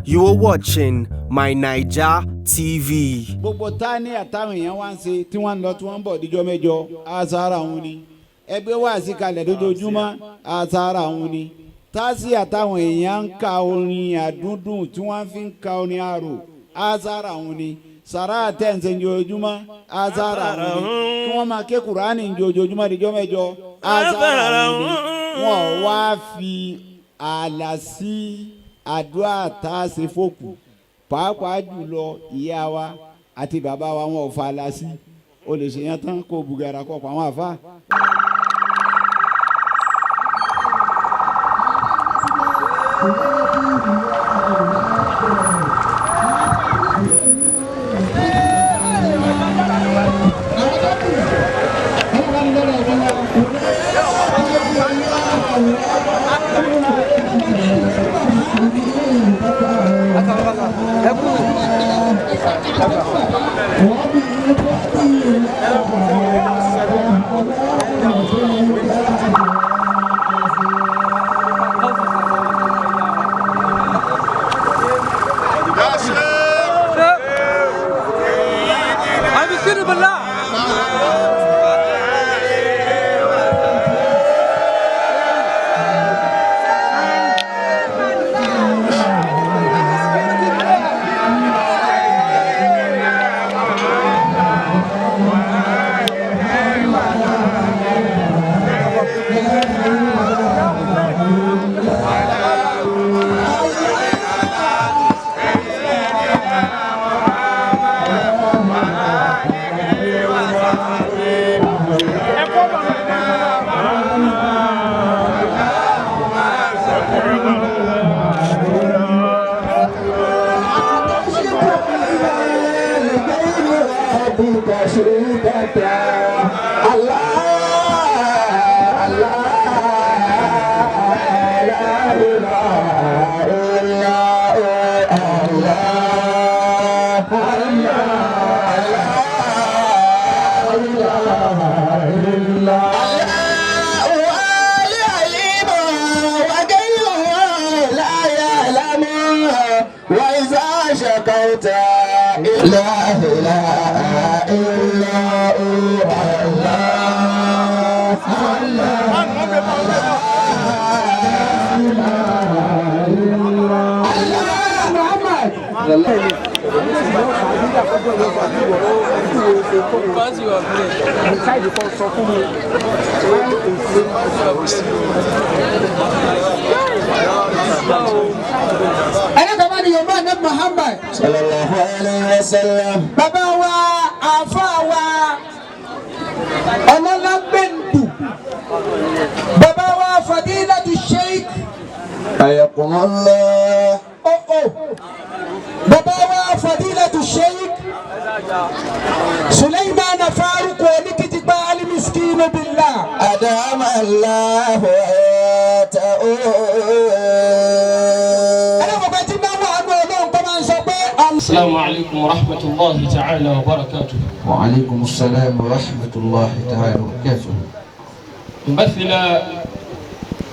You are watching My Naija TV. Gbogbo tání àtàwọn èèyàn wá ń ṣe tí wọ́n ń lọ tí wọ́n ń bọ̀ díjọ́ mẹ́jọ, àṣàrà òun ni. Ẹgbẹ́ wá sí kalẹ̀ lójoojúmọ́, àṣàrà òun ni. Tásì àtàwọn èèyàn ń ka orin àdúndùn tí wọ́n fi ń ka orin àrò, àṣàrà òun ni. Sàrà àtẹ̀ǹsẹ̀ ojoojúmọ́, àṣàrà òun ni. Kí wọ́n máa ké Kùránì ojoojúmọ́ díjọ́ mẹ́jọ, àṣàrà òun ni. Wọ́n wá fi ààlà sí àdúrà tá a ṣe fókù, pàápàá jùlọ ìyá wa àti bàbá wa, wọn ò fa àlà sí. O lè ṣe yẹn tán kó bugara kó pa àwọn àfa. المسكين بالله. لا إله إلا هو الله الله. Ẹlẹ́kọ̀ọ́ bá ní Yorùbá ní Muhammad. Sallallahu alayhi wa sallam. Bàbá wa, àáfà wa, ọlọ́lágbẹ̀ndù, bàbá wa, Fadilatu Sheikh. Ayakumullah. Oh, bàbá wa, Fadilatu Sheikh Suleiman Faruku Oníkìtìpá Alimiskinu Billah. Adama Allahu hayatahu. Ẹlẹ́kọ̀ọ́ tí bá wà nù Ọlọ́run kọ́ máa ń sọ pé. السلام عليكم ورحمة الله تعالى وبركاته. وعليكم السلام ورحمة الله تعالى وبركاته. ممثل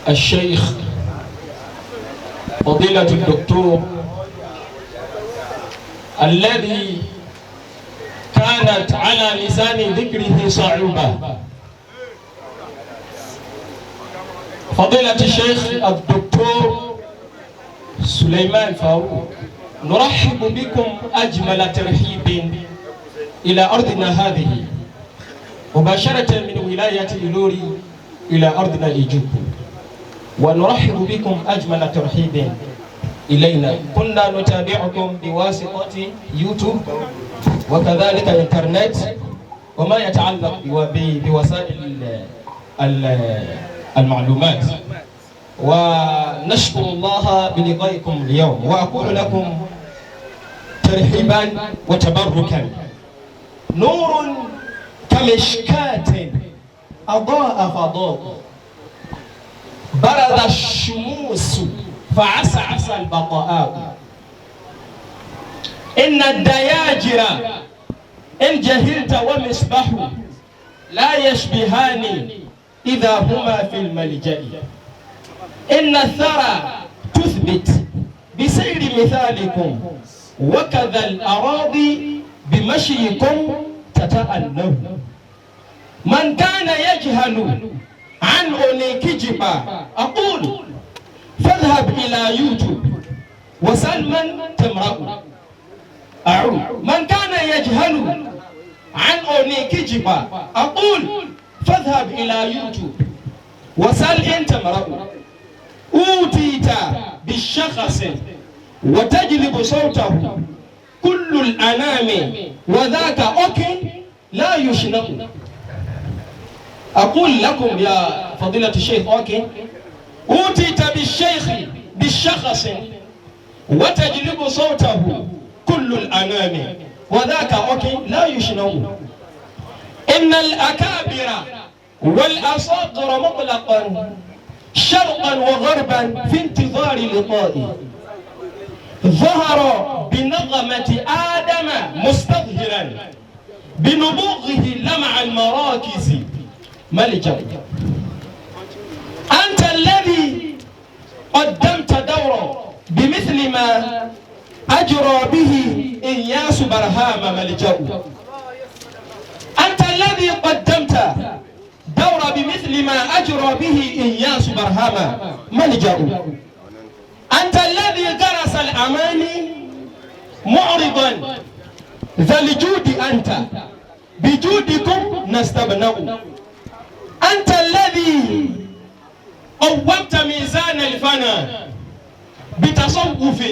الشيخ فضيلة الدكتور الذي كانت على لسان ذكره صعوبة، فضيلة الشيخ الدكتور سليمان فاروق، نرحب بكم أجمل ترحيب إلى أرضنا هذه مباشرة من ولاية إيلوري إلى أرضنا إيجوكو، ونرحب بكم أجمل ترحيب إلينا. كنا نتابعكم بواسطة يوتيوب وكذلك إنترنت وما يتعلق بوسائل المعلومات، ونشكر الله بلقائكم اليوم، وأقول لكم ترحيبا وتبركا. نور كمشكاة أضاء فضاء، برد الشموس فعسعس البقاء. إن الدياجر إن جهلت ومصباح لا يشبهان إذا هما في الملجأ. إن الثرى تثبت بسير مثالكم وكذا الأراضي بمشيكم تتأنه. من كان يجهل عن أونيكيجيبا أقول فاذهب إلى يوتيوب وسل من تمرأ. أعود. من كان يجهل عن أونيكيجيبا أقول فاذهب إلى يوتيوب وسل إن تمرأ. أوتيت بالشخص وتجلب صوته كل الأنام وذاك أوكي لا يشنق. أقول لكم يا فضيلة الشيخ أوكي، أوتيت بالشيخ بالشخص وتجلب صوته كل الأنام وذاك أوكي لا يشنق. إن الأكابر والأصاغر مطلقا شرقا وغربا في انتظار لقائي ظهر بنغمة آدم مستظهرا بنبوغه لمع المراكز ملجأ. أنت الذي قدمت دورا بمثل ما أجرى به إياس برهام ملجأ. أنت الذي قدمت دورا بمثل ما أجرى به إياس برهام ملجأ. أنت الذي غرس الأماني معرضا ذا الجود، أنت بجودكم نستبنأ. أنت الذي قومت ميزان الفنا بتصوف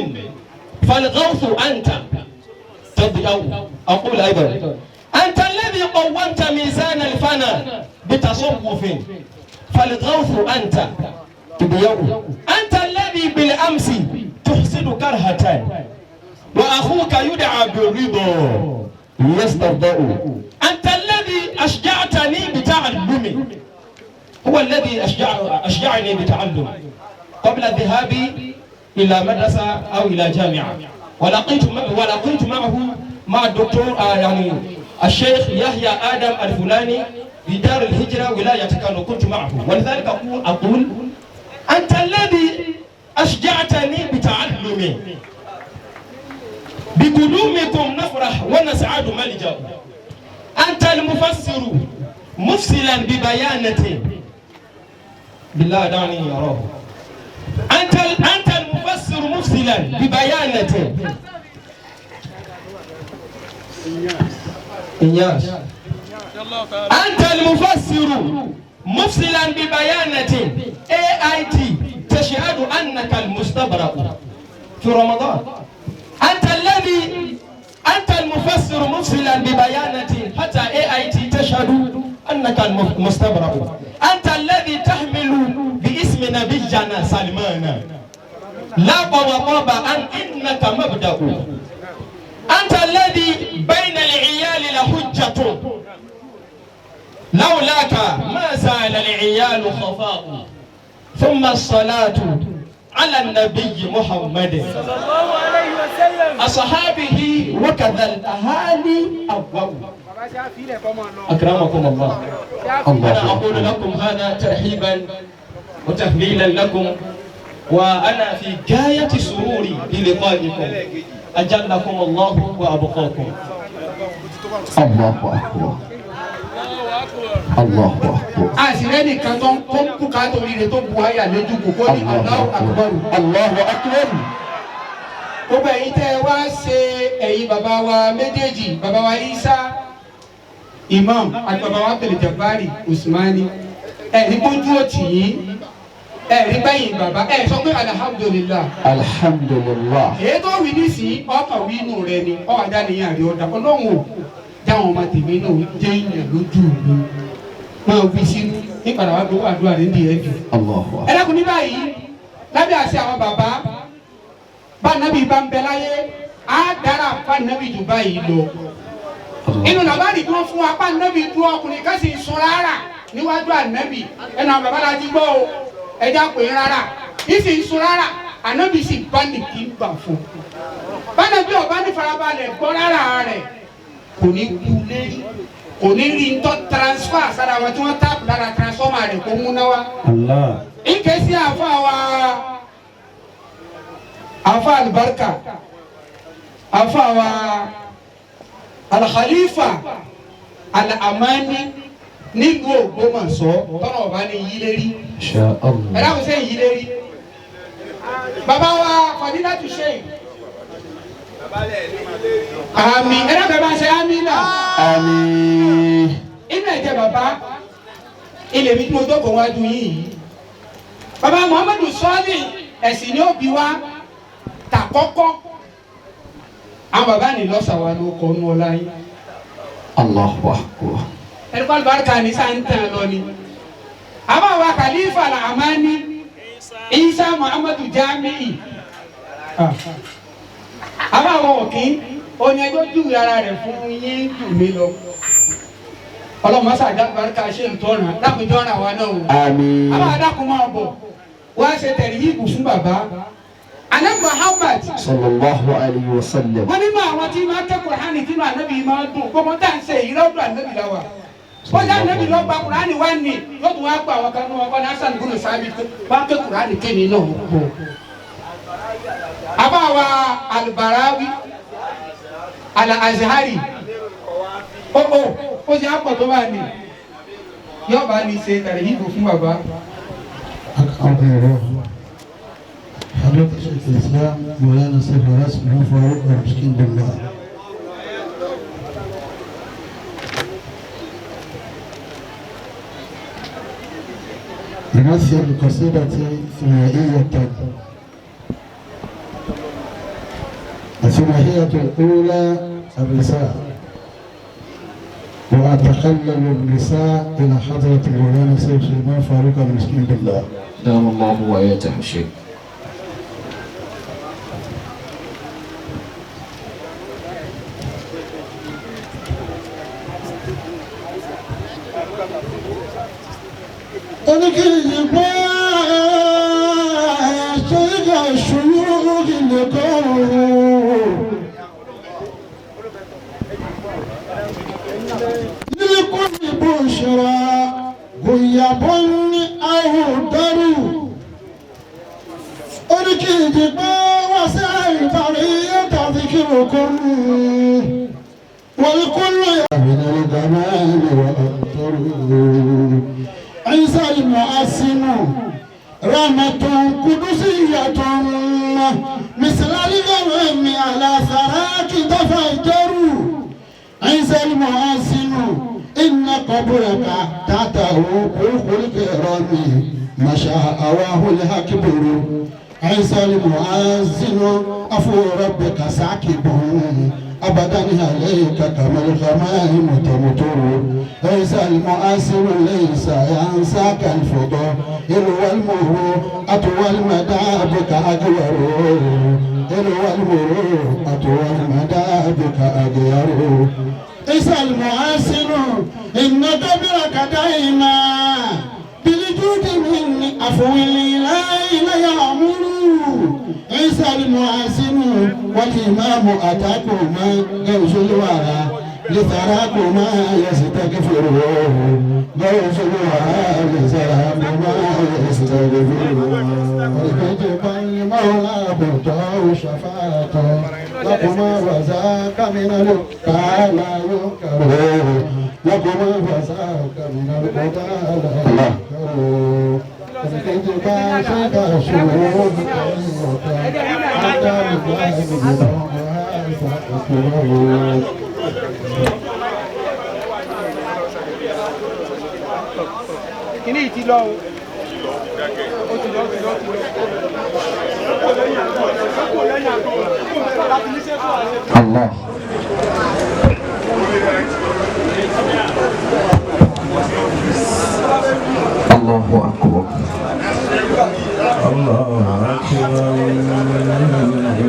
فالغوث أنت تضيء. أقول أيضا أنت الذي قومت ميزان الفنا بتصوف فالغوث أنت تضيء. أنت الذي بالأمس تحسن كرهة وأخوك يدعى بالرضا يسترضأ. أنت الذي أشجعتني بتعلمي، هو الذي أشجعني بتعلمي قبل ذهابي إلى مدرسة أو إلى جامعة، ولقيت معه مع الدكتور يعني الشيخ يحيى آدم الفلاني بدار الهجرة ولاية كانو، كنت معه. ولذلك أقول أنت الذي أشجعتني بتعلمي بقدومكم نفرح ونسعد ملجأ. أنت المفسر مفصلا ببيانة بالله دعني أراه. أنت المفسر مفصلا ببيانة إياس. أنت المفسر مفصلا ببيانة AIT تشهد أنك المستبرأ في رمضان. أنت المفسر مفصلا ببيانة حتى AIT تشهد أنك المستبرأ. أنت الذي تحمل باسم نبينا سلمان لا وطاب أن إنك مبدأ. أنت الذي بين العيال لحجة لولاك ما زال العيال خفاء. ثم الصلاة على النبي محمد صلى الله عليه وسلم أصحابه وكذا الأهالي أبوه. أكرمكم الله. أنا أقول لكم هذا ترحيبا وتهليلا لكم، وأنا في غاية سروري بلقائكم. أجلكم الله وأبقاكم. الله أكبر الله أكبر. Àṣìrẹ́ nìkan tó ń kó ká torí rẹ̀ tó bu àyà lójú kò kó ní Allahu Akbar. Allahu Akbar. Gbogbo ẹ̀yin tẹ́ ẹ wá ṣe ẹ̀yin bàbá wa méjèèjì, bàbá wa Isa Imam àti bàbá wa Abdul Jabari Usmani, ẹ̀rí gbójú òtì yín, ẹ̀rí gbẹ̀yìn bàbá, ẹ̀ sọ pé alhamdulillah. Alhamdulillah. Èyí tó wí nísìnyí ọkàn wí inú rẹ ni ọ àdá nìyẹn àrí ọ̀dà ọlọ́run ò jáwọn ọmọ tèmi náà jẹ́ ìyàn lójú mi máa wí sínú nípadà wá gbowó àdúrà rẹ̀ ní ẹ̀dù. Allahu Ẹ dákun ní báyìí lábẹ́ àṣẹ àwọn bàbá bá nàbí bá ń bẹ láyé á dára bá nàbí jù báyìí lọ. Inú làbáàdì tí wọ́n fún wa bá nàbí dúró ọkùnrin ká sì sun rárá níwájú ànábì ẹnu àwọn bàbá la ti gbọ́ o ẹja pè é rárá ìsì ń sun rárá ànábì sì bá nìkí gbà fún. Bánàbí ọba ní farabalẹ̀ gbọ́ rárá rẹ̀ kò ní kú lérí kò ní rí ntọ́ transfer sára wọn tí wọ́n táàpù lára transformer rẹ̀ kó múná wá. Allah. Ike sí àfa wa Afa alibarika afa wa Al-Khalifa Al-Amani nílùú Ògbómọ̀ṣọ́ tọ́nà ọba ní yílérí. Ẹ dáhùn sẹ́yìn yílérí. Bàbá wa Fadilatu Sheikh. Àmín. Ẹ dábàá bá ṣe àmín náà. Àmín. Inú ẹ̀jẹ̀ bàbá ilé mi tí mo jókòó wájú yìí. Bàbá Muhammadu Sọ́ọ̀lì ẹ̀sìn ni ó bí wa tà kọ́kọ́. Àwọn bàbá ní lọ́sàwá ló kọ́ nú ọlá yín. Allahu akbar. Ẹni kọ́ àlùbáríkà ní sáà ń tàn lọ ni. Àbá wa Khalifa Al-Amani Isa Muhammadu Jami'i. Àbá àwọn òkín oní ẹjọ́ júwe ara rẹ̀ fún yín jù mí lọ. Ọlọ́mọ sàdá àlùbáríkà ṣe ń tọ́ra dákun jọ́ra wa náà o. Àmín. Àbá adákun máa bọ̀ wá ṣe tẹ̀lé yìí fún bàbá. Ànábì Muhammad Sallallahu alayhi wa sallam. wọ́n nínú àwọn tí máa ké Kùránì tí máa nábì máa dùn gbogbo tá à ń ṣe èyí lọ́dọ̀ ànábì la wà. Wọ́n já ànábì lọ gba Kùránì wá ní yóò tún wá gba àwọn kan ní wọn kọ́ ní Hasan gbọ́dọ̀ sábì wá ké Kùránì kémi náà bọ̀. Àbá wa Al-Barawi Al-Azhari ó ó ó ṣe àpọ̀ tó bá ní yóò bá ní ṣe tàbí ìbò fún bàbá. حضرة شيخ الإسلام مولانا سيف راسم فاروق المسكين بالله. نمثل القصيدة ثنائية. الثنائية الأولى الرسالة، وأتخلل النساء إلى حضرة مولانا سيف سليمان فاروق المسكين بالله. دام الله وآياته الشيخ. لكل بشرى غياب أو درو أركيد وسعي طريق ذكركم والكل من الجمال وأنتر عيسى المؤسن رحمة قدسية مثل الغمام على ثراك تفجروا عيسى المؤسن إن قبرك تحته خلق الكرام ما شاء أواه الأكبر عيسى المؤذن أفو ربك ساكب أبدا عليك كما الغمائم تمطر عيسى المؤذن ليس ينساك الفضاء والمروءة والمدى بك أجور والمروءة والمدى بك أجور عيسى المؤذن إن قبرك دائما بالجود من عفو الإله يأمر عيسى المؤذن والإمام أتاكما غوث الورى لثراكما يستغفر غوث الورى لثراكما يستغفر الكتب المولى بطاء شفاعته لكما وذاك من الهدى لا ينكر لكما وذاك من الهدى لا ينكر الكتب شهود Kìíní yìí ti lọ o. Ó ti lọ, ó ti lọ, ó ti lọ. Allah. Allahu akbar.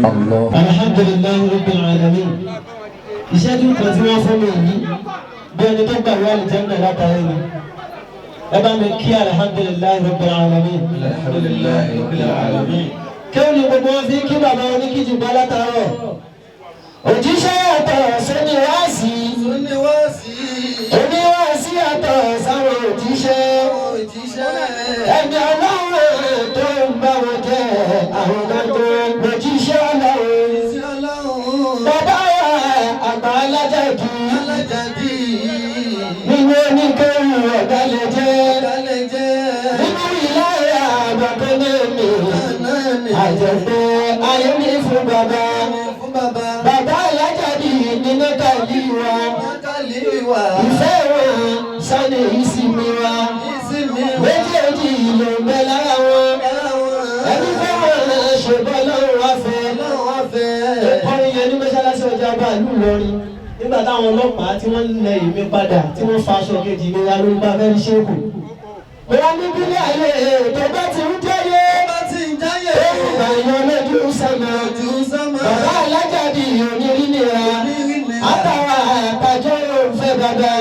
Allah. Alhamdulillahi Rabbil alamin. Ìṣẹ́jú kan tí wọ́n fún mi yìí bí ẹni tó gbàgbé àlùjánnà látàrí ni. Ẹ bá mi kí alhamdulillahi Rabbil alamin. Alhamdulillahi Rabbil alamin. Kí ó ní gbogbo wọn fi kí bàbá oníkìjì bá látàárọ̀. Òjíṣẹ́ àtọ̀ sóní wáàsí. Oníwáàsí àtọ̀ sáwọn òjíṣẹ́. Ẹni ọlọ́run tó ń bá wọn jẹ́ àwọn tó ń gbòjíṣẹ́. bàbá kan náà ni. Àjẹpẹ́ ayé mi fún bàbá. Bàbá alájàdì nínú kàlí wa. Ìfẹ́ wọn sani ìsinmi wa. Méjèèjì ló ń bẹ lára wọn. Ẹni fẹ́ wọn ṣùgbọ́n lọ́rùn wá fẹ́. Kọrin yẹn ní mọ́ṣáláṣí ọjà bá ìlú Ìlọrin. Nígbà táwọn ọlọ́pàá tí wọ́n lẹ èmi padà tí wọ́n fa aṣọ kejì mi ra ló ń bá fẹ́ẹ́ ṣéèkù. Bóyá níbi ní ayé tó bá ti ń jẹ́yé. Ó ń yan lójú sánmà. Bàbá alájàdì onírí nira. Àtàwọn àtàjọ yóò fẹ́ bàbá.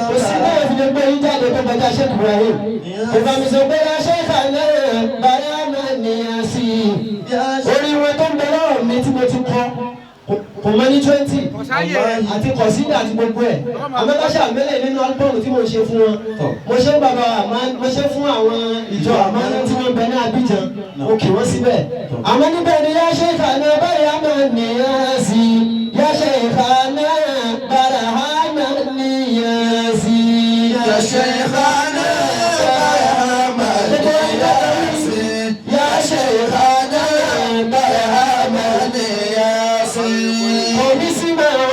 Kò sí náà fi lè gbé yín jáde tó kọjá Sheikh Ibrahim. Ìfàmìsọ pé aṣẹ́ ìkànnì bàrẹ́ àmà nìyẹn sí i. Orí wọn tó ń bẹ lọ́rọ̀ mi tí mo ti kọ kò mọ ní 20 àti kọ̀sídà àti gbogbo ẹ̀. Àmọ́káṣá mẹ́lẹ̀ nínú álbọ̀mù tí mo ṣe fún wọn. Mo ṣe ń bàbá mo ṣe fún àwọn ìjọ àmọ́ná tí wọ́n bẹ ní Abidjan. Mo kì wọ́n síbẹ̀. Àmọ́ níbẹ̀ ni yá ṣe ìkànnì báyìí àmà nìyẹn sí i. Yá ṣe ìkànnì bàrà àmà nìyẹn sí i. Yá ṣe ìkànnì bàrà àmà nìyẹn sí i. Yá ṣe ìkànnì bàrà àmà nìyẹn sí i.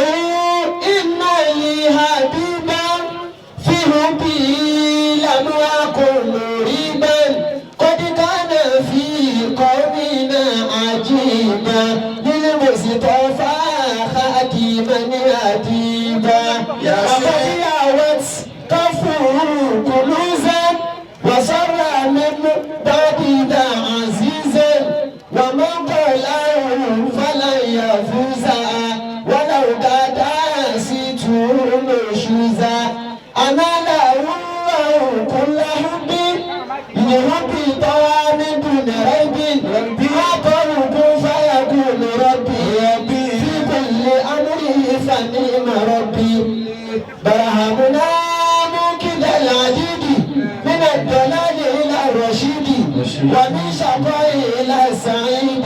ومن شقاء إلى سعيد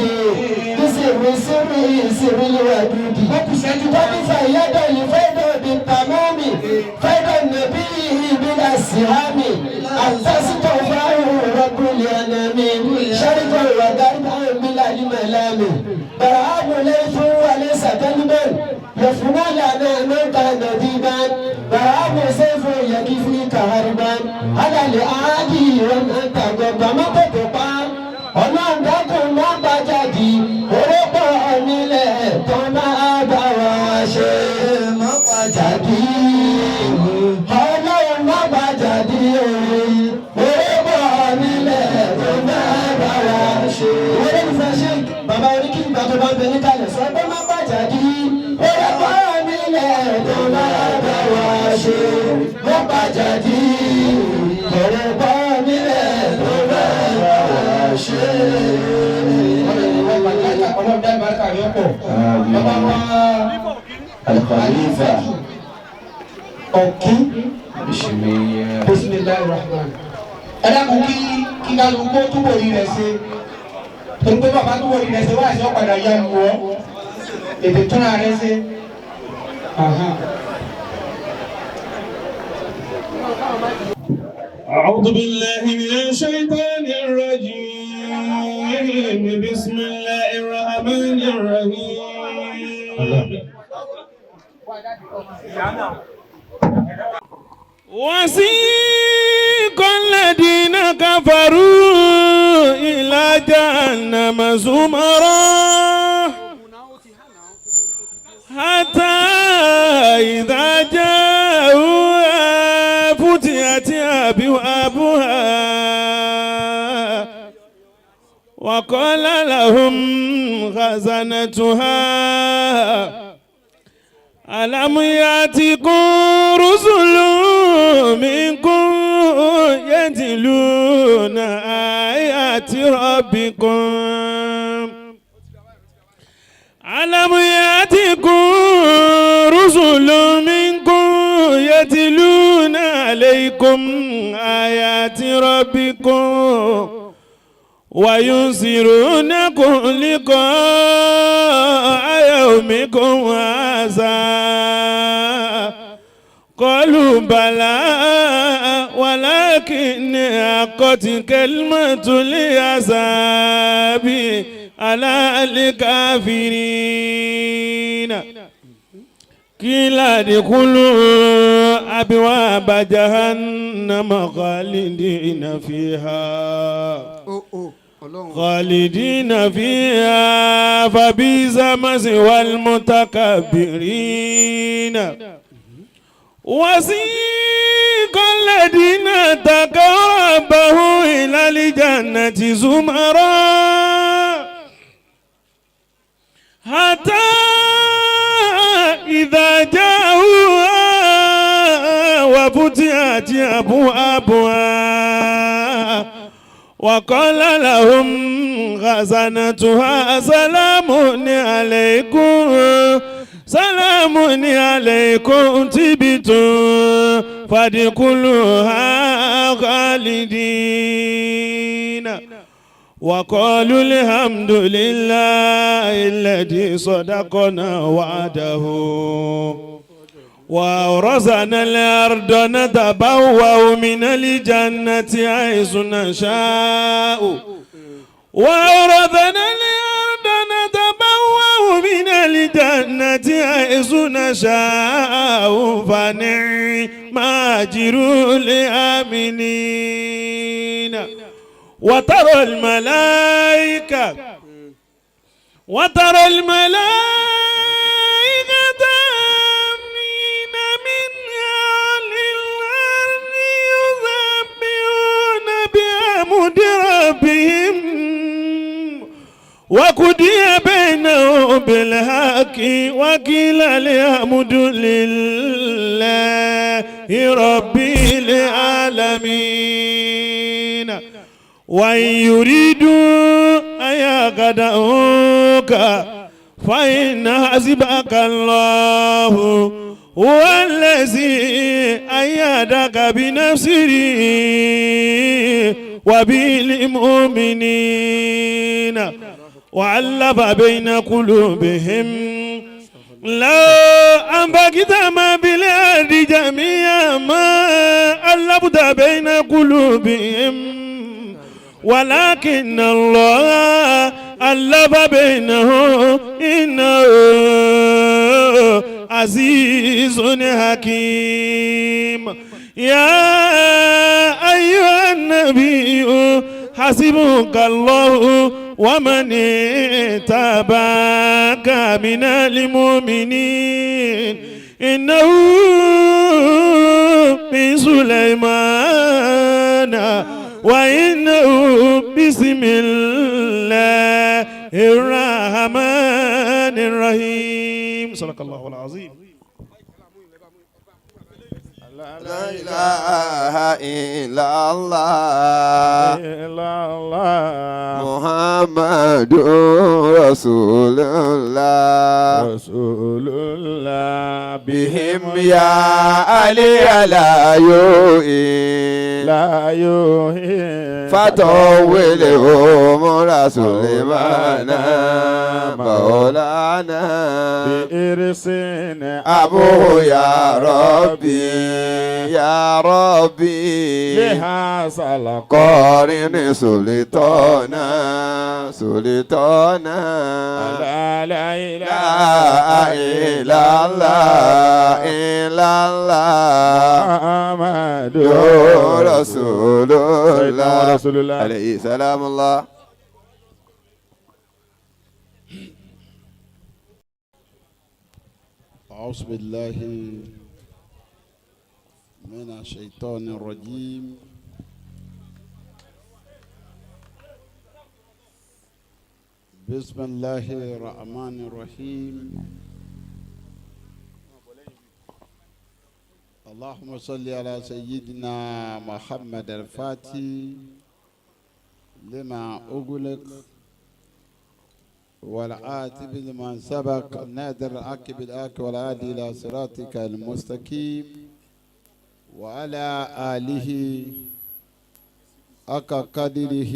بسر سر سر الودود قد فيد الفيض بالتمام فيض النبي بلا سهام أنت رب الأنام شرقا وغربا بلا الملام برهام ليث وليس كلبا يفنى لنا من كان ذيبا برهام سيف يكفيك هربا على الأعادي ومن تغضب ما تتقى Ọlọ́run dákun má bàjáde orógbó onílẹ̀ tó máa bá wa ṣe má bàjáde. Ọlọ́run má bàjáde orógbó onílẹ̀ tó máa bá wa ṣe. Ìwé ìfẹ́ ṣe bàbá oníkìgbà tó bá ń bẹ níkàlẹ̀ sọ pé má bàjáde orógbó onílẹ̀ tó máa bá wa ṣe má bàjáde orógbó onílẹ̀ tó máa bá wa ṣe. Al-Khalifa Ọ̀kí bisimilahi rahman. Ẹ dákun kí kálukú túbọ̀ rí rẹ̀ ṣe. Torí pé bàbá túbọ̀ rí rẹ̀ ṣe wá sí ọ̀padà ya lù ọ́. Ètè túnra rẹ̀ ṣe. أعوذ بالله من الشيطان الرجيم بسم الله الرحمن الرحيم وسيق الذين كفروا إلى جهنم زمرا حتى إذا جاءوها فتحت أبوابها وقال لهم خزنتها ألم يأتكم رسل منكم يتلون آيات ربكم ألم يأتكم رسل منكم يتلون عليكم آيات ربكم وينذرونكم لقاء يومكم هذا قالوا بلى ولكن حقت كلمة العذاب على الكافرين. قيل ادخلوا أبواب جهنم خالدين فيها خالدين فيها فبئس مثوى المتكبرين. وسيق الذين اتقوا ربهم إلى الجنة زمرا حتى إذا جاءوها وفتحت أبوابها وقال لهم خزنتها سلام عليكم سلام عليكم طبتم فادخلوها خالدين. وقالوا الحمد لله الذي صدقنا وعده وأورثنا الأرض نتبوأ من الجنة حيث نشاء وأورثنا الأرض نتبوأ من الجنة حيث نشاء فنعم أجر العاملين. وترى الملائكة آمين من أهل الأرض يسبحون بحمد ربهم وقضي بينهم بالحق وقيل الحمد لله رب العالمين. وإن يريدوا أن يخدعوك فإن حسبك الله هو الذي أيدك بنصره وبالمؤمنين وألف بين قلوبهم لو أنفقت ما في الأرض جميعا ما ألفت بين قلوبهم ولكن الله ألف بينهم إنه عزيز حكيم. يا أيها النبي حسبك الله ومن اتبعك من المؤمنين إنه من سليمان وإنه بسم الله الرحمن الرحيم. صدق الله العظيم. لا إله إلا الله محمد رسول الله رسول الله بهم يا علي لا يؤي لا يؤي فطول عمر سليمان مولانا بإرسين أبوه يا ربي يا ربي لها قارن سلطانا سلطانا لا لا إله إلا الله إلا الله محمد رسول الله رسول الله عليه سلام الله. أعوذ بالله من الشيطان الرجيم. بسم الله الرحمن الرحيم. اللهم صل على سيدنا محمد الفاتح لما أغلق والعاتب لمن سبق نادر العاقب الآك والعادي إلى صراطك المستقيم وعلى آله حق قدره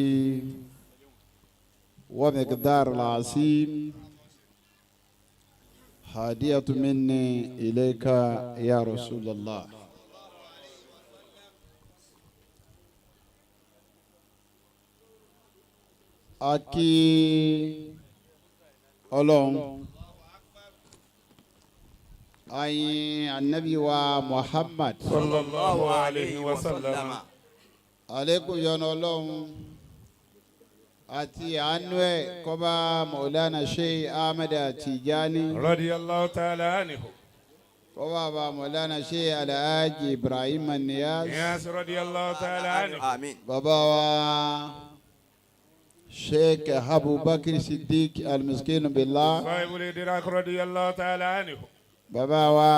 ومقدار العظيم. هدية مني إليك يا رسول الله. Aki Ọlọ́run ayin anabi wa Muhammad sallallahu alayhi wa sallam. Alekun yọ́nú Ọlọ́run àti àánú ẹ̀ kó bá Maulana Sheikh Ahmed Tijani radiyallahu ta'ala anhu. Kó bá Maulana Sheikh Alhaji Ibrahim Niyas Niyas radiyallahu ta'ala anhu. Àmín. Bàbá wa Sheikh Abubakar Siddiq Al-Miskin Billah. Sahibul Idrak radiyallahu ta'ala anhu. Bàbá wa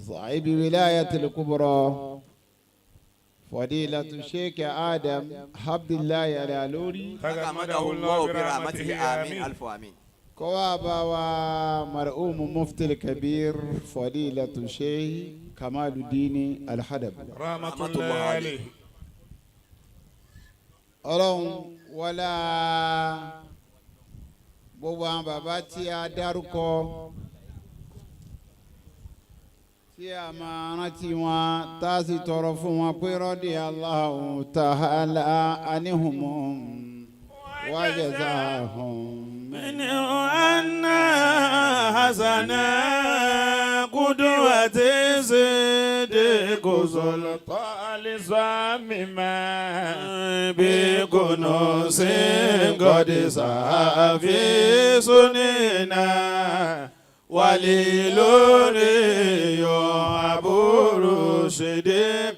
صاحب ولاية الكبرى فضيلة الشيخ آدم عبد الله العلوري تغمده الله برحمته آمين آمين. ألف آمين. كوابا ومرؤوم مفتي الكبير فضيلة الشيخ كمال الدين الحدب رحمة الله عليه. Ọlọ́run wọlá gbogbo àwọn bàbá tí a dárúkọ tí a máa rántí wọn tá a sì tọrọ fún wọn pé rọ́dí Allahu ta'ala anihum wa jazahum. منه أن حسنا قدوة صديق سلطان زامما بكنوز قد سعى في سننا وليلوري أبو رشد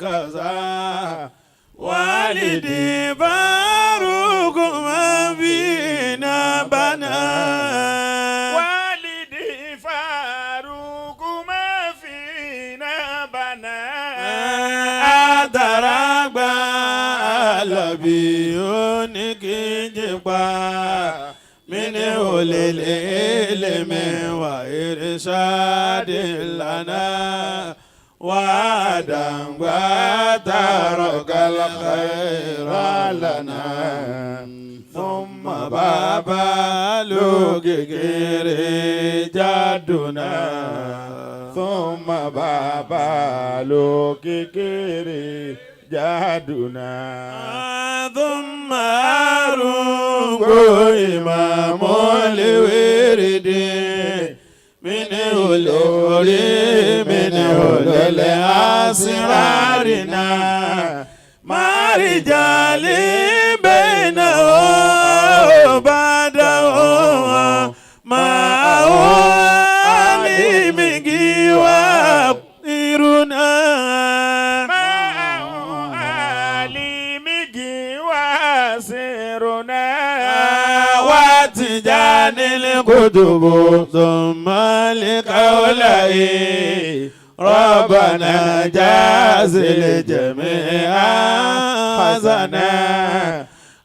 كذا والدي فاروق ما فينا بنا والدي فاروق ما فينا بنا àdàràgbà lọ́bí oníkíjìpá mini olèlè lèmi wà irṣadì lànà wà dàngbà tààrọ̀ kàlàkàrà lànà ثم bàbá lógègèrè jádùnà ثم bàbá lógègèrè jádùnà. ثم arúgbó ìmàmú léwérèdè mini olórí mini olólè àsìrárìnà máríjàlè bẹ́ẹ̀nà ó bàdà ó máa ó alìmígì wá irúnà. Máa ó alìmígì wá sírúnà. Wá tìjà nílé kùtùbù ثم لقوله ربنا جاز الجميع حسنا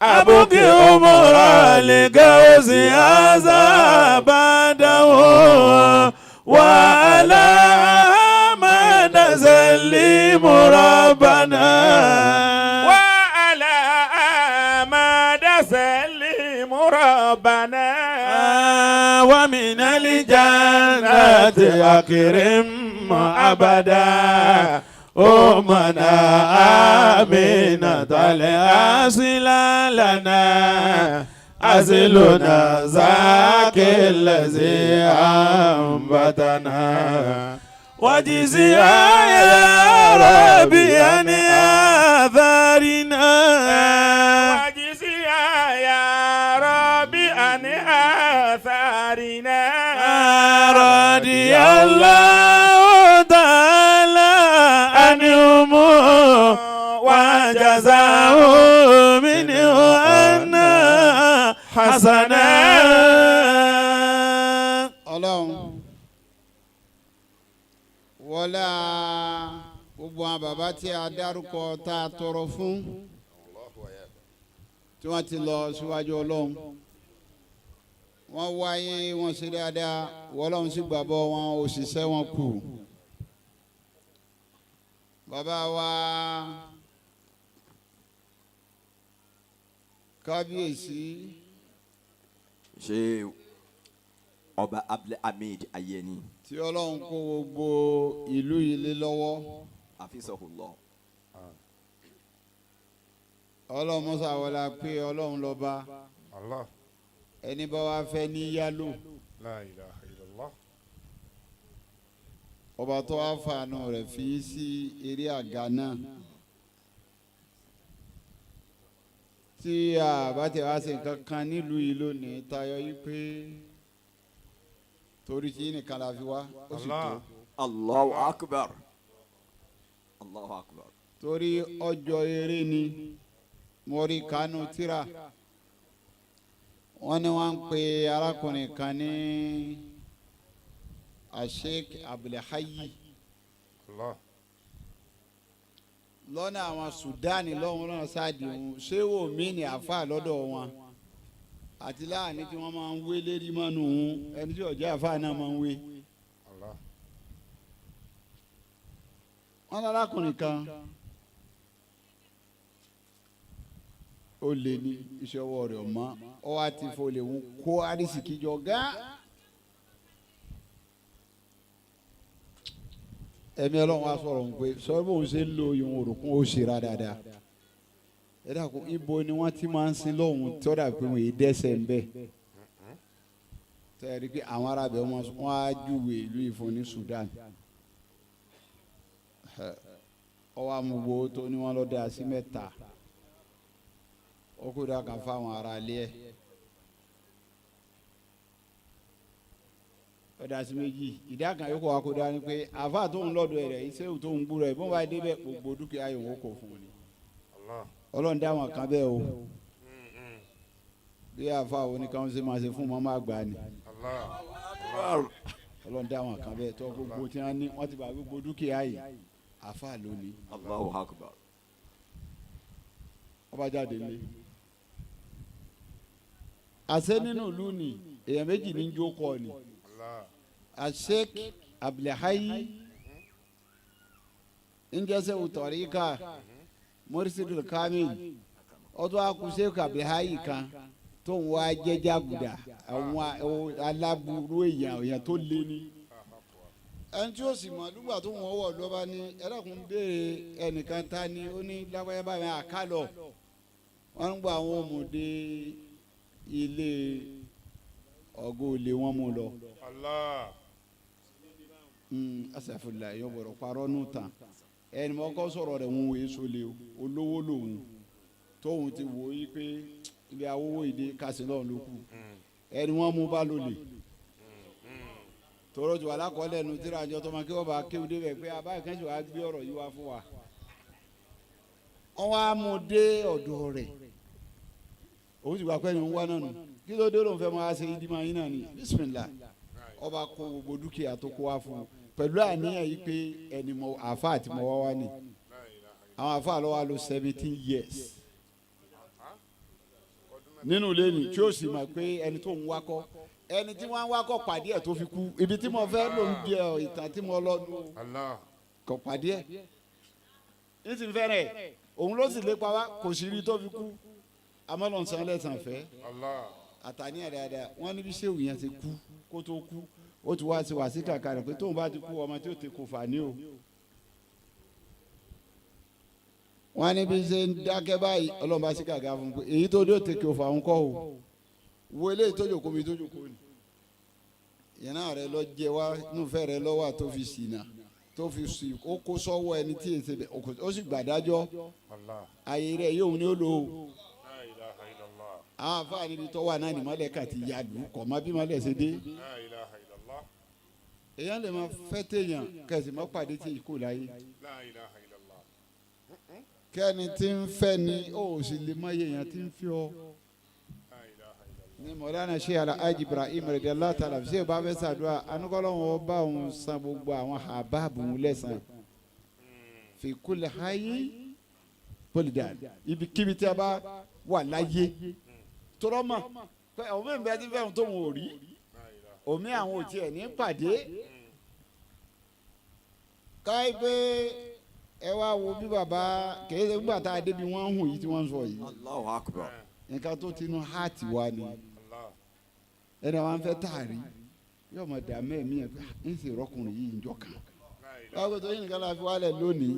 أبقي أمور لقوس هذا بعده وعلى ما نسلم ربنا وعلى ما نسلم ربنا ومن الجنة أكرم أبدا أمنا آمنة الأصل لنا أصلنا ذاك الذي أنبتنا وجزيا يا ربي أن آثارنا وجزيا يا ربي أن آثارنا رضي الله تعالى عنهم وجزاه منه أن حسنا. Ọlọ́run wọlá gbogbo àwọn bàbá tí a dárúkọ tá a tọrọ fún tí wọ́n ti lọ síwájú Ọlọ́run wọ́n wáyé wọ́n ṣe dáadáa wọ́lọ́run sì gbàgbọ́ wọn òṣìṣẹ́ wọn kù. Bàbá wa kábíyèsí Ṣé Ọba Abdulhamid Ayeni. Tí Ọlọ́run kó gbogbo ìlú yìí lé lọ́wọ́. Hafizahullah. Ọlọ́run mọ́sá wọlé pé Ọlọ́run lọ́ba. Allah. Ẹni bá wá fẹ́ ní yálò. La ilaha illallah. Ọba tó wá fàánù rẹ̀ fi sí eré àga náà. Tí a bá ti wá ṣe nǹkan kan nílùú yìí lónìí tayọ yìí pé torí tí nìkan la fi wá ó sì tó. Allahu akbar. Allahu akbar. Torí ọjọ́ eré ni mo rí kánú tíra wọ́n ní wọ́n ń pe arákùnrin kan ní Sheikh Abdulhayi. Allah. Lọ́nà àwọn Sudani lọ́hùn náà sáàdì òun ṣé wò mí ní àáfà lọ́dọ̀ wọn àti láàánú tí wọ́n máa ń wé lérí mọ́nu òun ẹni tí ọ̀jẹ́ àáfà náà máa ń wé. Allah. Wọ́n lárákùnrin kan ó lè ní iṣẹ́ ọwọ́ rẹ̀ ọ̀mọ́ ọ wá ti fo lè ń kó àrísìkí jọ gán. Ẹ̀mí Ọlọ́run wa sọ̀rọ̀ ń pé sọ bóun ṣe ń lo ìwọ̀n òrùkún ó ṣe ra dáadáa. Ẹ dàkún ibo ni wọ́n ti máa ń sin lọ́hùn tí ó dà pé wọ́n yìí dẹ́sẹ̀ ń bẹ̀. Tẹ́lẹ̀ rí pé àwọn arábẹ̀ wọn á júwe ìlú Ìfọ̀n ní Sudan. Ọwọ́ amúgbó tó ní wọ́n lọ dá sí mẹ́ta. Ó kó dà kan fáwọn ará ilé ẹ̀. Ó dá sí méjì ìdá kan yóò kó wa kó dá ní pé àfa tó ń lọ́dọ̀ rẹ̀ iṣẹ́ tó ń gbúrò ẹ̀ bó bá débẹ̀ gbogbo dúkìá yòówó kò fún un ni. Ọlọ́run dá wọn kan bẹ́ẹ̀ o. Bí àfa wo ni káwọn ṣe máa ṣe fún mọ́mọ́ àgbà ni. Ọlọ́run dá wọn kan bẹ́ẹ̀ tó gbogbo tí wọ́n ní wọ́n ti bá gbogbo dúkìá yìí àfa lónìí. Allahu akbar. Ọba jáde lé. Àṣẹ nínú ìlú ni èèyàn méjì ní jókòó ni. Sheikh Abdulhayi njẹsẹ utọrika Mursidul Kamil ọtún akú Sheikh Abdulhayi kan tó ń wá jẹjàgùdà àwọn aláburú èèyàn tó lé ní. Ẹni tí ó sì mọ̀ nígbà tó ń wọ̀ lọ́ba ní ẹlẹ́kùn béèrè ẹnìkan ta ni ó ní lágbáyé báyìí àkàlọ̀ wọ́n ń gba àwọn ọmọdé ilé ọgọ́ olè wọn mú lọ. Allah. Asàfùlà yóò bọ̀rọ̀ parọ́ nù tán ẹni mọ́ kọ́ sọ̀rọ̀ rẹ̀ ń wòye sólè o olówó lòun tóun ti wò yí pé ibi awówó ìdè kásì náà ló kù ẹni wọ́n mú bá lólè tọrọ jù alákọ̀ọ́lẹ̀ nu tíra àjọ tó ma kí wọ́n bá kéwú débẹ̀ pé abáyé kan sì wá gbé ọ̀rọ̀ yìí wá fún wa. Wọ́n wá mú dé ọ̀dọ̀ rẹ̀ òun sì wá pẹ́ ni òun wá náà nù kí ló dé lóun fẹ́ máa ṣe ìdí máa yín náà ni bísímìlà ọba kó gbogbo dúkìá tó kó wá fún un pẹ̀lú àníyàn yìí pé ẹni mọ àfa àti mọ wá wá ni àwọn àfa lọ wá lò 17 years nínú ilé ni tí ó sì mọ̀ pé ẹni tó ń wakọ̀ ẹni tí wọ́n ń wakọ̀ pàdé ẹ̀ tó fi kú ibi tí mo fẹ́ ló ń di ìtàn tí mo lọ nù kọ̀ pàdé ẹ̀ ní ti fẹ́rẹ̀ òun ló sì lépa wá kò sí rí tó fi kú amọ́lọ́nsán lẹ́sàn fẹ́ àtàníyàn dáadáa wọ́n níbi sẹ́wù yẹn ti kú kó tó kú ó ti wá sí wá sí kàkà rẹ̀ pé tóun bá ti kú ọmọ tí ó ti kó fà ní o. Wọ́n níbi ṣe ń dákẹ́ báyìí Ọlọ́run bá sí kàkà fún un pé èyí tó dé ó ti kó fà ń kọ́ o wo eléyìí tó jòkó mi tó jòkó ni. Ìyẹn náà rẹ lọ jẹ wá nífẹ̀ẹ́ rẹ lọ́wọ́ tó fi ṣìnà tó fi sì ó kó sọ́wọ́ ẹni tí èsè bẹ̀ ó sì gbàdájọ́ ayé rẹ̀ yóò ní ó lò ó. Àwọn afáàní ibi tó wà náà ní mọ́lẹ̀ kàti yàlú kọ̀ mọ́ bí mọ́lẹ̀ ṣe dé. Èèyàn lè máa fẹ́ téèyàn kẹsì mọ́ pàdé tí kò láyé. Kẹ́ni tí ń fẹ́ ni ó sì lè mọ èèyàn tí ń fi ọ. Ní Mọ̀lánà Sheikh Alhaji Ibrahim radiyallahu ta'ala ṣé ìbá fẹ́ sàdúrà anúkọ́lọ́wọ́n bá òun san gbogbo àwọn àbáàbò òun lẹ́sàn-án. Fi kulli hayy bolidan ibikíbi tí a bá wà láyé tọrọ mọ pé omi ń bẹ tí fẹ́ràn tó wọn ò rí omi àwọn ò tiẹ̀ ní pàdé káyí pé ẹ wá wo bí bàbá kìí ṣe nígbà tá a débi wọ́n ń hùn yìí tí wọ́n ń sọ yìí. Allahu akbar. Nǹkan tó ti nu háàtì wa ni ẹni àwọn fẹ́ tààrí Yóò mọ̀ dà mẹ́ẹ̀mí ẹ̀ pé ń sì rọ́kùnrin yìí ń jọ kan. Báwo tó yín nìkan la fi wálẹ̀ lónìí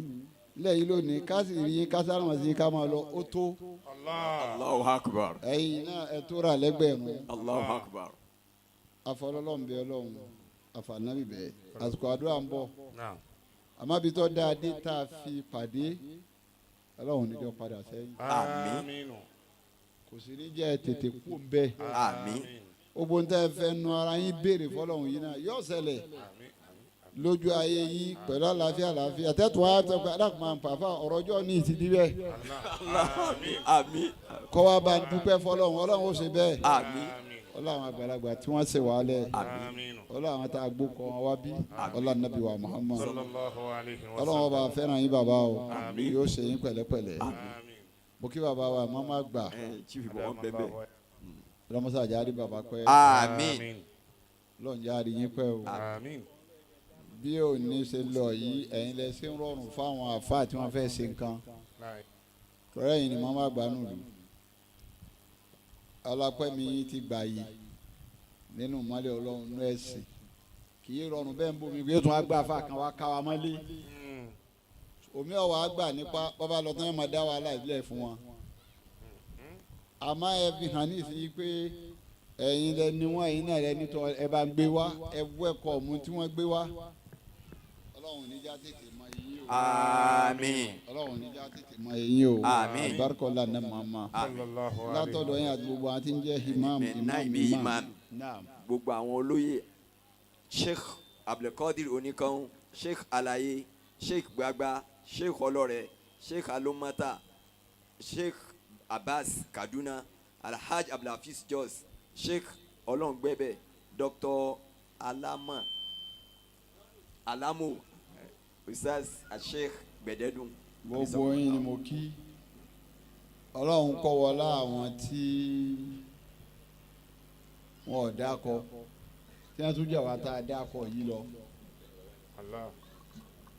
lẹ́yìn lónìí ká sì rí ká sáré wọn sí ká máa lọ ó tó. Allahu Akbar. Ẹ̀yin náà ẹ tó rà lẹ́gbẹ̀rún. Allahu Akbar. Afọlọ́lọ́run bẹ Ọlọ́run àfànàbì bẹ àsìkò àdúrà ń bọ̀. Àmọ́ ibi tó dáa dé tá a fi pàdé Ọlọ́run níjọ́ padà sẹ́yìn. Àmín. Kò sí ní jẹ́ tètè kú bẹ́ẹ̀. Àmín. Gbogbo ń tẹ́ fẹ́ nu ara yín béèrè fọlọ́run yìí náà yóò ṣẹlẹ̀ lójú ayé yìí pẹ̀lú àlàáfíà àlàáfíà tẹ́tù wa tẹ́ pé adákùnmá pàfà ọ̀rọ̀ ọjọ́ ní ìsìndí bẹ́ẹ̀. Àmín. Kọ́ wa bá ń dúpẹ́ fọlọ́run Ọlọ́run ó ṣe bẹ́ẹ̀. Àmín. Ọlọ́run àgbàlagbà tí wọ́n ṣe wàhálẹ̀. Àmín. Ọlọ́run àwọn tá a gbó kọ́ wọn wá bí. Ọlọ́run nàbí wa Muhammad. Ọlọ́run ọba fẹ́ràn yín bàbá o. Yóò ṣe yín pẹ̀lẹ́pẹ̀lẹ́. Mo kí bàbá wa màmá gbà. Ọlọ́mọsá jáde bàbá pẹ́. Àmín. Ọlọ́run jáde yín pẹ́ o. Àmín. Bí òní ṣe lọ yìí ẹ̀yin lẹ ṣe ń rọrùn fáwọn àfáà tí wọ́n fẹ́ ṣe nǹkan. Tọ́lá yìí ni màmá gbà nù lù. Alápẹ́ mi yín ti gbà yìí nínú ìmọ́lẹ̀ Ọlọ́run nú ẹ̀sìn. Kì í rọrùn bẹ́ẹ̀ ń bomi pé ó tún á gbà àfáà kan wá ká wa mọ́lé. Omi ọ̀wà á gbà nípa bàbá lọ tán yẹn máa dá wàhálà ìbílẹ̀ fún wọn. Àmọ́ ẹ fi hàn ní ìsinyìí pé ẹ̀yin lẹ ni wọ́n ẹ̀yin náà lẹ nítọ́ ẹ bá ń gbé wá ẹ wú ẹ̀kọ́ ọ̀mù tí wọ́n gbé wá. Ọlọ́run ní já tètè mọ eyín o. Àmín. Ọlọ́run ní já tètè mọ eyín o. Àmín. Àbárkọ́lá ní màmá. Látọ̀dọ̀ yín àti gbogbo àti ń jẹ́ imam imam imam. Gbogbo àwọn olóyè Sheikh Abdulkadir Oníkan, Sheikh Alaye, Sheikh Gbagba, Sheikh Ọlọ́rẹ̀, Sheikh Alomata, Sheikh Abbas Kaduna, Alhaj Abdulhafiz Jos, Sheikh Ọlọ́ngbẹ́bẹ̀, Dr. Alama Alamu, Ustaz Sheikh Gbẹ̀dẹ́dùn. Gbogbo yín ni mo kí. Ọlọ́run kọ́ wọlá àwọn tí wọn ò dákọ tí wọ́n tún jẹ́ wá tá a dákọ yìí lọ.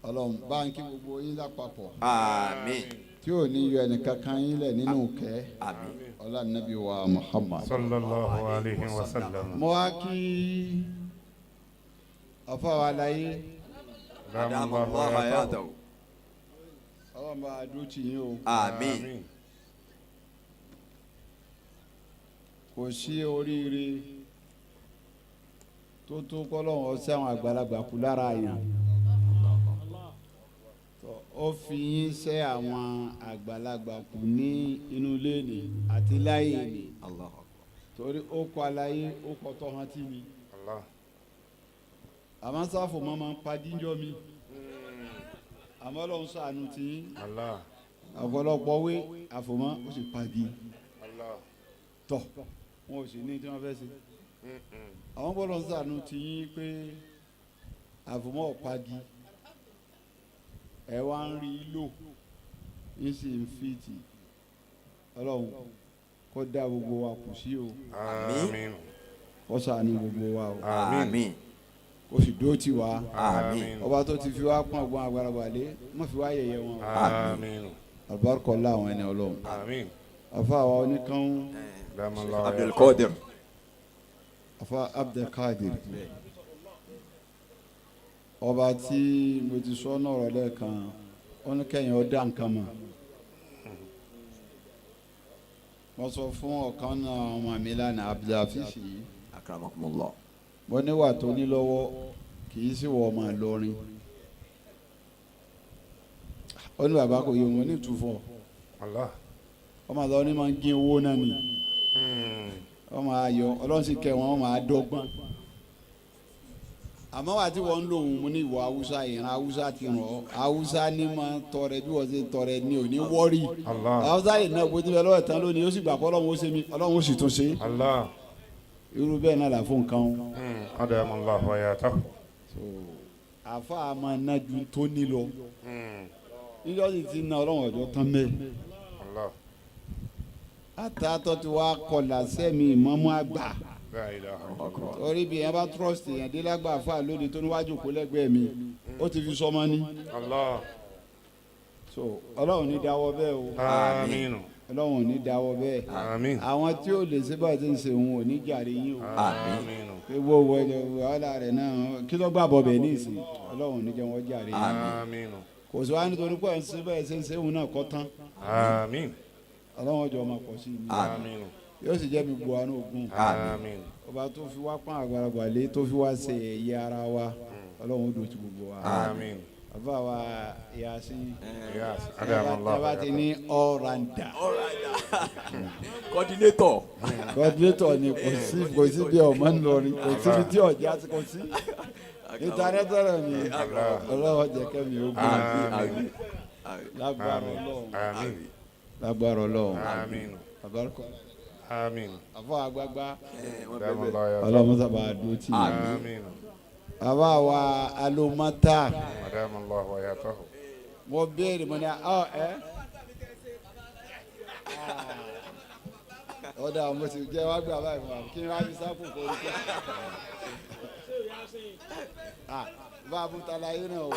Ọlọ́run bá ń kí gbogbo yín lápapọ̀. Àmín. Tí ò ní yọ ẹnìkankan yín lẹ̀ nínú kẹ́. Àmín. Ọlá nàbí wa Muhammad. Sallallahu alayhi wa sallam. Mo wá kí afáwa láyé. Adamallahu hayatahu. Ọlọ́run bá a dúró tì yín o. Àmín. Kò sí oríire tó tó kọ́lọ́hún ọ̀sẹ̀ àwọn àgbàlagbà kú lára yẹn. Ó fi yín sẹ́ àwọn àgbàlagbà kù ní inú ilé ni àti láyé ni. Torí ó kọ́ aláyé ó kọ́ tọ́ hàn tí mi. Àmọ́ sáfò máa ń pa jíjọ́ mi. Àmọ́ Ọlọ́run ṣàánú tí yín. Ọ̀pọ̀lọpọ̀ wé àfòmọ́ ó sì pagi. Tọ̀ wọn ò sì ní tí wọ́n fẹ́ ṣe. Àwọn gbọ́dọ̀ ṣàánú tí yín pé àfòmọ́ ò pagi. Ẹ wá ń rí i lò ń sì ń fi tì. Ọlọ́run kó dá gbogbo wa kù sí o. Àmín. Kó ṣàánú gbogbo wa o. Àmín. Kó sì dúró tì wá. Àmín. Ọba tó ti fi wá pọ́n ọgbọ́n àgbàlagbà lé má fi wá yẹ̀yẹ́ wọn. Àmín. Àlùbáríkà láwọn ẹni Ọlọ́run. Àmín. Afa wa oníkan. Abdulkadir. Afa Abdulkadir. Ọba tí mo ti sọ náà rọ lẹ́ẹ̀kan ó ní kẹ́yìn ó dá nǹkan mọ̀. Mo sọ fún ọ̀kan náà ọmọ mi lánàá Abdulhafiz yìí. Akramakumullah. Mo níwà tó ní lọ́wọ́ kì í sì wọ ọmọ Ìlọrin. Ó ní bàbá kò yé wọn ní ìtúfọ̀. Ọmọ Ìlọrin máa ń gé owó náà ni. Ọmọ ayọ̀ Ọlọ́run sì kẹ́ wọn ọmọ àdọ́gbọ́n. Àmọ́ wà tí wọ́n ń lò wọ́n mú ní ìwọ Haúsá ìran Haúsá ti ràn ọ́ Haúsá ní máa tọrẹ bí wọ́n ṣe tọrẹ ní òní wọ́ọ̀rì. Haúsá lè ná gbójú bẹ́ẹ̀ lọ́wọ́ ìtàn lónìí ó sì gbà pé Ọlọ́run ó ṣe mí Ọlọ́run ó sì tún ṣe. Irú bẹ́ẹ̀ náà là fún nǹkan o. Adamallahu hayatahu. Àfa máa ná ju tó ní lọ. Níjọ́ sì ti ná Ọlọ́run ọ̀jọ́ tán mẹ́. Àtàtọ̀ tí wàá kọlà sẹ́mi ìmọ̀mú àgbà. Torí bí yẹn bá trust yẹn délágbà fà lóde tó níwájú kó lẹ́gbẹ̀ẹ́ mi ó ti fi sọmọ ní. So Ọlọ́run ní dáwọ́ bẹ́ẹ̀ o. Àmín. Ọlọ́run ò ní dáwọ́ bẹ́ẹ̀. Àmín. Àwọn tí ò lè ṣe bá ti ń ṣe òun ò ní jàre yín o. Àmín. Ewu owó ẹ wàhálà rẹ̀ náà kí ló gbàbọ̀ bẹ̀ ní ìsìn Ọlọ́run ò ní jẹ́ wọ́n jàre yín. Àmín. Kò sí wá nítorí pé ẹ̀ ń ṣe bẹ́ẹ̀ ṣe ń ṣe òun náà kọ́ tán. Àmín. Ọlọ́run ọjọ́ máa pọ̀ sí i. Àmín. Yóò sì jẹ́ mi bu àánú ogun. Àmín. Ọba tó fi wá pọ́n àgbàlagbà lé tó fi wá ṣe ẹ̀yẹ ara wa Ọlọ́run ó dùn ti gbogbo wa. Àmín. Bàbá wa Yasin. Yes, Adam Allah. Ẹ bá ti ní all-rounder. Coordinator. Coordinator ni kò sí bí ọmọ ńlọrin kò síbi tí ọjà kò sí. Ìtàrẹ́tọ̀rọ̀ ni Ọlọ́run jẹ́ kẹ́mi ó gbé. Àmín. Lágbára Ọlọ́run. Àmín. Lágbára Ọlọ́run. Àmín. Àbárkọ. Àmín. Àfọ àgbàgbà. Adam Allah. Ọlọ́run sábà dúró tì í. Àmín. Bàbá wa Alomata. Adam Allah wa yatahu. Mo béèrè mo ní ọ ẹ. Ọ̀dà mo sì jẹ́ wá gbà báyìí fún wa kí n wá fi sáfù kó o kí. Bá a fún talaye náà o.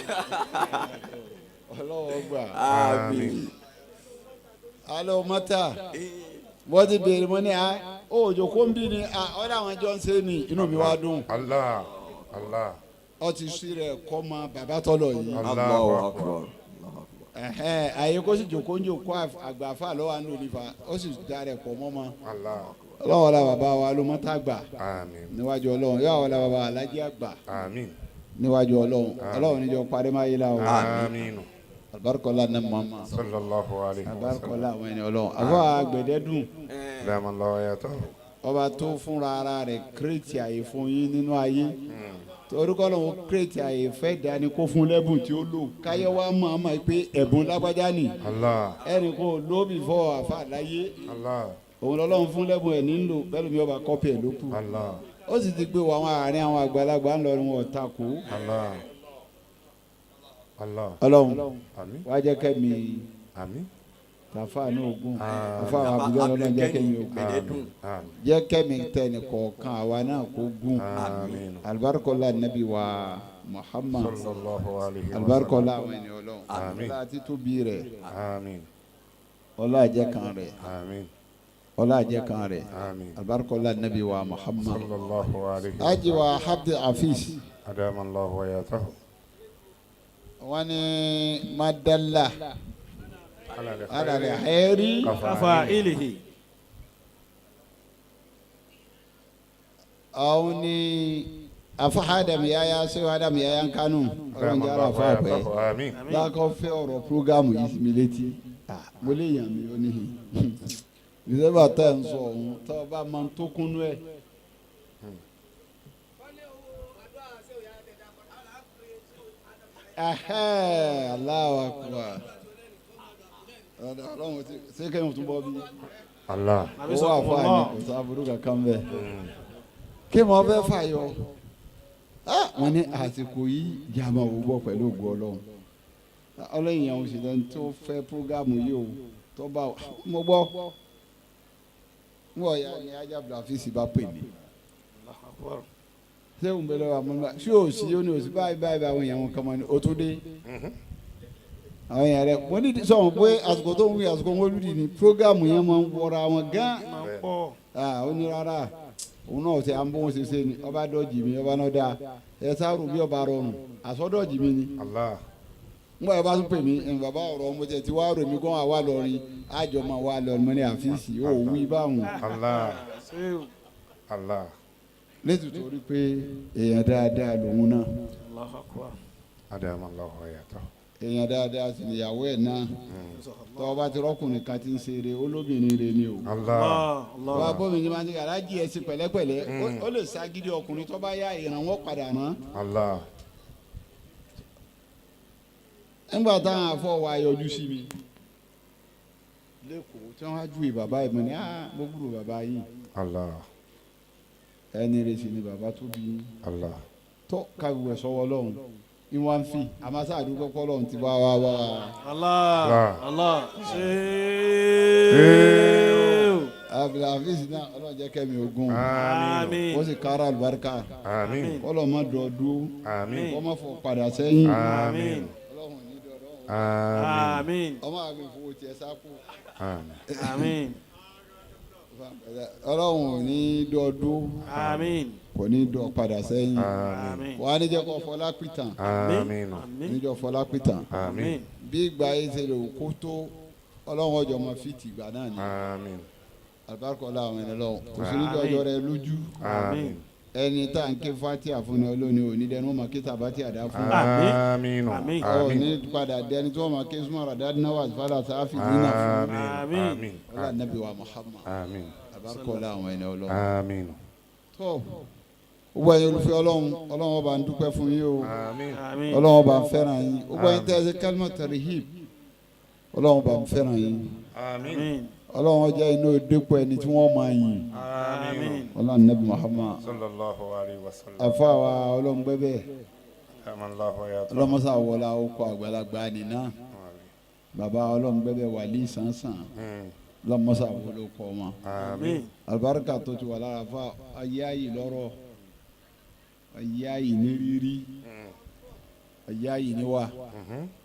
Ọlọ́wọ́ gbà. Àmín. Alomata. Mo ti béèrè mo ní a òjò kó ń bí ni ọ̀dà àwọn jọ ń ṣe ni inú mi wá dùn. Allah. Allah. Ọ ti sí rẹ̀ kọ́ mọ bàbá tọ́lọ̀ yìí. Allahu akbar. Àyè kó sì jòkó ń jòkó àgbàfà lọ́wọ́ àánú olùfà ó sì da rẹ̀ pọ̀ mọ́ mọ́. Allah. Ọlọ́wọ́ la bàbá wa ló mọ́ tá gbà. Àmín. Níwájú Ọlọ́run yóò wọ́n la bàbá alájí àgbà. Àmín. Níwájú Ọlọ́run Ọlọ́run níjọ parí máa yé la o. Àmín. Alibarikola ní mama. Sallallahu alayhi wa sallam. Alibarikola àwọn ẹni Ọlọ́run. Àfọ àgbẹ̀dẹ́dùn. Adam Allah wa yatahu. Ọba tó fúnra ara rẹ̀ kírètì àyè fún yín nínú ayé. Torúkọ lòun kírètì àyè fẹ́ dání kó fún lẹ́bùn tí ó lò káyọ̀ wá mọ̀ ọ́n mọ̀ pé ẹ̀bùn lágbájá nì. Allah. Ẹnì kò lóbi fọ àfa láyé. Allah. Òun lọ́lọ́run fún lẹ́bùn ẹ̀ nílò bẹ́ẹ̀ mi ọba kọ́pì ẹ̀ ló kù. Allah. Ó sì ti gbé wọ àwọn àárín àwọn àgbàlagbà ńlọrọ̀ wọn ọ̀tá kú. Allah. Allah. Ọlọ́run Àmín. wá jẹ́ kẹ́mi Àmín. tàfà ní ogun tàfà àbújá Ọlọ́run jẹ́ kẹ́mi ogun Àmín. Àmín. jẹ́ kẹ́mi tẹnì kọ̀ọ̀kan àwa náà kó gùn. Àmín. Alibarikola nabi wa Muhammad. Sallallahu alayhi wa sallam. Alibarikola àwọn ẹni Ọlọ́run. Àmín. Ọlá títóbi rẹ̀. Àmín. Ọlá àjẹ́ kan rẹ̀. Àmín. Ọlá àjẹ́ kan rẹ̀. Àmín. Alibarikola nabi wa Muhammad. Sallallahu alayhi wa Aji wa Abdul Hafiz. Adam Allah wa yatahu. Wọ́n ní madala alale hẹ́rí. Kafa'ilihi. Àwọn ní afa Adam yaya sèwé Adam yaya ń kánú. Ọlọ́run jẹ́ ara fa pẹ́. Àmín. Lákọ̀ fẹ́ ọ̀rọ̀ programu yìí sí mi létí. Mo lè yàn mí ó níhìn. Ìṣẹ́bà tẹ̀ ń sọ òun tọ́ ọ bá máa ń tó kúnú ẹ̀. Allahu akbar. Ọlọ́run ti ṣé kẹ́hìn tún bọ́ bí? Allah. Owó àfọ àní kò sábúrú kankan bẹ́ẹ̀. Kí mo fẹ́ fàyọ? Wọ́n ní àsìkò yìí jàmọ̀ ò bọ̀ pẹ̀lú ògo Ọlọ́run. Ọlọ́run yẹn oṣù tó fẹ́ prógámù yìí o tó bá mo gbọ́. N wọ̀ ya ni Ajá Abdulhafiz bá pè mí. Ṣé òun bẹ lọ́wọ́ àmọ́ ṣé òsì ó ní òsì báyìí báyìí báwọn èèyàn wọn kàn mọ́ ni ó tún dé. Àwọn èèyàn rẹ mo ní sọ̀rọ̀ pé àsìkò tó ń wí àsìkò wọn lùdì ní prógámù yẹn máa ń wọra wọn gán. Ó ní rárá òun náà ṣe à ń bó wọn ṣe ṣe ni ọba dọ́jì mi ọba náà dáa ẹ sáárù bí ọba rọrùn àsọdọ̀jì mi ni. Allah. N bá yẹn bá tún pè mí bàbá ọ̀rọ̀ mo tẹ̀ tí wàá rò mí kó wà lọ́rin àjọ máa wà lọ́rin mo ní àfíìsì ó wí báwọn. Allah. Allah. Létí torí pé èèyàn dáadáa lòun náà. Adam Allah wa yatahu. Èèyàn dáadáa sì níyàwó ẹ̀ náà. Tọ́ ọba ti rọ́kùnrin kan ti ń ṣe eré olóbìnrin rẹ ni o. Allah. Wọ́n bómi ní máa ń ṣe alájí ẹ̀ sí pẹ̀lẹ́pẹ̀lẹ́ ó lè ṣagídí ọkùnrin tó bá yá ìrànwọ́ padà rán. Allah. Nígbà táwọn afọ wa yọjú sí mi lẹ́kọ̀ọ́ tí wọ́n á ju bàbá yìí mo ní mo gbúrò bàbá yìí. Allah. Ẹni rẹ̀ sì ni bàbá tó bí yín. Allah. Tó káwé wẹ̀ sọ́wọ́ lọ́hùn ìwọ̀n fi àmọ́ sáà dúpẹ́ kọ́ lọ́hùn ti wá wá wá. Allah. Allah. Ṣéèw. Abdulhafiz náà Ọlọ́run jẹ́ kẹ́mi ogun. Àmín. Ó sì kára àlùbáríkà. Àmín. Kọ́lọ̀ má dọ̀ọ́dún. Àmín. Kọ́ má fọ padà sẹ́yìn. Àmín. Ọlọ́run ní dọ̀ọ́dún. Àmín. Àmín. Ọmọ àgbẹ̀ fowó tiẹ̀ sápò. Àmín. Ọlọ́run ò ní dọ́ọdún. Àmín. Kò ní dọ̀ padà sẹ́yìn. Àmín. Wà á níjẹ́ kó fọlá pìtàn. Àmín. Níjọ́ fọlá pìtàn. Àmín. Bí ìgbà yìí ṣe lè kó tó Ọlọ́run ọjọ́ mọ fìtì ìgbà náà ni. Àmín. Alibarika àwọn ẹni lọ́wọ́ kò sí níjọ́ ọjọ́ rẹ lójú. Àmín. Ẹni tá à ń ké fatia fún ni olóni òní dẹni wọn máa ké tabati àdá fún. Àmín. Ọ ní padà dẹni tí wọn máa ké sumara dáadínà wà fàlà sáfì dínà fún. Àmín. Ọlá nàbí wa Muhammad. Àmín. Alibarika àwọn ẹni ọlọ́run. Àmín. Tó gbogbo ẹ̀yin olùfẹ́ Ọlọ́run, Ọlọ́run ọba ń dúpẹ́ fún yín o. Àmín. Ọlọ́run ọba ń fẹ́ràn yín. Gbogbo ẹ̀yin tẹ́ ẹ ṣe kálímà tarihib, Ọlọ́run ọba ń fẹ́ràn yín. Àmín. Ọlọ́run ọjà inú dépò ẹni tí wọ́n máa yìn. Àmín. Ọlọ́run nàbí Muhammad. Sallallahu alayhi wa sallam. Àfa wa Ọlọ́run gbẹ́bẹ́. Amallahu hayatahu. Ọlọ́mọsá wọlá okọ̀ àgbàlagbà nìna. Bàbá Ọlọ́run gbẹ́bẹ́ wàlí sànsàn. Ọlọ́mọsá wọlé okọ̀ wọn. Àmín. Alibarika tó ti wà lára fa ayé ayé lọ́rọ̀, ayé ayé ní rírí, ayé ayé ní wa,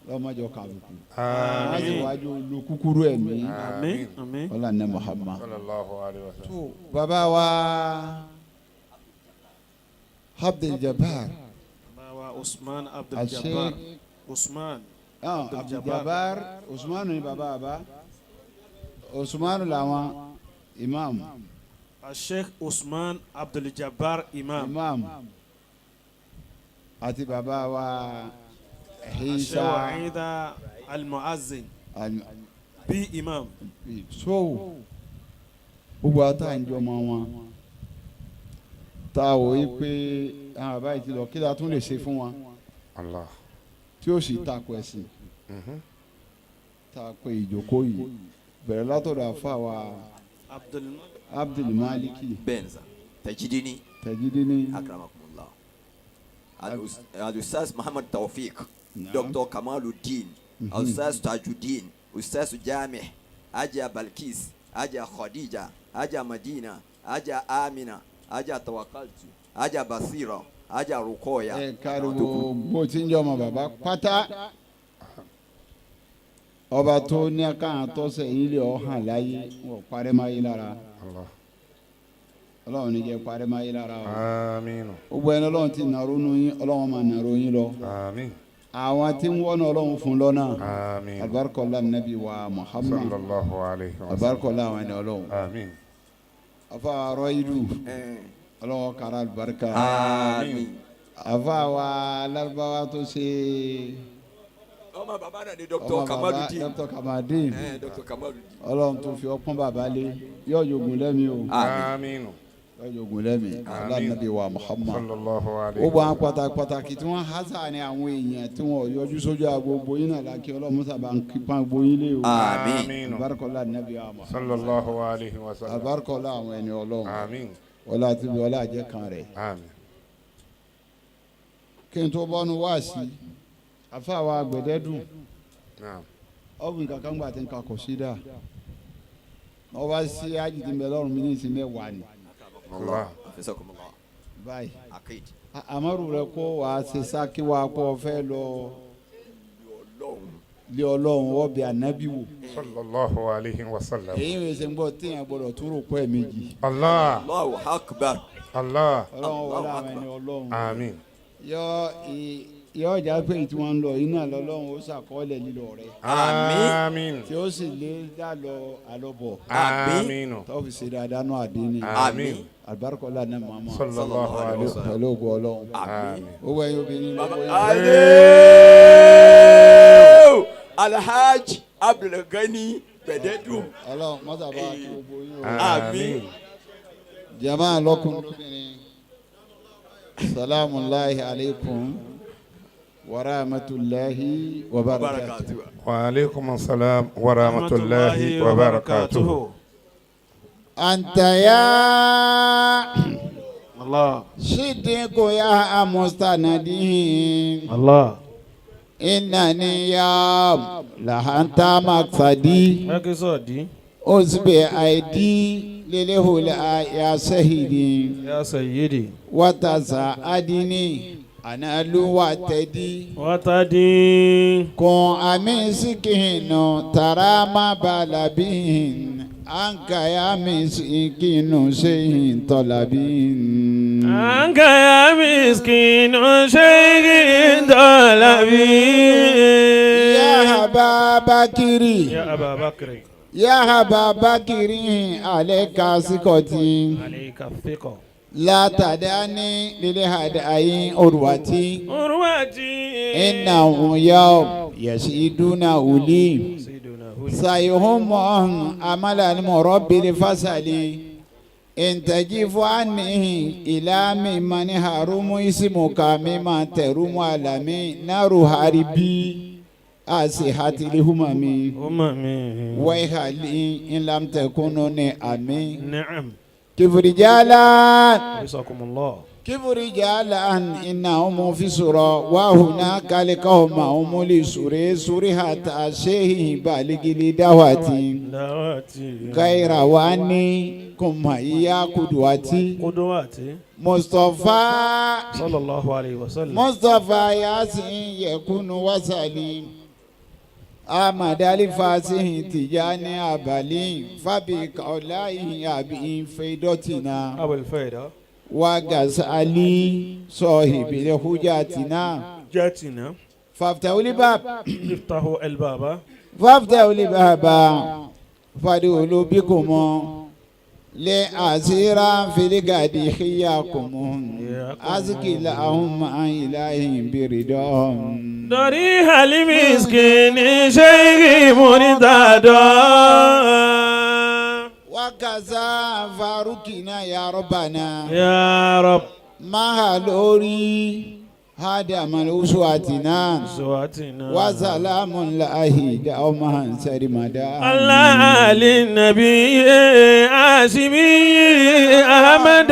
lọ́mọdé kàbùkù. Àmín. Wájú wájú lu kúkúrú ẹ̀mí. Àmín. Ọlá ní Muhammad. Sallallahu alayhi wa sallam. Bàbá wa Abdul Jabbar. Bàbá Usman Abdul Àṣẹ- Jabbar. Usman Abdul Jabbar Usman ni bàbá bàbá Usman làwọn imam. Sheikh Usman Abdul Jabbar Imam. Imam àti bàbá wa Isa Isa Ida Al-Muazzin. Bí Imam. So gbogbo ata ń jọ mọ wọn tá a wò yí pé àwọn bàbá yìí ti lọ kí la tún lè ṣe fún wọn Allah. tí ó sì takò ẹ̀sìn tá a pé ìjókòó yìí bẹ̀rẹ̀ látọ̀dọ̀ àfa wa Abdul Maliki. Bẹ́ẹ̀ ni sà, Tajidini. Tajidini. Akramakumullah. Al-Ustaz Muhammad Tawfiq, Dr. Kamaluddin, Al-Ustaz Tajuddin, Ustaz Jamih, Aja Balkis, Aja Khadija, Aja Madina, Aja Amina, Aja Tawakaltu, Aja Basira, Aja Rukoya. Ẹ káriwo bó ti ń jọ ọmọ bàbá pátá, ọba tó ní káwọn tọ́sẹ̀ yín lè ọ hàn láyé wọ́n parẹ́ máa yé lára. Ọlọ́run ní jẹ́ parẹ́ máa yé lára o. Àmín. Gbogbo ẹni Ọlọ́run ti nàró nu yín, Ọlọ́run máa nàró yín lọ. Àmín. Àwọn tí ń wọ́nà Ọlọ́run fún lọ́nà. Àmín. Alibarikọ́lá nabi wa Muhammad. Sallallahu alayhi wa sallam. Alibarikọ́lá àwọn ẹni Ọlọ́run. Àmín. Afa arọ́yìdù Ọlọ́run kara alibarika. Àmín. Afa wa Lárúbáwá tó ṣe. Ọmọ bàbá náà ni Dr. Kamaludin. Dr. Kamaludin. Dr. Kamaludin. Ọlọ́run tó fi ọpọ́n bàbá lé yóò jogun lẹ́mi o. Àmín. Yóò jogun lẹ́mi. Ọlọ́run nabi wa Muhammad. Sallallahu alayhi Gbogbo àwọn pàtàkì pàtàkì tí wọ́n hásà ni àwọn èèyàn tí wọ́n yọjú sójú àgbo yín náà lákì Ọlọ́run sábà ń kípa gbogbo yín lé o. Àmín. Alibarikọ́lá nabi wa Muhammad. Sallallahu alayhi wa sallam. Alibarikọ́lá àwọn ẹni Ọlọ́run. Àmín. Ọlá àti ọlá àjẹ kan rẹ̀. Àmín. Kí n tó bọ́nu wá sí afa wa gbẹdẹ́dùn Naam. ọ̀gbìn kankan gbà tí n ka kò sí dà ọba sí ajínigbé bẹ lọ́rùn mi ní ìsìn mẹ́wàá ni. Allah. Afisakumullah. Báyìí Akid. amaru rẹ kó wàá ṣe sákì wàá kó fẹ́ lọ lé Ọlọ́run ọbẹ̀ ànábì wò. Sallallahu alayhi wa sallam. Èyí ń ṣe ń gbọ́ téèyàn gbọ́dọ̀ tó rò pẹ́ méjì. Allah. Allahu akbar. Allah. Ọlọ́run wọlé àwọn ẹni Ọlọ́run. Àmín. Yọ ọjà pé tí wọ́n ń lọ iná lọ́lọ́run ó ṣàkọọ́lẹ̀ lílọ rẹ̀. Àmín. Tí ó sì lé dá lọ àlọ́bọ̀. Àmín. Tó fi ṣe dáadáa náà àdínní. Àmín. Alibarikọ́lá náà màmá. Sallallahu alayhi wa sallam. Pẹ̀lú ògo Ọlọ́run. Àmín. Owó ẹ̀yin obìnrin ló wọ́n. Aleu Alhaji Abdulgani Gbẹdẹdùn. Ọlọ́run mọ́tàbá kí gbogbo yín o. Àmín. Jama lọ́kùnrin lóbìnrin. Salamu alayhi alaykum wa rahmatulahi wa barakatuh. Wa alaykum assalam wa rahmatulahi wa barakatuh. Anta ya Allah. Sidiku ya mustanadi. Allah. Innani ya lahanta maksadi. Makisodi. Usbi aidi lilihula ya sahidi. Ya sayyidi. Watasaadini Analu watadi. Watadi. Kun amisikinu tarama balabin. Anka ya misikinu sehin tolabin. Anka ya miskinu sehin tolabin. Ya Ababakiri. Ya Ababakiri. Ya Ababakiri aleka sikoti. Aleka fiko. La tadani lili hadai urwati. Urwati. Innahu yaw yasiduna uli. Sayhum amala murabbi fasali. Intajifu anni ila mimman harumu ismuka mimma terumu alami naru haribi asihati lihumami. Umami. Waihali in lam takununi ami. Na'am. Kifurijalan. Jazakumullah. Kifurijalan innahum fi sura wa hunaka liqawma hum li suri suri hatta shehi baligili dawati. Dawati. Gaira wani kuma iya kudwati. Kudwati. Mustafa. Sallallahu alayhi wa sallam. Mustafa yasin yakunu wasali. Ahmad Ali Fasihi Tijani Abali Fabi Kaulahi Abi Faidotina Abul Faida Wa Gazali Sohibil Hujatina Jatina Faftahul Bab Iftahu al Baba Faftahul Baba Fadulu bikum Le azira fil gadi khiyakum Azki lahum an ilahim biridahum ضريح المسكين شيخ مرتضى وكذا فاروقنا يا ربنا يا رب ما لوري هذا من أسواتنا وسلام الله دوما سرمدا الله للنبي عاصمي أحمد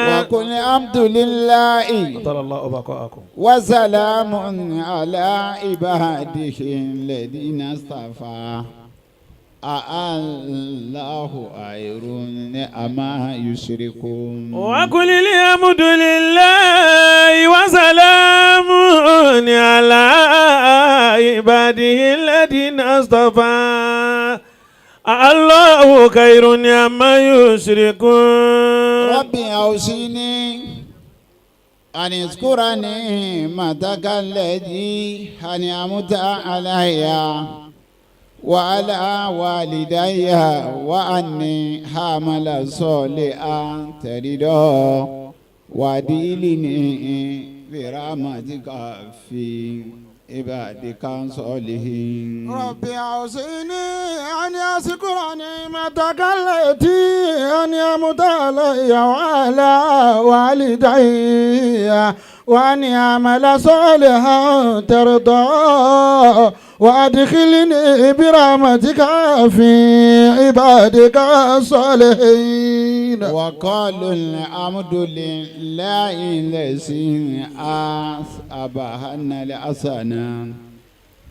وقل الحمد لله أطال الله بقاءكم وسلام على عباده الذين اصطفى الله خير أما يشركون وقل الحمد لله وسلام على عباده الذين اصطفى الله خير عما يشركون ربي أوصيني أن اذكر نعمتك التي أنعمت علي وعلى والدي وأني حمل صالحا ترضاه وأدخلني برحمتك في عبادك الصالحين. ربي أوصيني أن أذكر نعمتك التي أنعمت علي وعلى والدي وأن أعمل صالحا ترضاه وأدخلني برحمتك في عبادك الصالحين. وقالوا الحمد لله الذي أصابنا الحسنة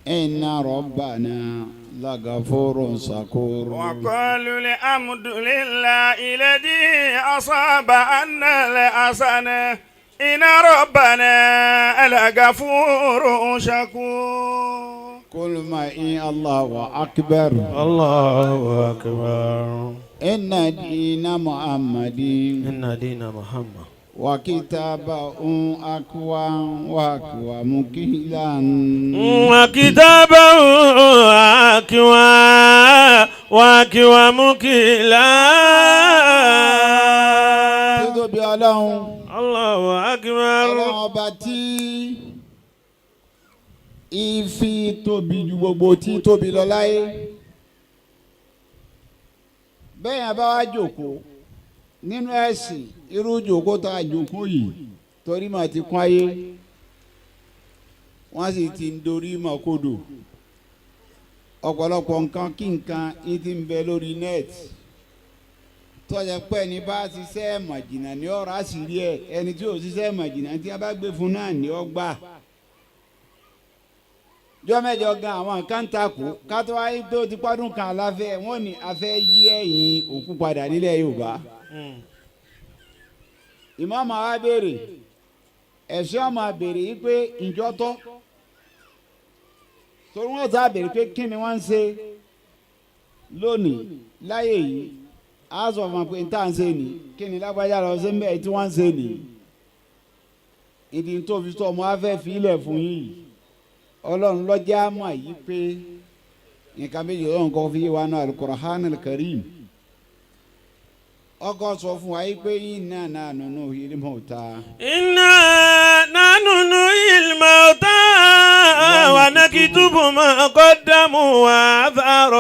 إن ربنا لغفور شكور. وقالوا الحمد لله الذي أصابنا الحسنة إن ربنا لغفور شكور. قل ما إن الله أكبر الله أكبر. إن دين محمد إن دين محمد وكتابه أقوى وأقوى مكيلا وكتابه أقوى وأقوى مكيلا. Títóbi Ọlọ́run. Allahu akbar. Ọlọ́run ọba tí ìfi tóbi ju gbogbo tí tóbi lọ láyé. Bẹ́ẹ̀ yẹn bá wá jókòó nínú ẹ̀sìn irú jókòó tá a jókòó yìí torí mà ti kún ayé wọ́n sì ti ń dorí mọ́ kodò. Ọ̀pọ̀lọpọ̀ nǹkan kí nǹkan yìí ti ń bẹ lórí nẹ́ẹ̀tì tọ́jà pé ẹni bá ṣiṣẹ́ màjìnà ní ọ̀rọ̀ àṣírí ẹ̀ ẹni tí ò ṣiṣẹ́ màjìnà tí a bá gbé fún náà ní ọgbà. Jọ́ mẹ́jọ gan àwọn kan takò kátó wáyé tó ti pọ́dún kan aláfẹ́ wọ́n ní afẹ́ yí ẹ̀yìn òkú padà nílẹ̀ Yorùbá. Ìmáàmù wa béèrè Ẹ̀sìn ọmọ àbèrè yìí pé ǹjọ́ tọ́ torí wọ́n sá béèrè pé kí ni wọ́n ń ṣe lónìí láyé yìí. Á sọ fún wọn pé n tá à ń ṣe nì kí ni lágbájá lọ sí mbẹ́ tí wọ́n ń ṣe nì. Ìdí tó fi sọ ọmọ afẹ́ fi ilẹ̀ fún yìí, ọlọ́run lọ́jà mọ̀ yìí pé nǹkan méjì ọlọ́run kọ́ fi yé wa náà Al-Qur'an Al-Karim. Ọkọ sọ fún wa yìí pé inna nahnu nuhyil mauta. إنا نحن نحيي الموتى ونكتب ما قدموا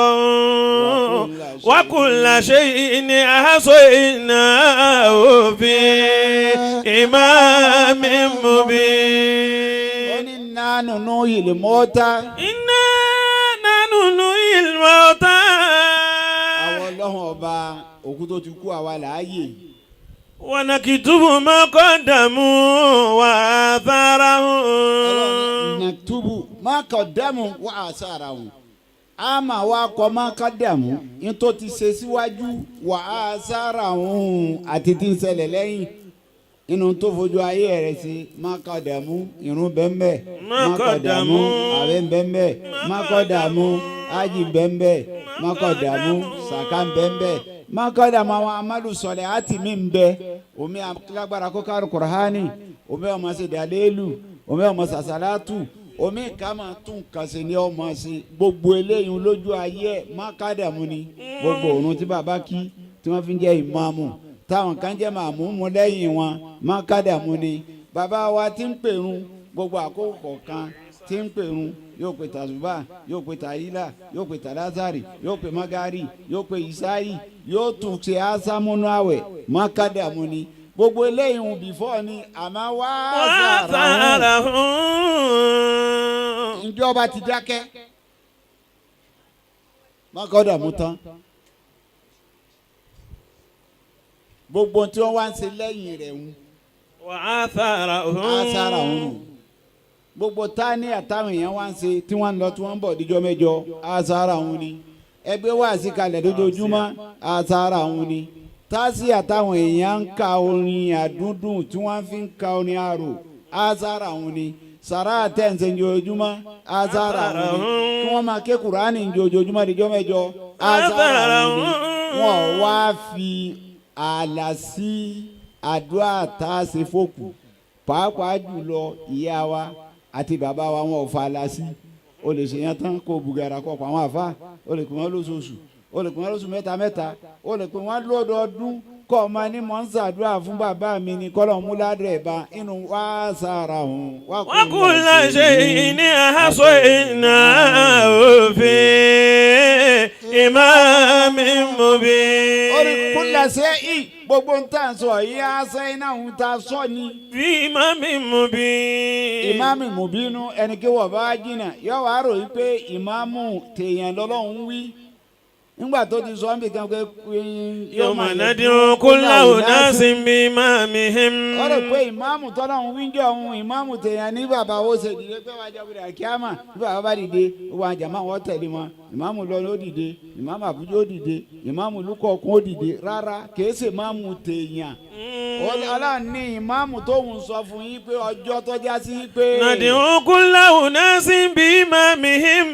وآثارهم وكل شيء أحصيناه في إمام مبين. Ó ní nahnu nuhyil mauta. إنا نحن نحيي الموتى. Àwọn ọlọ́run ọba òkú tó ti kú àwa láàyè. ونكتب ما قدموا وآثارهم. Naktubu ma qaddamu wa asarahum. A máa wá kọ ma qaddamu ní tó ti ṣe síwájú wa asarahum àti tí ń ṣẹlẹ̀ lẹ́yìn inú tó fojú ayé rẹ̀ sí. Ma qaddamu irun bẹ́ńbẹ́, ma qaddamu àwẹ̀ bẹ́ńbẹ́, ma qaddamu ájì bẹ́ńbẹ́, ma qaddamu sàká bẹ́ńbẹ́, ma qaddamu àwọn amadu sọ̀lẹ̀ àti mí bẹ́ omi alágbára kó kárò kùránì, omi ọmọ ṣe dàlélù, omi ọmọ sàṣàlátù, omi kàmá tún kàṣe ní ọmọ ṣe gbogbo eléyìí lójú ayé ẹ. Má kádàmú ni gbogbo òrùn tí bàbá kí tí wọ́n fi ń jẹ́ ìmáàmù táwọn kan jẹ́ màmú mu lẹ́yìn wọn, má kádàmú ni bàbá wa ti ń pèrún gbogbo àkókò kọ̀ọ̀kan tí ń pèrún, yóò pe tàzùbà, yóò pe tàyílà, yóò pe tàlázàrì, yóò pe magari, yóò pe ìsáyì, yóò tún ṣe ásámúnú àwẹ̀. Má kádàmú ni gbogbo eléyìí ń bìfọ́ ni àmọ́ wá sàrà وآثارهم. Ìjọba ti dákẹ́ mọ́kọ́dà mú tán gbogbo tí wọ́n wá ń ṣe lẹ́yìn rẹ̀ ń وآثارهم. á sára òun nù. Gbogbo tání àtàwọn èèyàn wá ń ṣe tí wọ́n ń lọ tí wọ́n ń bọ̀ díjọ́ mẹ́jọ, á sára òun ni. Ẹgbẹ́ wá sí kalẹ̀ lójoojúmọ́, á sára òun ni. Tásì àtàwọn èèyàn ń ka orin àdúndùn tí wọ́n fi ń ka orin àrò, á sára òun ni. Sàrà àtẹ̀ǹsẹ̀ ojoojúmọ́, á sára òun ni. Kí wọ́n máa ké Kùránì ojoojúmọ́ díjọ́ mẹ́jọ, á sára òun ni. Wọ́n wá fi ààlà sí àdúrà tá a ṣe fókù, pàápàá jùlọ ìyá wa àti bàbá wa, wọn ò fa ààlà sí. O lè ṣe yẹn tán kó bugara kó pa àwọn àfa, o lè pè wọn lóṣooṣù, o lè pè wọn lóṣù mẹ́ta mẹ́ta, o lè pè wọn lọ́dọọdún, kọ́ ọ máa ní mọ̀ ń ṣàdúrà fún bàbá mi ní kọ́lọ̀ múládùn ẹ̀ bá inú wá sára òun. وكل شيء أحصيناه في إمام مبين. Orí kúnlẹ̀ ṣe é gbogbo ń tà ń sọ yìí á sẹ́yìn náà ń ta sọ ni. في إمام مبين. Ìmáàmù mùbínú ẹni kí wọ́n bá jìnnà yóò wá rò wípé ìmáàmù tèèyàn lọ́lọ́run wí nígbà tó ti sọ níbi kan pé. يوم ندعو كل أناس بإمامهم. Ó rò pé ìmáàmù tọ́lọ́run wí jọ òun ìmáàmù tèèyàn ní bàbá ó ṣe dìde pé wàá jẹ́ kúrẹ́ kíámà bí bàbá bá dìde ó wà jàmá wọn tẹ̀lé wọn, ìmáàmù lọ́nà ó dìde, ìmáàmù àbújá ó dìde, ìmáàmù lúkọ̀ọ̀kún ó dìde. Rárá, kìí ṣe ìmáàmù tèèyàn. Ọlọ́run ní ìmáàmù tóun sọ fún yín pé ọjọ́ tọ́já sí pé. ندعو كل أناس بإمامهم.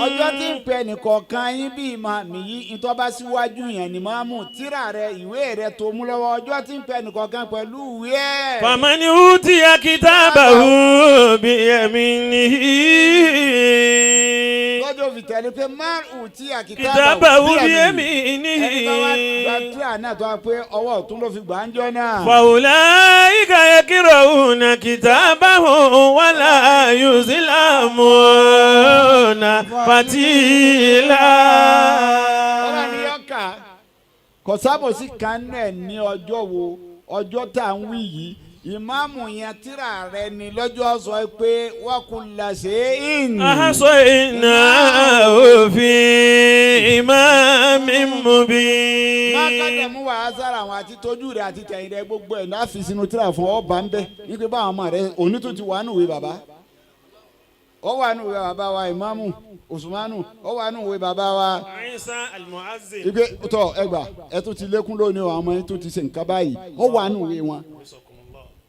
Ọjọ́ tí ń pẹ nìkọ̀ọ̀kan yín bí ìmáàmù yìí, ìtọ́ bá síwájú yẹn ni máàmù tíra rẹ ìwé rẹ tó mú lọ́wọ́, ọjọ́ tí ń pẹ nìkọ̀ọ̀kan pẹ̀lú ìwé ẹ̀. فمن أوتي كتابه بيمينه. Lọ́jọ́ fi tẹ̀lé pé márùn tí àkìtà كتابه بيمينه. Ẹni bá wá gba tíra náà tó wá pé ọwọ́ ọ̀tún ló fi gbà ń jọ náà. فأولئك يقرؤون كتابهم ولا يظلمون فتيلا. Ọlọ́run ni yọ ká kò sábòsí kan náà ní ọjọ́ wo ọjọ́ tá à ń wí yìí ìmáàmù yẹn tíra rẹ ni lọ́jọ́ sọ pé wọ́n kò lè ṣe é in. أحصيناه في إمام مبين. Má kádàmú wàá sára àwọn àti tójú rẹ àti tẹ̀yìn rẹ gbogbo ẹ̀ láfi sínú tíra fún ọba ń bẹ wípé báwọn ọmọ rẹ òní tó ti wà nùwé bàbá ó wà nùwé bàbá wa ìmáàmù Usmanu ó wà nùwé bàbá wa عيسى المعزل. ipe tọ ẹgbà ẹ tún ti lékún lónìí o, àwọn ọmọ yẹn tún ti ṣe nǹkan báyìí ó wà nùwé wọn.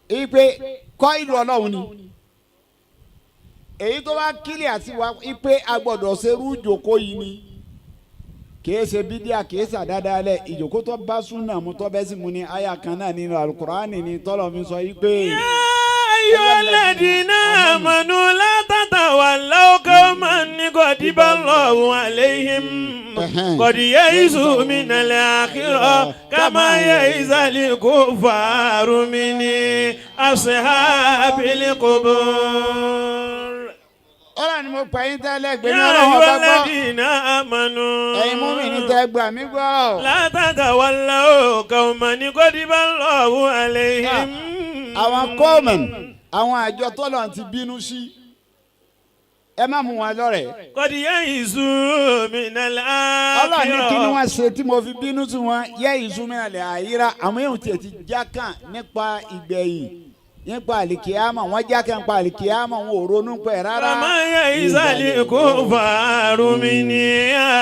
Ipe kọ́ ìlú ọlọ́run ni èyí tó bá kílẹ̀ àti wa ipe a gbọ́dọ̀ ṣerú ìjòkó yìí ni kìí ṣe bídíà kìí ṣe àdádálẹ̀ ìjòkó tó bá súnà mu tó bẹ́ sì mu ni àyà kan náà nínú alukurani ni tọ́lọ̀ mi sọ yìí pé. أيها الذين آمنوا لا تتولوا قوما غضب الله عليهم قد يئسوا من الآخرة كما يئس الكفار من أصحاب القبور. Ọlọ́run ni mo pè yín tẹ́lẹ̀ gbé ní يا ọlọ́run ọba أيها gbọ́. الذين آمنوا Ẹ̀yin mú mi ní tẹ́ gbà mí gbọ́. لا تتولوا قوما غضب الله عليهم. Àwọn kọ́ọ̀mẹ̀n àwọn àjọ tọ́lọ̀ ti bínú sí ẹ má mú wọn lọ́rẹ̀ẹ́. قد يئسوا من Ọlọ́run ní kí ni الآخرة. wọ́n ṣe tí mo fi bínú sí wọn yẹ ìsúnmọ́ àyíra àwọn èèyàn tiẹ̀ ti jákàn nípa ìgbẹ̀yìn nípa àlìkíyàmọ̀ wọ́n jákàn nípa àlìkíyàmọ̀ wọn ò ronú pẹ̀ rárá. كما يئس الكفار من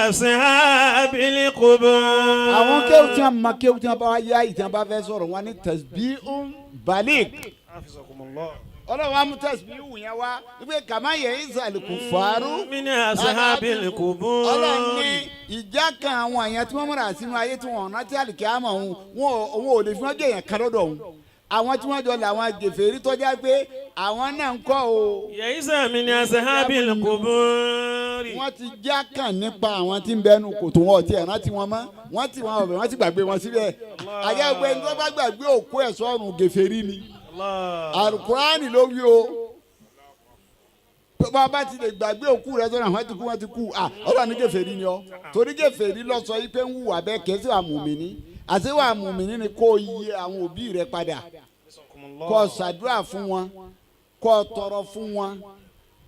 أصحاب القبور. Àwọn kéwù tí wọn ma kéwù tí wọn bá wá yá ìtàn bá fẹ́ sọ̀rọ̀ wọn ní tasbihun baligh. Ọlọ́run wa mú tasbihu yẹn wá wípé kàmá yẹ ìsàlùkù fàárù. من أصحاب القبور. Ọlọ́run ní ìjà kan àwọn èèyàn tí wọ́n múra sínú ayé tí wọ́n rántí àlìkíyàmọ̀ òun wọn ò lè fi wọ́n jẹ́ èèyàn kan lọ́dọ̀ òun àwọn tí wọ́n jọ làwọn gèfèrí tọ́já pé àwọn náà ń kọ́ o. يئس من أصحاب القبور. Wọ́n ti já kàn nípa àwọn tí ń bẹnu kòtò wọn ọ̀tí ẹ̀ rántí wọn mọ́ wọ́n ti wọn ọ̀bẹ wọ́n ti gbàgbé wọn síbẹ̀. Àjẹgbẹ́ ní wọ́n bá gbàgbé òkú ẹ̀ sọ́run gèfèrí ni. Alukurani ló wí o tó bá bá ti lè gbàgbé òkú rẹ sọ́run àwọn ti kú wọ́n ti kú à ọlọ́run ní gèfèrí ni ọ torí gèfèrí lọ sọ yìí pé ń hùwà bẹ́ẹ̀ kìí sí wà mùmíní àti wà mùmíní ni kó yí àwọn òbí rẹ padà kó o ṣàdúrà fún wọn kó o tọrọ fún wọn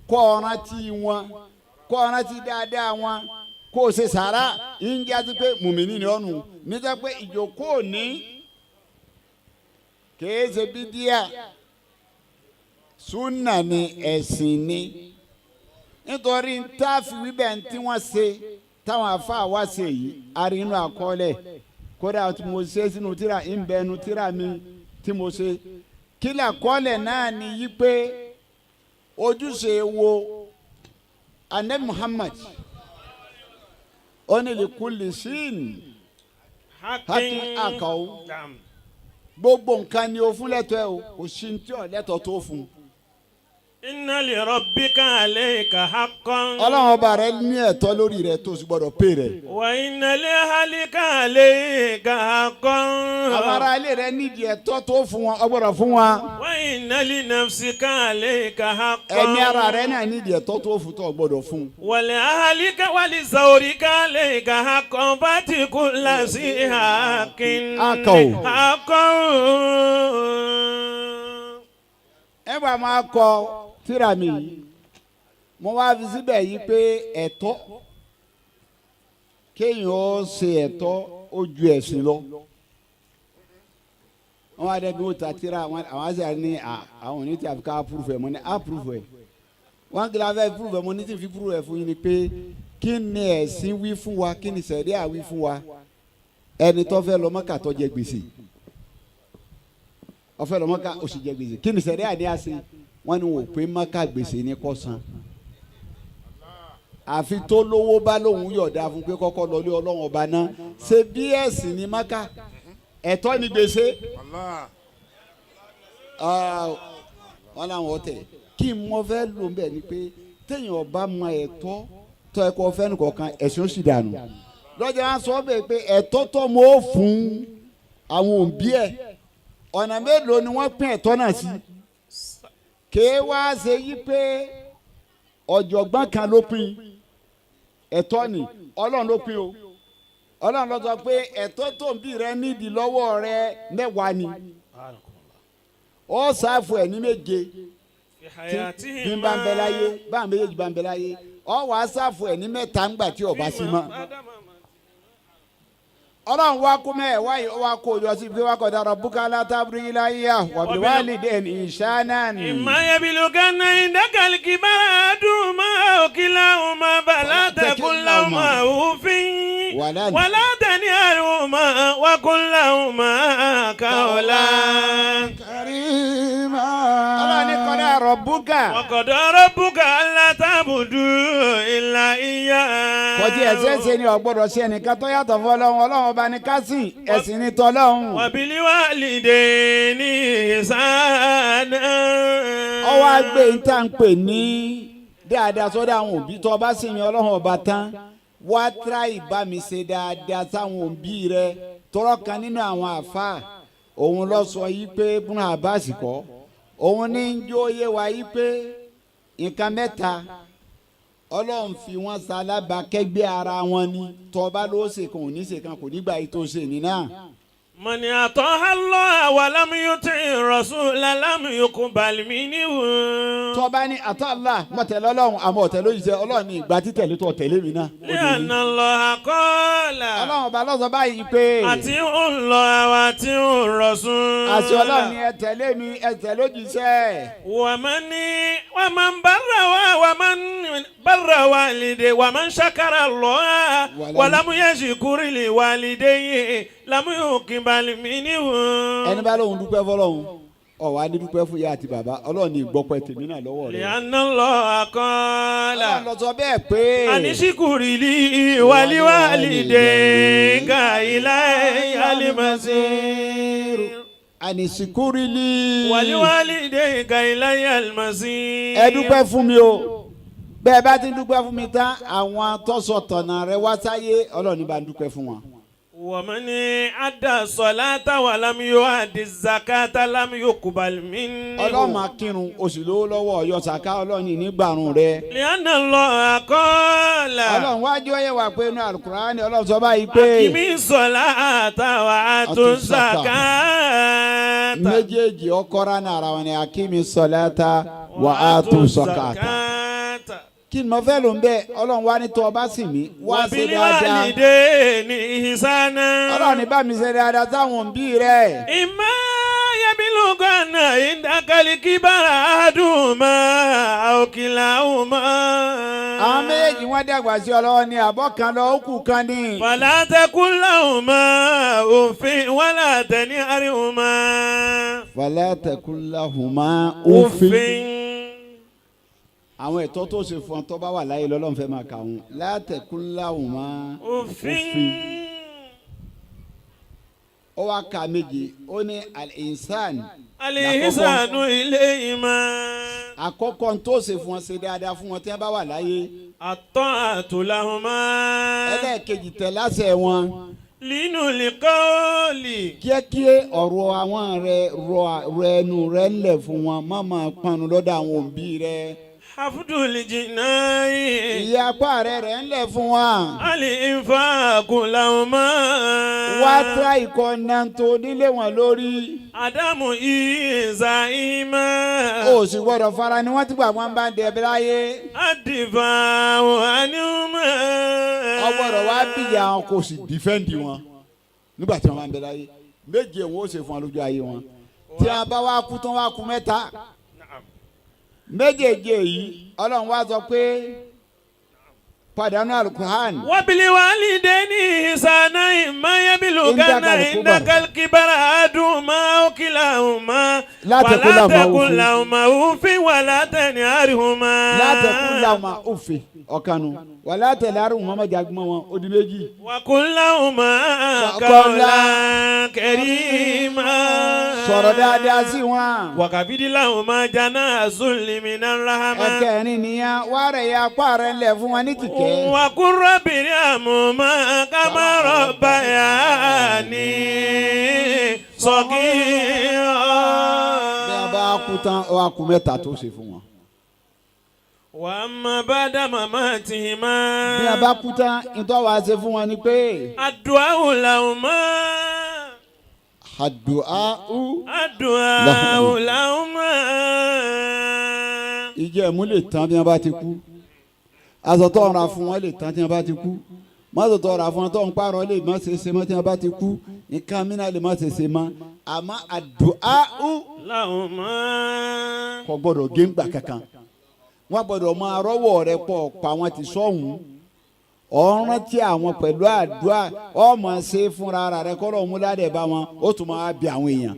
kó o rántí wọn kó o rántí dáadáa wọn kó o ṣe sàrà ń jásí pé mùmíní ni ọ̀nù nígbà pé ìjókòó ní kìí ṣe bídíà súnà ni ẹ̀sìn ni nítorí tá a fi wíbẹ̀ tí wọ́n ṣe táwọn afáà wá ṣe yìí arínú àkọọ́lẹ̀ kódà tí mo ṣe sínú tíra ń bẹnu tíra mi tí mo ṣe kílà kọ́lẹ̀ náà ni yí pé ojúṣe wo anabi Muhammad ó ní likulli sin hakin akaw gbogbo nǹkan ni o fún lẹ́tọ̀ ẹ o kò sí ní tí ò lẹ́tọ̀ tó fún un. Inna li rabbika alayka haqqan. Ọlọ́run ọba rẹ ní ẹ̀tọ́ lórí rẹ tó sì gbọ́dọ̀ pè rẹ. Wa inna li ahlika alayka haqqan. Àwọn ará ilé rẹ nídìí ẹ̀tọ́ tó fún wọn ọ gbọ́dọ̀ fún wọn. Wa inna li nafsika alayka haqqan. Ẹ̀mí ara rẹ náà nídìí ẹ̀tọ́ tó fún tó o gbọ́dọ̀ fún. Wa li ahlika wa li zawrika alayka haqqan fati kulla zi haqqin. Akọ. Haqqan. Ẹ bá máa kọ tírà mi yìí mo wá fi síbẹ̀ yìí pé ẹ̀tọ́ kéèyàn ó ṣe ẹ̀tọ́ ó ju ẹ̀sìn lọ. Wọ́n wá dẹ́bi wọ́n ta tírà àwọn àṣà ní àwọn òní tí a fi ká púrúfù ẹ̀ mo ní á púrúfù ẹ̀ wọ́n kí la fẹ́ púrúfù ẹ̀ mo ní tí fi púrúfù ẹ̀ fún yín ni pé kí ni ẹ̀sìn wí fún wa kí ni sẹ̀ríà wí fún wa ẹni tó fẹ́ lọ Mọ́kà tó jẹ gbèsè ó fẹ́ lọ Mọ́kà ó sì jẹ gbèsè kí ni sẹ̀ríà ní àṣẹ wọ́n ní wọ́n pé Mọ́kà gbèsè ní kó san àfi tó lówó bá lóun yọ̀ọ̀dá fún pé kọ́kọ́ lọlé Ọlọ́run ọba náà ṣe bí ẹ̀sìn ní Mọ́kà ẹ̀tọ́ ni gbèsè wọn làwọn ọtẹ kí n mọ fẹ́ lò ń bẹ̀ ni pé téèyàn ọba mọ ẹ̀tọ́ tọ́ ẹ̀kọ́ fẹ́ nìkọ̀ọ̀kan ẹ̀sìn ó sì dànù lọ́jà wọn sọ bẹ́ẹ̀ pé ẹ̀tọ́ tọ́ mọ́ ó fún àwọn òbí ẹ̀ ọ̀nà mélòó ni wọ́n pín ẹ̀tọ́ náà sí kéé wá ṣe yí pé ọ̀jọ̀gbọ́n kan ló pín ẹ̀tọ́ ni Ọlọ́run ló pín o Ọlọ́run ló sọ pé ẹ̀tọ́ tó ń bí rẹ nídìí lọ́wọ́ rẹ mẹ́wàá ni ó ṣàfù ẹ̀ ní méje tí bí n bá ń bẹ láyé bá ń méjèèjì bá ń bẹ láyé ọ wàá ṣàfù ẹ̀ ní mẹ́ta ńgbà tí ó bá sí mọ́. Ọlọ́run wá kó mẹ́ẹ̀ wáyé ó wá kó yọ sí pé wá kọ̀ dára búkálá tábìlì iláyà wàbí wálìdẹ̀ ìṣáná ni. إما يبلغن عندك الكبر أحدهما أو كلاهما فلا تقل لهما أف ولا تنهرهما وقل لهما قولا كريما. عظيما Ọlọ́run ní qada rabbuka. Wa qada rabbuka alla ta'budu illa iyyahu. Kọjí ẹsẹ̀ ṣe ni ọ̀gbọ́dọ̀ ṣe ẹnìkan tó yàtọ̀ fún Ọlọ́run. Ọlọ́run ọba ní kásìn ẹ̀sìn ní tọ́lọ́run. Wa bil walidayni ihsana. Ọwọ́ àgbẹ̀ ń tà ń pè ní dáadáa sọ́dọ̀ àwọn òbí tó bá sì mi Ọlọ́run ọba tán wá tíráì bá mi ṣe dáadáa sáwọn òbí rẹ tọrọ kan nínú àwọn àfáà òun lọ sọ yìí pé bùnà Abbas kọ́ òun ní ń jó yé wa yìí pé nǹkan mẹ́ta Ọlọ́run fi wọ́n ṣalábàákẹ́gbẹ́ ara wọn ni tọba ló ṣe kan ò ní ṣe kan kò ní gbà yìí tó ṣe ní náà. Man ata'a Allah wa lam yuti' rasula lam yuqbal minhu. Tọba ní àtàlà mọ̀tẹ́lẹ́ Ọlọ́run àmọ́ ọ̀tẹ̀ lójúṣe Ọlọ́run ní ìgbà títẹ̀lé tó tẹ̀lé mi náà. Li'anna Allaha qala. Ọlọ́run ọba ló sọ báyìí pé. Ati'u Allah wa ati'u rasul. Àṣẹ Ọlọ́run ni ẹ tẹ̀lé mi ẹ tẹ̀lé òjíṣẹ́. Wa man barra wa man barra walidayhi wa man shakara Allah wa lam yashkur li walidayhi lam yuqbal minhu. Ẹni bá lóun dúpẹ́ fọlọ́run ọ̀wá ní dúpẹ́ fún ìyá àti bàbá Ọlọ́run ní ìgbọ́pẹ́ tèmi náà lọ́wọ́ rẹ̀. Li'anna Allaha qala. Ọlọ́run ló sọ bẹ́ẹ̀ pé. Anishkuri li wa li walidayka ilayya al-masir. Anishkuri li. Wa li walidayka ilayya al-masir. Ẹ dúpẹ́ fún mi o bẹ́ẹ̀ bá ti ń dúpẹ́ fún mi tán àwọn tọ́sọ̀tọ̀nà rẹ wá sáyé Ọlọ́run ní bá ń dúpẹ́ fún wọn. ومن أدى الصلاة ولم يؤد الزكاة لم يقبل منه. Ọlọ́run máa kírun oṣù lówó lọ́wọ́ ọ̀yọ́ sàká Ọlọ́run ní nígbàrún rẹ. لأن الله قال. Ọlọ́run wájú ọyẹ wà pé inú Al-Qur'ani Ọlọ́run sọ báyìí pé. أقم الصلاة وآتوا الزكاة. Méjèèjì ọkọ́ra náà ara wọn ni akimi salata wa atu zakata. Kí ni mo fẹ́ ló ń bẹ́ Ọlọ́run wá ní tó ọba sì mí wá ṣe dáadáa. Wabiliwalidayni ihsana. Ọlọ́run ní bá mi ṣe dáadáa sáwọn òbí rẹ̀. Imma yablughanna indakal kibara ahaduhuma aw kilahuma. Àwọn méjèèjì wọ́n dàgbà sí Ọlọ́run ní àbọ̀ kan lọ ó kù kan ní. Fala taqul lahuma uffin wala tanharhuma. Fala taqul lahuma uffin. Àwọn ẹ̀tọ́ tó ṣe fún ọ tó bá wà láyé lọ́lọ́run fẹ́ máa kà wọ́n la taqul lahuma uffin. Ó wá ka méje ó ní al-insan. Al-ihsanu ilayhima. Àkọ́kọ́ tó ṣe fún ọ ṣe dáadáa fún wọn tí wọ́n bá wà láyé. At-ta'atu lahuma. Ẹlẹ́ẹ̀kejì tẹ̀ láṣẹ wọn. Linu liqawli. Jẹ́ kí ọ̀rọ̀ àwọn rẹ rọ ẹnu rẹ ńlẹ̀ fún wọn má máa panu lọ́dọ̀ àwọn òbí rẹ. Hafdul jinai. Ìyá apá rẹ rẹ̀ ńlẹ̀ fún wa. Al-infaqu lahuma. Wá tíra ikọ̀ nàntó nílé wọn lórí. Adamu ìzàìmá. O sì gbọ́dọ̀ fara ni wọ́n ti gbà wọ́n bá ń dẹ̀bi láyé. Adìfàwọ̀ àníwọ̀n. Ọ gbọ́dọ̀ wá bìyà wọn kò sì dìfẹ́ǹdì wọn nígbà tí wọ́n bá ń bẹ láyé. Méje wọn ó ṣe fún wọn lójú ayé wọn. Tí wọ́n bá wá kú tán wá kú mẹ́ta. Méjèèjì yìí Ọlọ́run wá sọ pé pàdánù alukuhan. Wabiliwalidayni ihsana imma yablughanna indakal kibara ahaduhuma aw kilahuma. La taqul lahuma uffin wala tanharhuma. La taqul lahuma uffin ọ̀kanu wala tanharhuma má jagun wọn ó di méjì. Wa qul lahuma qawlan karima. Sọ̀rọ̀ dáadáa sí wọn. Waqfid lahuma janaha zulli minar rahma. Ẹ̀kẹrin nìyẹn wà rẹ̀ ya apá rẹ̀ ńlẹ̀ fún wọn ní tìkẹ́. Wa qul rabbi irhamhuma kama rabbayani saghira. Bí a bá kú tán ó wá kú mẹ́ta tó ṣe fún wọn. Wa amma ba'da mamatihima. Bí a bá kú tán ìtọ́ wa ṣe fún wọn ni pé. Addu'a'u lahuma. Addu'a'u. Addu'a'u lahuma. Ìjẹ́ ìmú lè tán bí wọ́n bá ti kú. Aṣọ tó ń ra fún wọn lè tán tí wọ́n bá ti kú. Mọ́tò tó ra fún wọn tó ń pààrọ̀ lè má ṣe ṣe mọ́ tí wọ́n bá ti kú. Nǹkan mìíràn lè má ṣe ṣe mọ́. Àmọ́ addu'a'u lahuma. Kò gbọ́dọ̀ géńgbà kankan. Wọ́n gbọ́dọ̀ máa rọ́wọ́ rẹ pọ̀ pa wọ́n ti sọ́hùn. Ọ̀ràn tí àwọn pẹ̀lú àdúrà ọmọ ṣe fúnra rẹ kọ́ lọ́ọ́ mú ládẹ̀ bá wọn ó tún máa bí àwọn èèyàn.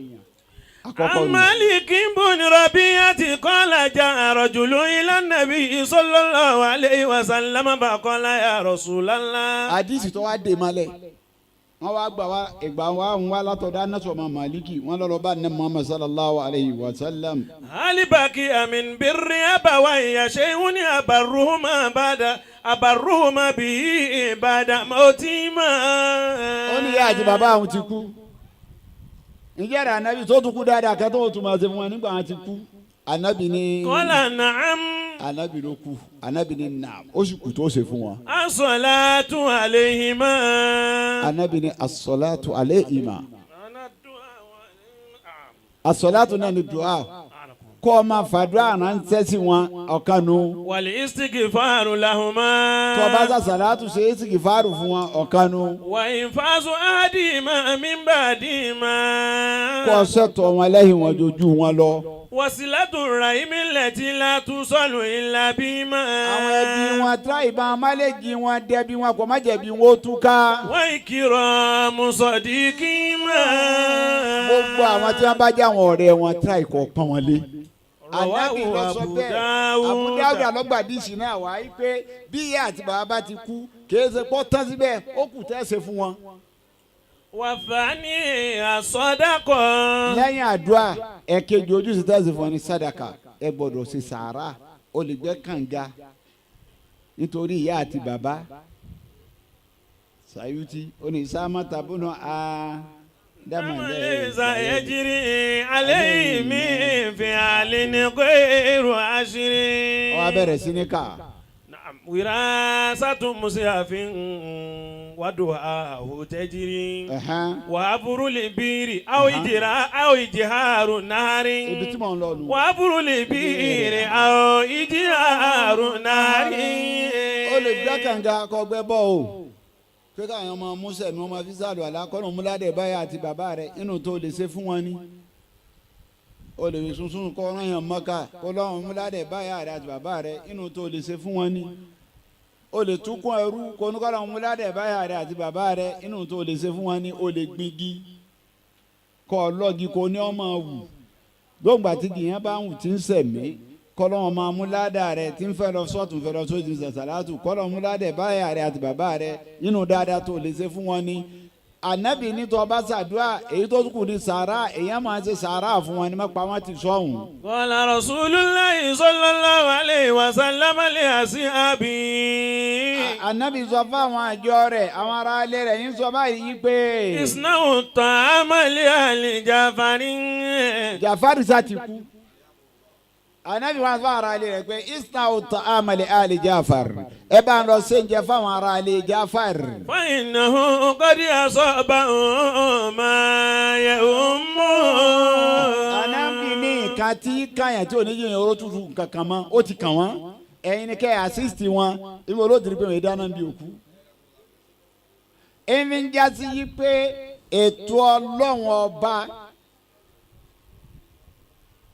Àkọ́kọ́ nù. مالك بن ربيعة قال جاء رجل إلى النبي صلى الله عليه وسلم فقال يا رسول الله. Àdìsí tó wá dé malẹ̀, wọ́n wá gbà wá ìgbà wá ń wá látọ̀dọ̀ anásọ̀mọ́ Màlíkì, wọ́n lọ́lọ́ bá ní Muhammad sallallahu alayhi wa sallam. هل بقي من بر أبوي شيء أبرهما به بعد موتهما؟ Ó ní ìyá àti bàbá àwọn ti kú, ǹjẹ́ rẹ̀ anabi tó tún kú dáadáa kẹ́tọ́ ó tún máa ṣe fún wọn nígbà wọn ti kú? Anabi ní قال نعم. Anabi ló kú, anabi ní naam, ó sì kú tó ṣe fún wọn. الصلاة عليهما. Anabi ní as-salatu alayhima. As-salatu náà ni dùá, kọ́ ọ máa fàdúrà ránṣẹ́ sí wọn, ọ̀kan nu. والاستغفار لهما. Tó o bá sà sàlátù ṣe é sì fáàrù fún wọn, ọ̀kan nu. وإنفاذ أحدهما من بعدهما. Kọ́ ọ sẹ́tọ̀ wọn lẹ́yìn wọn jojú wọn lọ. وصلة الرحم التي لا توصل إلا بهما. Àwọn ẹbí wọn tíra ìbọn máléjì wọn dẹbi wọn kò má jẹ̀bi wọn ó túká. وإكرام صديقهما. Gbogbo àwọn tí wọn bá jẹ́ àwọn ọ̀rẹ́ wọn, tíra ìkọ̀ pọ́n wọn lé. Ànábì ló sọ Abu bẹ́ẹ̀. Dawud. Abu Dawud lọ́gbàdìsí náà wá yí pé bí ìyá àti bàbá bá ti kú, kìí ṣe pọ́ tán síbẹ̀, ó kù tẹ́ ṣe fún wọn. والثاني الصدقة. Lẹ́yìn àdúrà, ẹ̀kejì ojúṣe tẹ́ ṣe fún wọn ní sàdákà. Ẹ gbọ́dọ̀ ṣe sàárà. O lè gbẹ́ kànga nítorí ìyá àti bàbá. Sayuti ó ní sámátà bùnà á dámàlẹ́. ليس يجري عليه من فعل غير عشر. Ó wá bẹ̀rẹ̀ sí ní kà. نعم، وراثة مصحف ودعاء تجري وعبر البير أو إجراء أو إجهار نهر. Ibi tí mò ń lọ nù. وعبر البير أو إجهار نهر. Ó lè gbẹ́ kànga kó gbẹ́ bọ́ o, pé káwọn ọmọ musa mi, wọn máa fi sàlù àlákọ́nù múládé báyà àti bàbá rẹ̀, inú tó lè ṣe fún wọn ni. O lè fi sunsun kọ́ ọ̀ràn yàn mọ́ká kó lọ́wọ́n múládé báyà rẹ̀ àti bàbá rẹ̀, inú tó lè ṣe fún wọn ni. O lè túkún ẹrú kó ní kọ́lọ́wọ́n múládé báyà rẹ̀ àti bàbá rẹ̀, inú tó lè ṣe fún wọn ni. O lè gbígi kọ́ ọlọ́gi kó ní ọmọ wù gbóngbà tí kìyàn bá ń wù tí ń sẹ̀mí, kọ́lọ́wọ́n máa mú ládàá rẹ̀ tí ń fẹ́ lọ sọ́ọ̀tún fẹ́ lọ sóòtún sàṣàlátù, kọ́lọ́wọ́n mú ládàá báyà rẹ̀ àti bàbá rẹ̀, nínú dáadáa tó lè ṣe fún wọn ni. Ànábì ní tó bá ṣàdúrà, èyí tó kù ní sàárà. Èèyàn máa ṣe sàárà fún wọn ni, má pa wọn ti sọ̀hún. قال رسول الله صلى الله عليه وسلم لأصحابه. Ànábì sọ fáwọn àjọ rẹ̀, àwọn ará ilé rẹ̀ yín sọ báyìí yí pé. اصنعوا الطعام لأهل جعفر. Jàfárì sá ti kú. Anabi wa fún ara ilé rẹ̀ pé isna'u ta'ama li ali Jafar, ẹ bá ń lọ séńjẹ fáwọn ará ilé Jafar. فإنه قد أصابهم ما يهم. Anabi ní nǹkan tí káyàn tí oníyẹn oró tutù kankan mọ́, ó ti kàn wọ́n, ẹ̀yin ni kẹ́ ẹ̀ assist wọn. Ibi olóòtú pé wọ́n dáná bí òkú. Ẹni ń jásí yí pé ètò Ọlọ́run ọba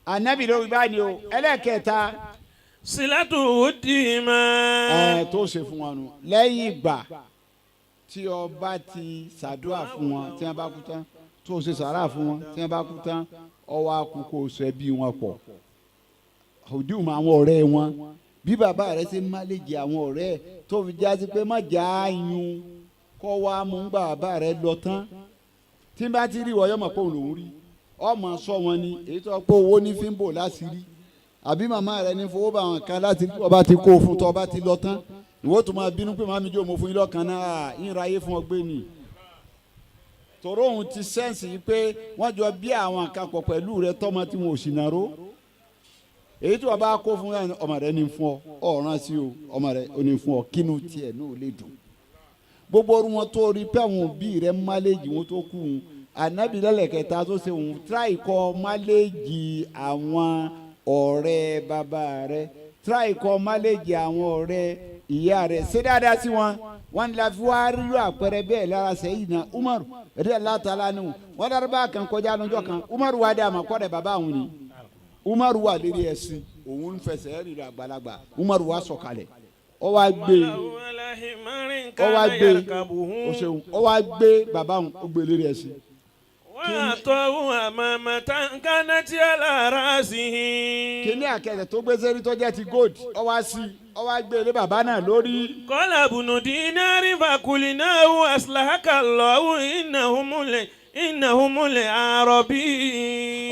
anabi ló wí báyìí o. Ẹlẹ́kẹta. صلة ودهما. Ẹ tó ṣe fún wọn nù lẹ́yìn ìgbà tí ọba ti ṣàdúrà fún wọn tí wọn bá kú tán, tó ṣe sàrà fún wọn tí wọn bá kú tán, ọwọ́ akókò sọ ẹbí wọn pọ̀ òdiwọ̀n àwọn ọ̀rẹ́ wọn. Bí bàbá rẹ ṣe máléjì àwọn ọ̀rẹ́ ẹ̀ tó fi jásí pé má jà á yun kọ́ wa mú gbà bàbá rẹ lọ tán, tí n bá ti rí ìwọ yọmọ pé òun lòún rí ọmọ sọ wọn ni. Èyí tó pé owó ní fi ń bò láṣìírí, àbí màmá rẹ ní fowó bá àwọn kan láti ọba ti kó fún tọ́ ọba ti lọ tán, ìwọ tó máa bínú pé màmí jò mo fún yín lọ́kàn náà, yín ra ayé fún ọ gbé ni. Tòró òun ti sẹ́ǹsì yìí pé wọ́n jọ bí àwọn kan pọ̀ pẹ̀lú rẹ tọ́mọ tí wọn ò sì nàró. Èyí tí wọ́n bá kó fún ọmọ rẹ ní fún ọ ọ̀ràn sí o, ọmọ rẹ ò ní fún ọ, kínú tiẹ̀ ní ò lè dùn. Gbogbo orun wọn tó rí pé àwọn òbí rẹ máléjì wọn tó kú un. Ànábì lẹ́lẹ̀kẹta tó ṣe òun tíráì kọ́ máléjì àwọn ọ̀rẹ́ bàbá rẹ, tíráì kọ́ máléjì àwọn ọ̀rẹ́ ìyá rẹ, ṣe dáadáa sí wọn. Wọn ní la fi wá rírọ àpẹẹrẹ bẹ́ẹ̀ lára sẹ́yìn náà Umaru ẹ̀dẹ́ látara ni wọn dára bá kan kọjá lọ́jọ́ kan. Umaru wà dé àmọ́ kọ́ dẹ̀ bàbá àwọn ni. Umaru wà lérí ẹṣin, òun ń fẹsẹ̀ rírọ àgbàlagbà. Umaru wà sọ̀kalẹ̀, ó wá gbé, ó wá gbé, ó ṣeun, ó wá gbé bàbá òun, ó gbé lérí ẹṣin. فأعطاه عمامة كانت على رأسه. Kíní àkẹsẹ̀ tó gbé sẹ́rí tó jẹ́ ti gold, ó wá sí i, ó wá gbé lé bàbá náà lórí. قال ابن دينار فقلناه أصلحك الله إنهم العربي.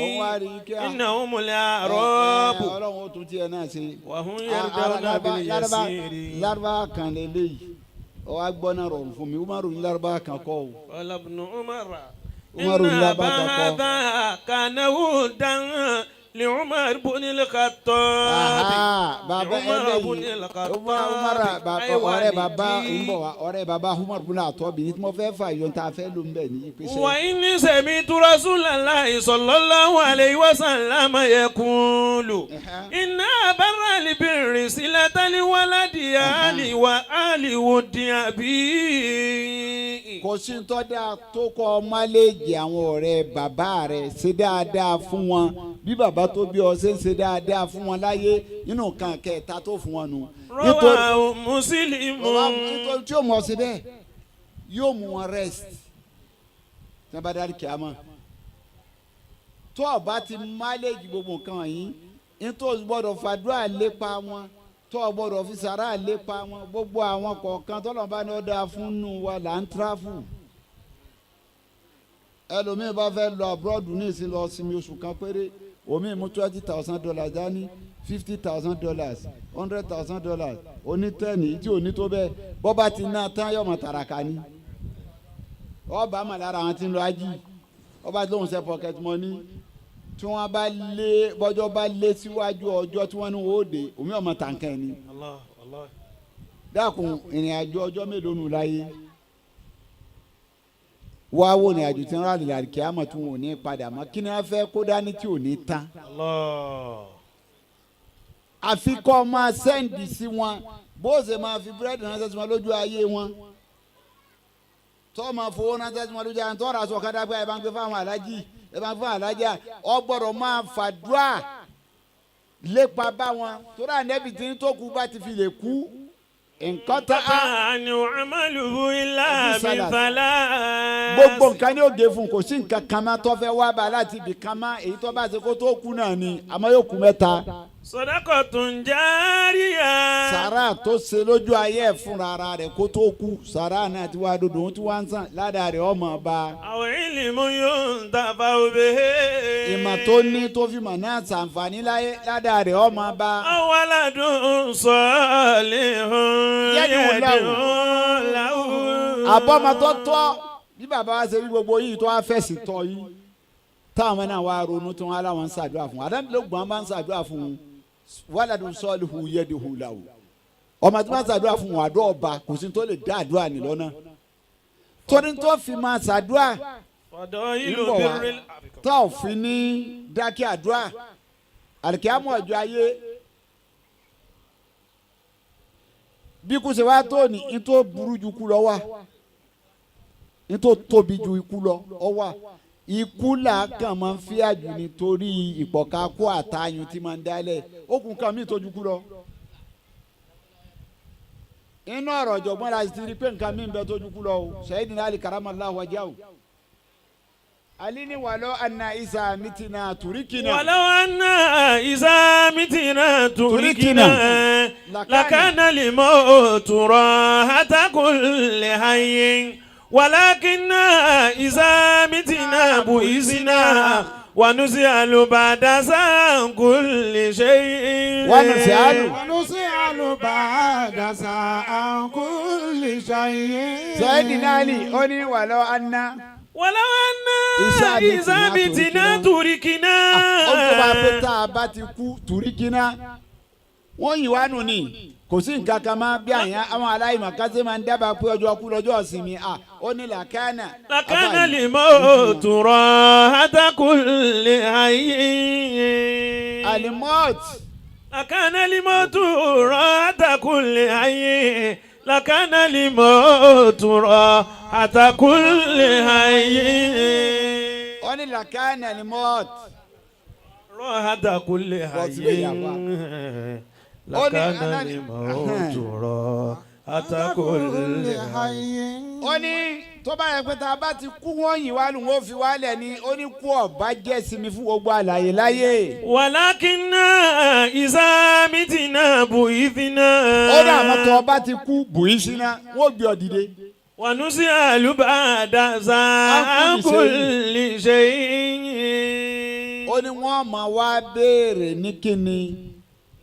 Òun wá rí i kí a. إنهم الأعراب. Ọlọ́run ó tún tiẹ̀ náà ṣe. وهم يرضون باليسير. Lárúbá kan lélẹ́yìí, ó wá gbọ́ náà rọrùn fún mi. Umaru ní Lárúbá kan kọ́ o. قال ابن عمر Umaru إن ní Lárúbá kan kọ́. هذا كان ودا لعمر بن الخطاب. Aha, bàbá Umar ibn eléyìí al-Khattab. Umar ọ̀rẹ́ bàbá ń bọ̀ wá, ọ̀rẹ́ bàbá Umar ibn al-Khattab ní tí mo fẹ́ fà yọ tá a fẹ́ ló ń bẹ̀ ní ìpèsè. وإني سمعت رسول الله صلى الله عليه وسلم يقول إن أبر البر صلة الولد آل وآل ود أبي. Kò sí tó dáa tó kọ́ máléèjì àwọn ọ̀rẹ́ bàbá rẹ̀, ṣe dáadáa fún wọn bí bàbá tó bí ọ ṣe ń ṣe dáadáa fún wọn láyé, nínú nǹkan kẹta tó fún wọn nù. رواه مسلم. Nítorí tí yóò mọ̀ ọ́ sí bẹ́ẹ̀, yóò mú wọn rest tí wọ́n bá dárí kíámà. Tó o bá ti máléèjì gbogbo nǹkan yìí, nítorí gbọ́dọ̀ fàdúrà lépa wọn, tó o gbọ́dọ̀ fi sàrà lépa wọn, gbogbo àwọn kọ̀ọ̀kan tọ́lọ̀ bá ní ó dáa fún nù wa là ń tráfù. Ẹlòmíín bá fẹ́ lọ abroad ní ìsìn lọ sinmi oṣù kan péré, omi mú $20,000 dání, $50,000, $100,000, onítẹ̀ní tí ò ní tó bẹ́ẹ̀. Bọ́ bá ti ná tán, yọ̀mọ̀ tàràkà ni. Ọba mọ̀ lára àwọn tí ń lọ ají, ọba tí lóun ṣe pocket money, tí wọ́n bá lé bọ́jọ́ bá lé síwájú ọjọ́ tí wọ́n ní wọ́n ó dé, omi ọmọ tàǹkà ẹ̀ ni. الله الله. Dákun, ìrìn àjò ọjọ́ mélòó nù láyé wá wò ní àjò tí ń rà lè àríkè àmọ̀ tí wọn ò ní padà mọ́? Kí ni wọ́n fẹ́ kó dání tí ò ní tán? الله. Àfi kọ́ máa send sí wọn, bó ṣe máa fi búrẹ́dì ránṣẹ́ sí wọn lójú ayé wọn, tó máa fowó ránṣẹ́ sí wọn lójú ayé wọn, tó rà aṣọ kádàgbà, ẹ bá ń gbé fáwọn alájì, ẹ bá ń fún alájà, ọ gbọ́dọ̀ máa fàdúrà lépa bá wọn, torí ànẹ́bì tí ń tó kú bá ti fi lè kú nǹkan tá a عنه عمله إلا من ثلاث. Gbogbo nǹkan ní òde fún, kò sí nǹkan kan máa tó fẹ́ wá bá láti ibì kan má. Èyí tó bá ṣe kó tó kú náà ni, àmọ́ yóò kú mẹ́ta. صدقة جارية. Sàrà tó ṣe lójú ayé ẹ̀ fúnra ara rẹ̀ kó tó kú, sàrà náà ti wá dodo, òun tí wá ń sàn ládàá rẹ̀ ọmọ bá. أو علم ينتفع به. Ìmọ̀ tó ní tó fi mọ̀ náà ṣàǹfààní láyé, ládàá rẹ̀ ọmọ bá. أو ولد صالح يدعو له. يدعو له. Àbọ̀mọ tó tọ́ bí bàbá wa ṣe rí gbogbo yìí tó wá fẹ̀sì tọ́ yìí, táwọn náà wá ronú tí wọ́n á láwọn ń ṣàdúrà fún un, àdánilógbọ̀n bá ń ṣàdúrà fún un. ولد صالح يدعو له, ọmọ tí wọ́n ṣàdúrà fún wọn, àdó ọba kò sí tó lè dá àdúrà ní lọ́nà torí tó fi máa ṣàdúrà فضائل ń bọ̀ wá بر tó ò fi ní dákẹ́ àdúrà àlìkíyàmọ̀ ọjọ́ ayé. Bí kò ṣe wá tó ní ní tó burú ju kú lọ wá, ní tó tóbi ju ikú lọ ọ wà. Ikú là kàn máa ń fi àjù nítorí ìpọ̀ka kó àtayùn tí máa ń dálẹ̀ okùn kan mí tó ju kú lọ. Inú ọ̀rọ̀ ọ̀jọ̀gbọ́n la ti rí pé nǹkan mi ń bẹ tó ju kú lọ o. Sayyidina Ali karamallahu wajhahu, Ali ni ولو أنا إذا متنا تركنا. ولو أنا إذا متنا تركنا لكان الموت راحة كل حي ولكننا إذا متنا بعثنا ونسأل بعد عن كل شيء. ونسأل. ونسأل بعد عن كل شيء. Sayyidina Ali ó ní ولو أنا ولو أنا إذا إذا متنا تركنا. Ó tó bá pé tá a bá ti kú تركنا, wọ́n yìí wá nù ní kò sí nǹkan kan máa bí àyàn àwọn aláìmọ̀ kásẹ̀ máa ń dábàá pé ọjọ́ kú lọ́jọ́ ìsinmi à ó ní لكان. لكان الموت راحة كل حي. الموت. لكان الموت راحة كل حي، لكان الموت راحة كل حي. Ó ní لكان الموت. راحة كل حي. لكان الموت راحة كل حي. Ó ní Tó bá yẹ pé tá a bá ti kú wọ́n yìn wá lù wọ́n fi wálẹ̀ ni ó ní kú ọ̀bá jẹ́ sinmi fún gbogbo àlàyé láyé. ولكننا إذا متنا بعثنا. Ó dà mọ́ tó ọba ti kú bùí síná wọ́n gbé ọ dìde. ونسأل بعد ذا عن كل شيء. Ó ní wọ́n máa wá béèrè ní kíni.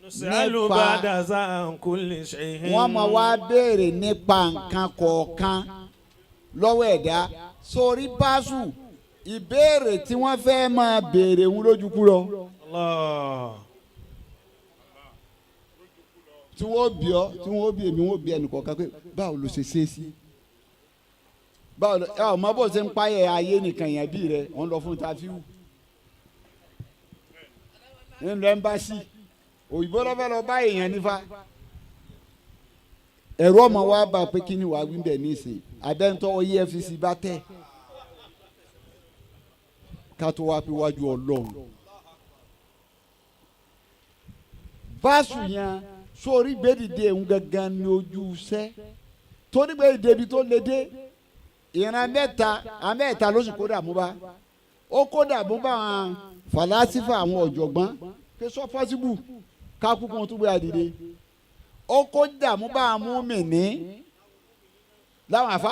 نسأل Nípa- بعد ذا عن كل شيء. Wọ́n máa wá béèrè nípa nǹkan kọ̀ọ̀kan lọ́wọ́ ẹ̀dá sórí báṣù ìbéèrè tí wọ́n fẹ́ máa béèrè ń lójú kú lọ. Allah. Tí wọ́n bí ọ tí wọ́n bí èmi wọ́n bí ẹnìkọ̀ọ̀kan pé báwo ló ṣe ṣe é sí. Báwo ló ẹ ọmọ bó ṣe ń páyẹ ayé nìkan yẹn bí rẹ wọ́n lọ fún tafiu ń lọ ẹmbásí òyìnbó lọ́fẹ́ lọ bá èèyàn nífa ẹ̀rọ ọmọ wa bá pé kí ni wàá wí bẹ̀ nísìn abẹ́ntọ́ EFCC bá tẹ̀ ká tó wá pé wájú Ọlọ́run báṣù yẹn sórí gbèdìde ń gangan ní ojú iṣẹ́ torí gbèdìde ibi tó le dé ìran mẹ́ta àmẹ́ta ló sì kó dààmú bá ó kó dààmú bá àwọn fàlásífà àwọn ọ̀jọ̀gbọ́n pé sọ pọ́síbù kákúkú tó gbé àdìde ó kó dààmú bá àwọn múmìnì láwọn àfa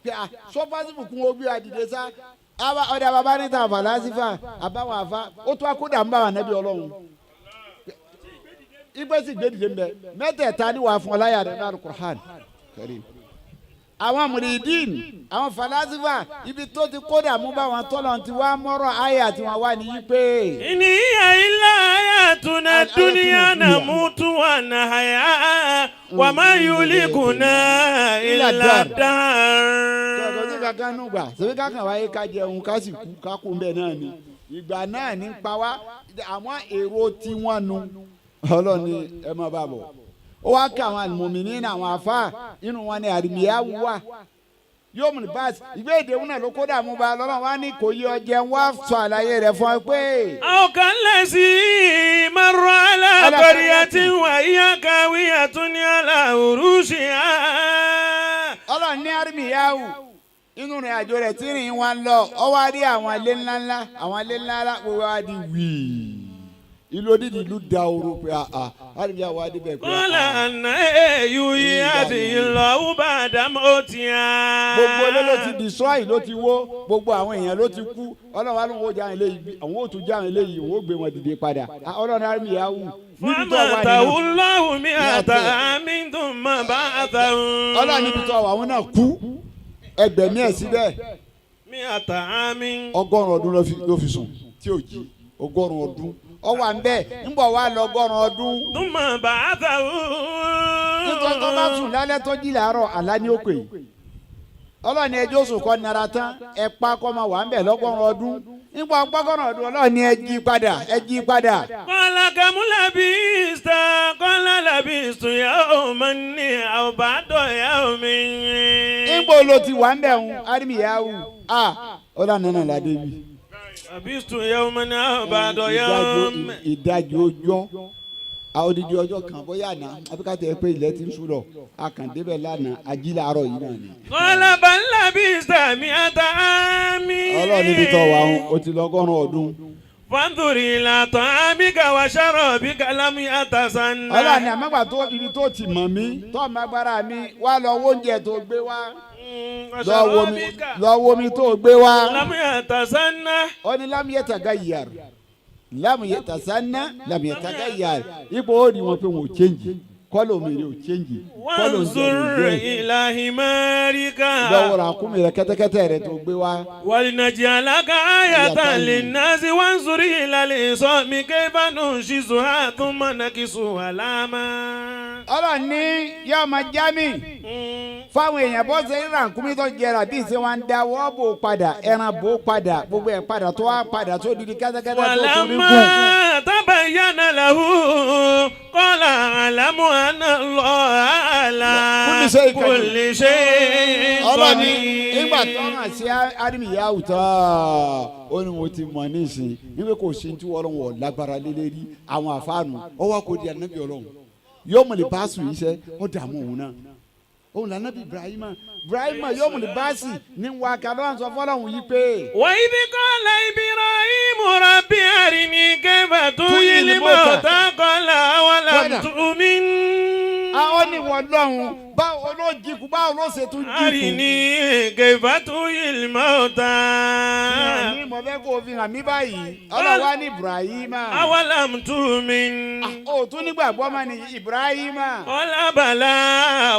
pé à sọ pọ́síbù kún ó gbé àdìde sá ọ̀dà bàbá níta fàlásífà àbáwọn àfa ó tó akó dààmú bá àwọn ànábì Ọlọ́run ìgbésí sì gbé dìde mbẹ mẹ́tẹ̀ẹ̀ta ni wàá fún ọ láyà rẹ nínú Al-Qur'an Karim. Àwọn mùrìdín àwọn falasifa ibi tó ti kódà mú bá wọn tọ́lọ̀ ti wá mọ́rọ̀ àyà tí wọ́n wá ní yí pé. إن هي إلا حياتنا الدنيا نموت ونحيا وما يهلكنا إلا الدهر. Kọ̀ọ̀kan sí kankan nù gbà sèmi kankan wáyé ká jẹun ká sì kú ká kú bẹ́ẹ̀ náà ni ìgbà náà ní pa wá àwọn èrò tí wọ́n nu Ọlọ́run ni ẹ má bá bọ̀ ó wá kí àwọn àlùmọ̀mìnì ní àwọn àfa inú wọn ni àrìmíyáwó wà yóò mú ní báàsì ìgbé èdè òun náà ló kó dààmú ba lọ́nà wa ní kò yí ọjẹ́ wá sọ àlàyé rẹ̀ fún ẹ pé. أو كالذي مر على قرية وهي خاوية على عروشها. Ọlọ́run ní àrìmíyáwó inú rìn àjò rẹ̀ tí rìn wá ń lọ ọ wá rí àwọn ilé ńláńlá àwọn ilé ńláńlá gbogbo wa di wíì ìlú odidi ìlú da ooru pé àà àrìmíyáwó adébẹ̀ pé قال àà. أن يحيي هذه الله بعد موتها. Gbogbo ilé ló ti destroy ló ti wó gbogbo àwọn èèyàn ló ti kú Ọlọ́run wa ló ń wo já àwọn eléyìí àwọn ò tún já àwọn eléyìí òun ó gbé wọn dìde padà Ọlọ́run àrìmíyáwó níbi tó wà فماته nínú الله مئة عام ثم بعثه. Ọlọ́run níbi tó wà àwọn náà kú ẹgbẹ̀mí ẹ̀ síbẹ̀ مئة عام. 100 ọdún ló fi sùn tí ò jí 100 ọdún ọ wà ń bẹ̀ ń bọ̀ wá lọ 100 ọdún ثم بعثه. Nítorí tó bá sùn lálẹ́ tó jí làárọ̀ àlá ní òkè Ọlọ́run ní ẹjọ́ sùn kọ́ nara tán ẹ pa kọ́ máa wà ń bẹ̀ lọ́gọ́rùn ọdún nígbà 100 ọdún Ọlọ́run ní ẹ jí padà ẹ jí padà. قال كم لبثت قال لبثت يوما أو بعض يوم. Nígbà ló ti wà ń bẹ̀ ń arimiyahu a Ọlọ́run náà ládé bi. لبثت يوما أو بعض يوم. Ìdajì ọjọ́ odidi ọjọ́ kan bóyá àná àbíká tẹ pé ilẹ̀ ti ń sùn lọ a kàn débẹ̀ lánàá ají làárọ̀ yìí náà ni. قال بل لبثت 100 عام. Ọlọ́run níbi tó wà ń o ti lọ́gọ́rùn ọdún. فانظر إلى طعامك وشرابك لم يتسنى. Ọlọ́run ní àmọ́gbà tó ibi tó ti mọ̀ mí tó ọmọ agbára mi wá lọ wo oúnjẹ tó gbé wá وشرابك lọ wo mi tó gbé wá. لم يتسنى. Ó ní lámúyẹ tàgá yàrá lámúyẹ tàsánná lámúyẹ tàgá yàrá ipò ó ní wọn pé wọn ò chẹ́ǹjì kọ́lọ̀ mi ò chẹ́ǹjì kọ́lọ̀ ń وانظر jẹ́ إلى حمارك lọ́wọ́ ra kúmi rẹ kẹ́tẹ́kẹ́tẹ́ rẹ tó gbé wá. ولنجعلك آية للناس وانظر إلى العظام كيف ننشزها ثم نكسوها لحما. Ọlọ́run ní yóò máa já mi fáwọn èèyàn bó ṣe ń rànkúmí tó jẹrà bí ṣe wọn ń da wọ́ bò padà ẹran bò padà gbogbo ẹ̀ padà tó wá padà tó di kẹ́tẹ́kẹ́tẹ́ tó torí gùn. ولما تبين له قال أعلم أن الله على كل شيء قدير. كل شيء Ọlọ́run ní nígbà قدير. tó hàn sí arimiyahu tán ó ní mo ti mọ̀ nísìn nígbà kò sí tí wọ́n wọ̀ lágbára lélẹ́rí àwọn àfáànù ọwọ́ kò di ànábì Ọlọ́run yóò mọ̀ lè bá sùn yìí sẹ́ ó dààmú òun náà Òun lànà bí Ibrahima Ibrahima yóò mú ní báàsì ní wàkà lọ́wọ́ sọ fọlọ́hún yìí pé. وإذ قال إبراهيم رب أرني كيف تحيي الموتى قال أولم تؤمن Àwọn ní wọ́n lọ́hùn báwo ló jíkú báwo ló ṣe tún jíkú. أرني كيف تحيي الموتى Ní mo fẹ́ kó o fi hàn mí báyìí ọlọ́wà ní Ibrahima. أولم تؤمن O tún nígbàgbọ́ mọ́ ni Ibrahima. قال بلى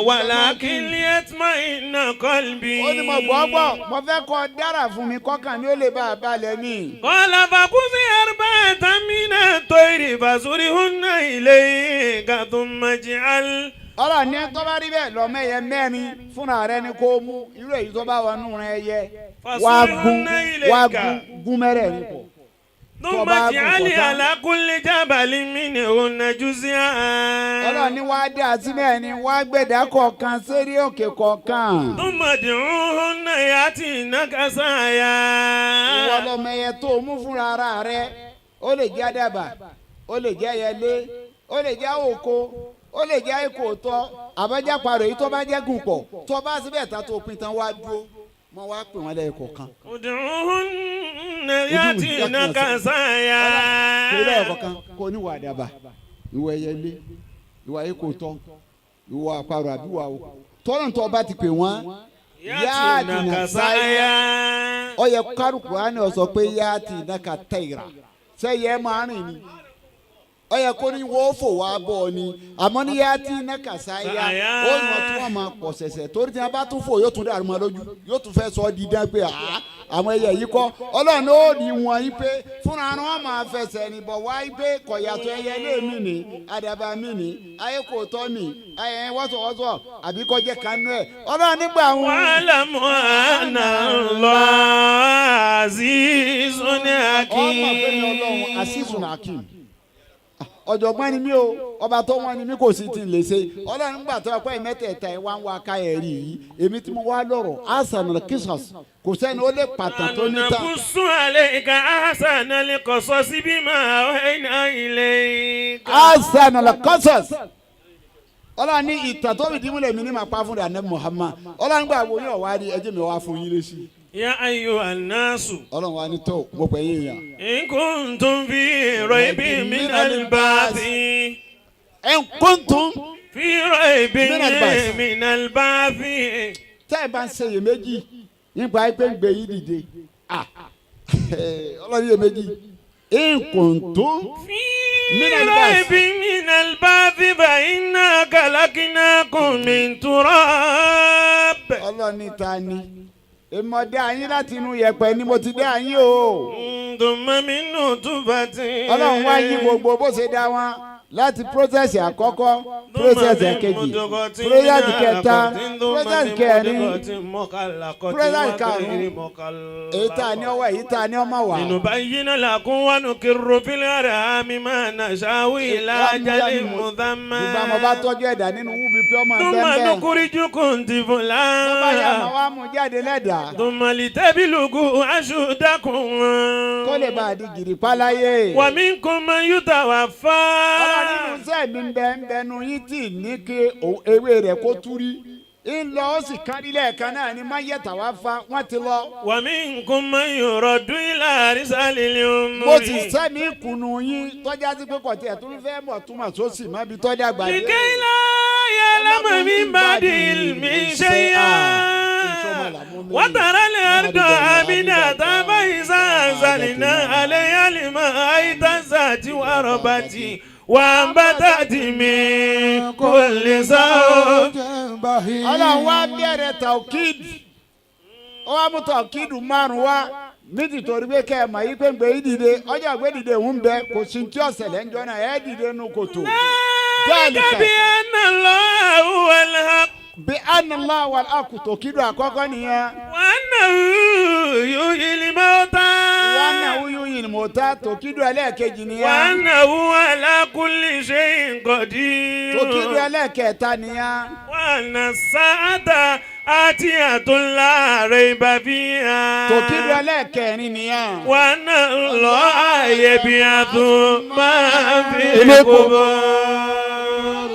ولكن ليطمئن قلبي Ó ní mo gbọ́ gbọ́ mo fẹ́ kọ́ dára fún mi kọ́kàn mi ó lè bá a balẹ̀ mi. قال فخذ أربعة من الطير فصرهن إليك ثم اجعل Ọlọ́run ní tó bá rí bẹ́ẹ̀ lọ́mọ ẹyẹ mẹ́rin fúnra rẹ ni kó mú irú èyí tó bá wọnú rẹ yẹ wá gún wá gún gún mẹ́rẹ̀ẹ̀rin pọ̀. ثم اجعل على كل جبل منهن جزءا Ọlọ́run ní wá dá sí mẹ́rin wá gbẹ̀dá kọ̀ọ̀kan sérí òkè kọ̀ọ̀kan. ثم ادعوهن يأتينك سعيا Ìwọ lọmọ ẹyẹ tó mú fúnra ara rẹ ó lè jẹ́ àdàbà ó lè jẹ́ ẹyẹlé ó lè jẹ́ òkò ó lè jẹ́ ìkòtọ́ àbájáparò èyí tó bá jẹ́ gùn pọ̀ tó bá síbẹ̀ tá tó pin tán wá dúró mọ wá pè wọ́n lẹ́yìn kọ̀ọ̀kan. ادعوهن يأتينك سعيا Pè lẹ́yìn kọ̀ọ̀kan kó níwà àdàbà ìwọ ẹyẹlé ìwà ìkòtọ́ ìwọ àparò àbí ìwà òkò tọ́lọ̀ tó bá ti pè wọ́n يأتينك سعيا ó yẹ kárùkù á ní ọ sọ pé yá ti iná ka tẹ̀ra sẹ́yẹ máa rìn ni ó yẹ kó ní wọ́n fò wá bọ̀ ni àmọ́ ní yá ti iná ka sáyà ó nà tí wọ́n máa pọ̀ sẹ̀sẹ̀ torí tí wọ́n bá tún fò yóò tún dàrú mọ́ lójú yóò tún fẹ́ sọ ọ́ di dán pé àá àwọn ẹyẹ yìí kọ́ ọlọ́run ó ní wọn yí pé fúnra wọn máa fẹsẹ̀ rìn bọ̀ wá yí pé kọ̀yàtọ̀ ẹyẹ lé mi ní àdàbà mi ní ayé kò tọ́ ní ayé wọ́sọ̀wọ́sọ̀ àbí kọjá kanú ẹ̀ ọlọ́run nígbà wọn. واعلم أن الله عزيز ọmọ pé ní ọlọ́run حكيم àṣìṣùn akim ọ̀jọ̀gbọ́n ni mí o ọba tó wọ́n ni mí kò sí ti lè ṣe ọlọ́run gbà tó ọpẹ́ mẹ́tẹ̀ẹ̀ta ẹ̀ wá ń wá ká ẹ̀ rí yìí èmi tí mo wá lọ́rọ̀ àṣànà kìsọ̀s kò sẹ́ni ó lè pàtàn tó ní ta نقص عليك أحسن القصص بما أوحينا إليك àṣànà kọ́sọ̀s ọlọ́run ní ìtàn tó fìdí múlẹ̀ mi ní màá pa fún rẹ̀ àná Muhammad ọlọ́run gbà wo yóò wá rí ẹjẹ́ mi wá fún yín léṣi يا أيها الناس ọlọ́run wa ní tó mo pè yín yàn. إن كنتم في ريب من البعث ẹ̀ ń kóńtún في ريب من البعث. من البعث tẹ́ ẹ bá ń ṣe iyèméjì nípa pé ń gbé yín dìde ah ọlọ́run iyèméjì nkùntún في من البعث. ريب من البعث فإنا خلقناكم من تراب ọlọ́run ní ta ni èmi dá yín láti inú yẹ̀pẹ̀ ni mo ti dá yín o ثم من نطفة ọlọ́run wá yí gbogbo bó ṣe dá wọn láti process àkọ́kọ́ process kejì process kẹta process kẹrin process karùn-ún èyí tá a ní ọwọ́ èyí tá a ní ọmọ wà. لنبين لكم ونقر في الأرحام ما نشاء إلى أجل مسمى ìgbà mo bá tọ́jú ẹ̀dá nínú wúbi pé ọmọ ثم bẹ́ẹ̀ نخرجكم bá yà máa طفلا wá mú jáde lẹ́dàá ثم لتبلغوا أشدكم kó lè bá a di gìrìpá láyé. ومنكم من يتوفى ọlọ́run nínú iṣẹ́ mi ń bẹ ń bẹnu yín tì ní kí ewé rẹ̀ kó túrí ń lọ ó sì kárí lẹ́ẹ̀kan náà ni má yẹ̀tà wá fa wọ́n ti lọ. ومنكم من يرد إلى أرسال الأمور mo sì sẹ́mi kùnú yín tọ́já sí pé kọ̀tí ẹ̀ tó ń fẹ́ mọ̀ túmọ̀ sósì má bi tọ́jà gbàdé. لكي لا يعلم من بعد علم شيئا وترى الأرض هامدة فإذا أنزلنا عليها الماء اهتزت وربت وأنبتت من كل زوج ọlọ́run wá bẹ̀rẹ̀ tàùkìd ó wá mú tàùkìd márùn wá nítorí pé kẹ́ ẹ̀ mọ̀ yí pé ń gbé yí dìde ọjọ́ ìgbé dìde ń bẹ kò sí tí ọ̀sẹ̀ lẹ́njọ́ náà ẹ̀ dìde nu kòtò. ذلك بأن الله هو الحق bí anàlá wà ákùtò kídùn àkọ́kọ́ nìyẹn. وأنه يحيي الموتى wọn náà wúyú yìí mọ̀ tá tòkídùn ẹlẹ́ẹ̀kejì nìyẹn. وأنه على كل شيء قدير tòkídùn ẹlẹ́ẹ̀kẹta nìyẹn. وأن الساعة آتية لا ريب فيها tòkídùn ẹlẹ́ẹ̀kẹrin nìyẹn. وأن الله يبعث ما في القبور. القبور.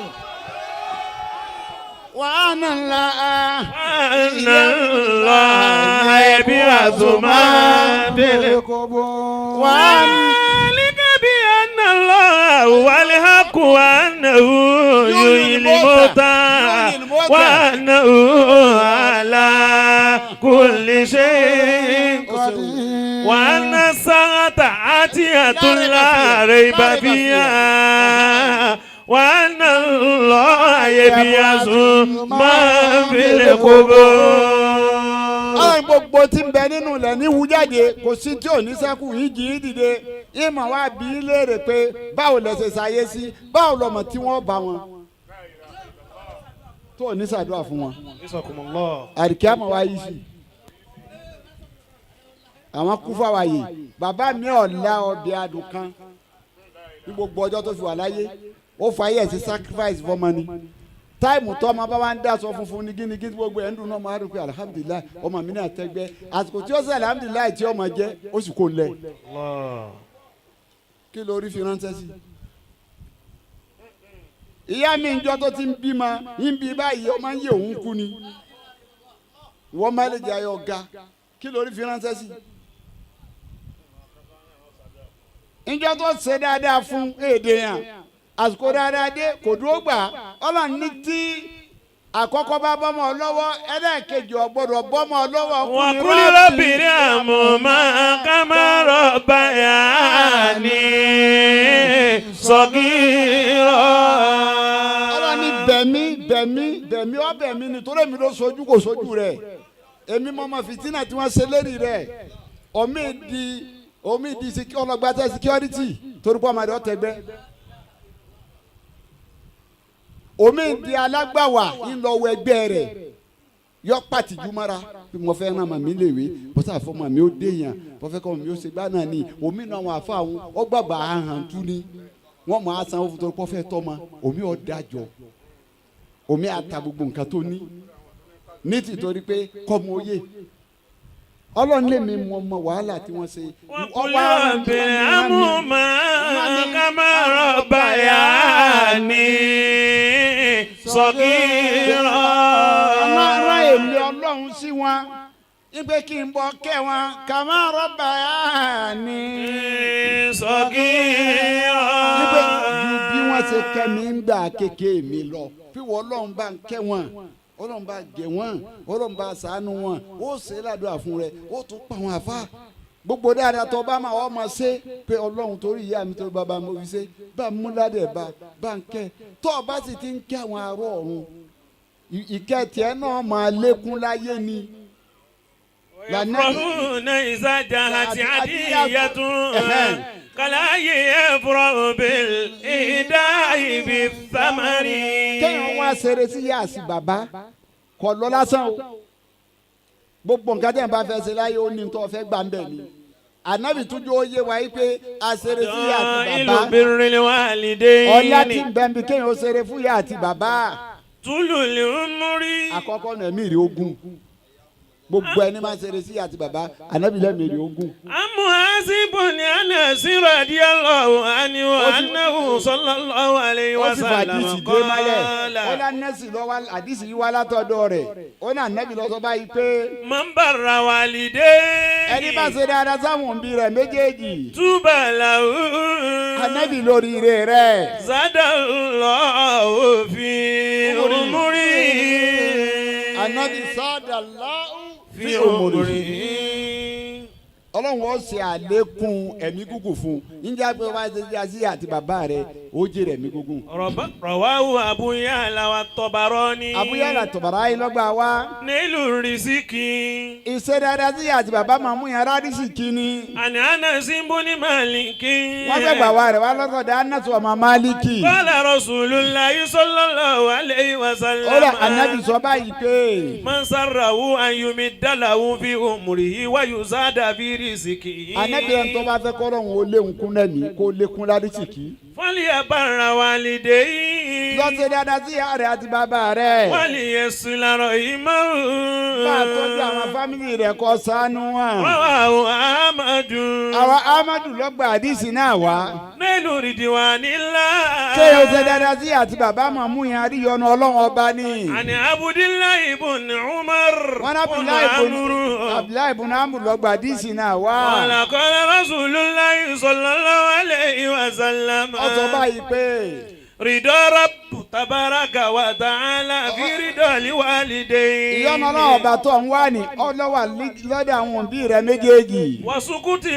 وأن الله وأن الله يبعث من في القبور وذلك بأن الله هو الحق وأنه يحيي الموتى وأنه على كل شيء قدير وأن الساعة آتية لا ريب فيها وأن الله يبعث من في القبور. Ọlọ́run gbogbo tí ń bẹ nínú ilẹ̀ ní wú jáde, kò sí tí ò ní sẹ́kù yìí jì í dìde ìmọ̀ wá bí í léèrè pé báwo lẹ ṣe ṣayé sí, báwo lọmọ tí wọ́n bá wọn tó ò ní ṣàdúrà fún wọn. Àríkíámọ̀ wá yìí sí àwọn kú fáwáyé. Bàbá mi ọ̀la ọbẹ̀ adùn kan ní gbogbo ọjọ́ tó fi wà láyé, ó fa ayé ẹ̀ sí sacrifice fọmọ ni. Time tó ọmọ bá wá ń dá sọ funfun ní gíní gíní, gbogbo ẹ̀ ń dùn náà, máa dùn pé alihamudulilayi, ọmọ mi náà tẹ́gbẹ́. Àsìkò tí ó sẹ́ alihamudulilayi tí ọmọ jẹ́, ó sì kó lẹ̀. Kí lórí fi ránṣẹ́ sí. Ìyá mi ń jọ tó ti ń bímọ ń bí báyìí, ọmọ ń yé òun kú ni. Wọ́n má lè jẹ́ ayọ̀ ga. Kí lórí fi ránṣẹ́ sí. Ìjọ tó ṣe dáadáa fún èdè yẹn, àsìkò dáadáa dé, kò dúró gbà. Ọlọ́run ní tí àkọ́kọ́ bá bọ́mọ lọ́wọ́, ẹlẹ́ẹ̀kejì ò gbọ́dọ̀ bọ́mọ lọ́wọ́. وقل رب ارحمهما كما ربياني صغيرا. Ọlọ́run ní bẹ̀mí bẹ̀mí bẹ̀mí ọ bẹ̀mí ni, torí èmi ló sojú kò sojú rẹ̀. Èmi mọ̀ mọ̀ fìtínà tí wọ́n ṣe lérí rẹ̀. Omi di omi di ọlọ́gbàtà security torí pé ọmọdé ọ̀tẹ̀gbẹ́. Omi di alágbàwà ńlọwọ ẹgbẹ́ rẹ̀ yọ pàtìjú mọ́ra bí mo fẹ́ ràn màmí léwe bọ́sà fún màmí ó déyàn bọ́fẹ́ kọ́ mi ó ṣe gbá náà ni. Omi náà wọn àfa àwọn ọgbàgbà ahàn tú ni wọ́n mọ̀ á sanwó fún torí pọ́fẹ́ tọ́ ma. Omi ọ̀ dájọ́, omi àta gbogbo nǹkan tó ní ní tìtorí pé kọ́mọ oyè. Ọlọ́run lè mi mọ ọmọ wàhálà tí wọ́n ṣe. وقل رب ارحمهما كما ربياني صغيرا. Ọlọ́run èmi ọlọ́run sí wọn ipe kí n bọ kẹ́ wọn kàmá rọ́bà yá ni. صغيرا. Ipe ju bí wọ́n ṣe kẹ́ mi ń gbà kékeré mi lọ, bí wọ́n ọlọ́run bá ń kẹ́ wọn, ọlọ́run bá gẹ̀ wọ́n, ọlọ́run bá ṣàánú wọn, ó ṣe é ládùúgbà fún rẹ, ó tún pa àwọn àfa gbogbo dáadáa tó bá máa ọmọ ṣe pé ọlọ́run torí ìyá mi torí bàbá mi fi ṣe bá mú ládẹ̀ bá bá ń kẹ́. Tó o bá sì ti ń kẹ́ àwọn ará ọ̀run, ìkẹ́ tiẹ̀ náà máa lékún láyé ni. يفرحون إذا جاءت عدية كلا يفرح بالإهداء بالثمر. Kéèyàn wá ṣeré sí ìyá àti bàbá kọ lọ lásán o. Gbogbo nǹkan tẹ̀ ń bá fẹ́ ṣe láyé, ó ní tó fẹ́ gbà ń bẹ̀ ni. Ànábì tún jó yé wa yìí pé aṣeré sí ìyá àti ìlú bàbá birril walidayn. Ọlá tí ń bẹ ń bi kéèyàn ó ṣeré fún ìyá àti bàbá. Tulul umri. Àkọ́kọ́ nà ẹ̀mí rí ogún. Gbogbo ẹni máa ṣeré sí ìyá àti bàbá, ànábì lẹ́mìí rí ogún. Mu'azi bun Anas radiyallahu anhu annahu sallallahu alayhi Ó wa sì sallam fàdísì dé mọ́lẹ̀. qala. Ó lá nẹ́sì lọ́wọ́, àdísì yìí wá látọ̀dọ̀ rẹ̀. Ó ní ànábì lọ́sọ báyìí pé. Man barra walidayhi. Ẹni bá ṣe dáadáa sáwọn òbí rẹ̀ méjèèjì. Tuba lahu. Ànábì lórí ire rẹ̀. Zadallahu fi umuri. Ànábì sadallahu fi umuri. Ọlọ́run ó ṣe àlékún ẹ̀mí gígùn fún un. Níjà pé wọ́n á ṣe sí àti bàbá rẹ̀, ó jèrè ẹ̀mí gígùn. Rawahu Abu Ya'la wa Tabarani. Abu Ya'la Tabarani lọ́gbà wa. Nílùú rìsíkì. Ìṣe dáadáa sí àti bàbá máa mú yàrá rìsíkì ni. Àní Anas ibn Maliki. Wọ́n fẹ́ gbà wá rẹ̀ wá lọ́sọ̀dọ̀ Anas ọmọ Maliki. Qala Rasulullahi sallallahu alayhi wa sallam. Ó lọ Ànábì sọ báyìí pé. Man sarrahu an yumidda lahu fi umrihi wa yuzada fi rizqihi. Ànábì ẹni tó bá fẹ́ kọ́ lọ́hùn ó léwu kún lẹ́mìí kó lékún lárísìkí. Falyabarra walidayhi. Lọ ṣe dáadáa sí ìyá rẹ̀ àti bàbá rẹ̀. Waliyasila rahimahu. Bá a tọ́jú àwọn fámìlì rẹ̀ kó ṣàánú wọn. Rawahu Ahmadu. Àwọn Ahmadu ló gba àdìsí náà wá. Ní Nílùú ridwanillah. Ṣé o ṣe dáadáa sí àti bàbá máa mú yẹn àríyànjú Ọlọ́run ọba ni. Àní Abdullahi ibn Umar. Wọn Abdullahi ibn Amr lọ́gbà díìsì náà wá. Qala qala Rasulullahi sallallahu alayhi wa sallam. Ó sọ báyìí pé. Ridha Rabb tabaraka wa ta'ala fi ridha liwalidayni. Ìyọ́nú Ọlọ́run ọba tó ń wá ní ọlọ́wà lọ́dọ̀ àwọn òbí rẹ méjèèjì. Wasukuti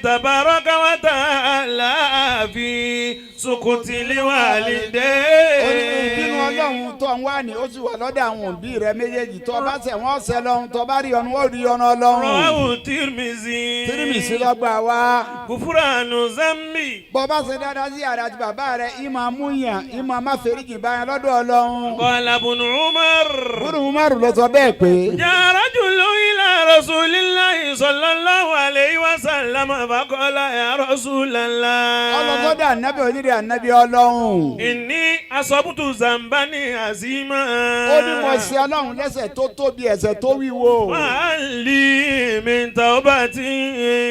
tabaraka wa ta'ala fi sukuti liwalidayni. Ìbínú Ọlọ́run tó ń wá ní ó sì wà lọ́dọ̀ àwọn òbí rẹ méjèèjì tó bá ṣẹ̀ wọ́n ṣẹ̀ lọ́hun tó bá rí ọ̀nù ó rí ọ̀nù Ọlọ́run. Rawahu Tirmizi. Tirmizi lọ́gbà wá. Gufuranu zambi. Bọ́ bá ṣe dáadáa sí àrà àti bàbá rẹ ìmọ̀ amúyàn ìmọ̀ amáfẹ́ríjì báyẹn lọ́dọ̀ Ọlọ́run. Qala ibn Umar. Ibn Umar ló sọ bẹ́ẹ̀ pé. Ja rajulun ila rasulillahi sallallahu alayhi wa sallam faqala ya rasulallah. Ọlọ́gọ́dọ̀ ànábì onídìí ànábì Ọlọ́run. Inni asabtu zambani azima. Ó ní mo ṣe Ọlọ́run lẹ́ṣẹ̀ tó tóbi ẹ̀ṣẹ̀ tó wíwo. Fa'ali min tawbati.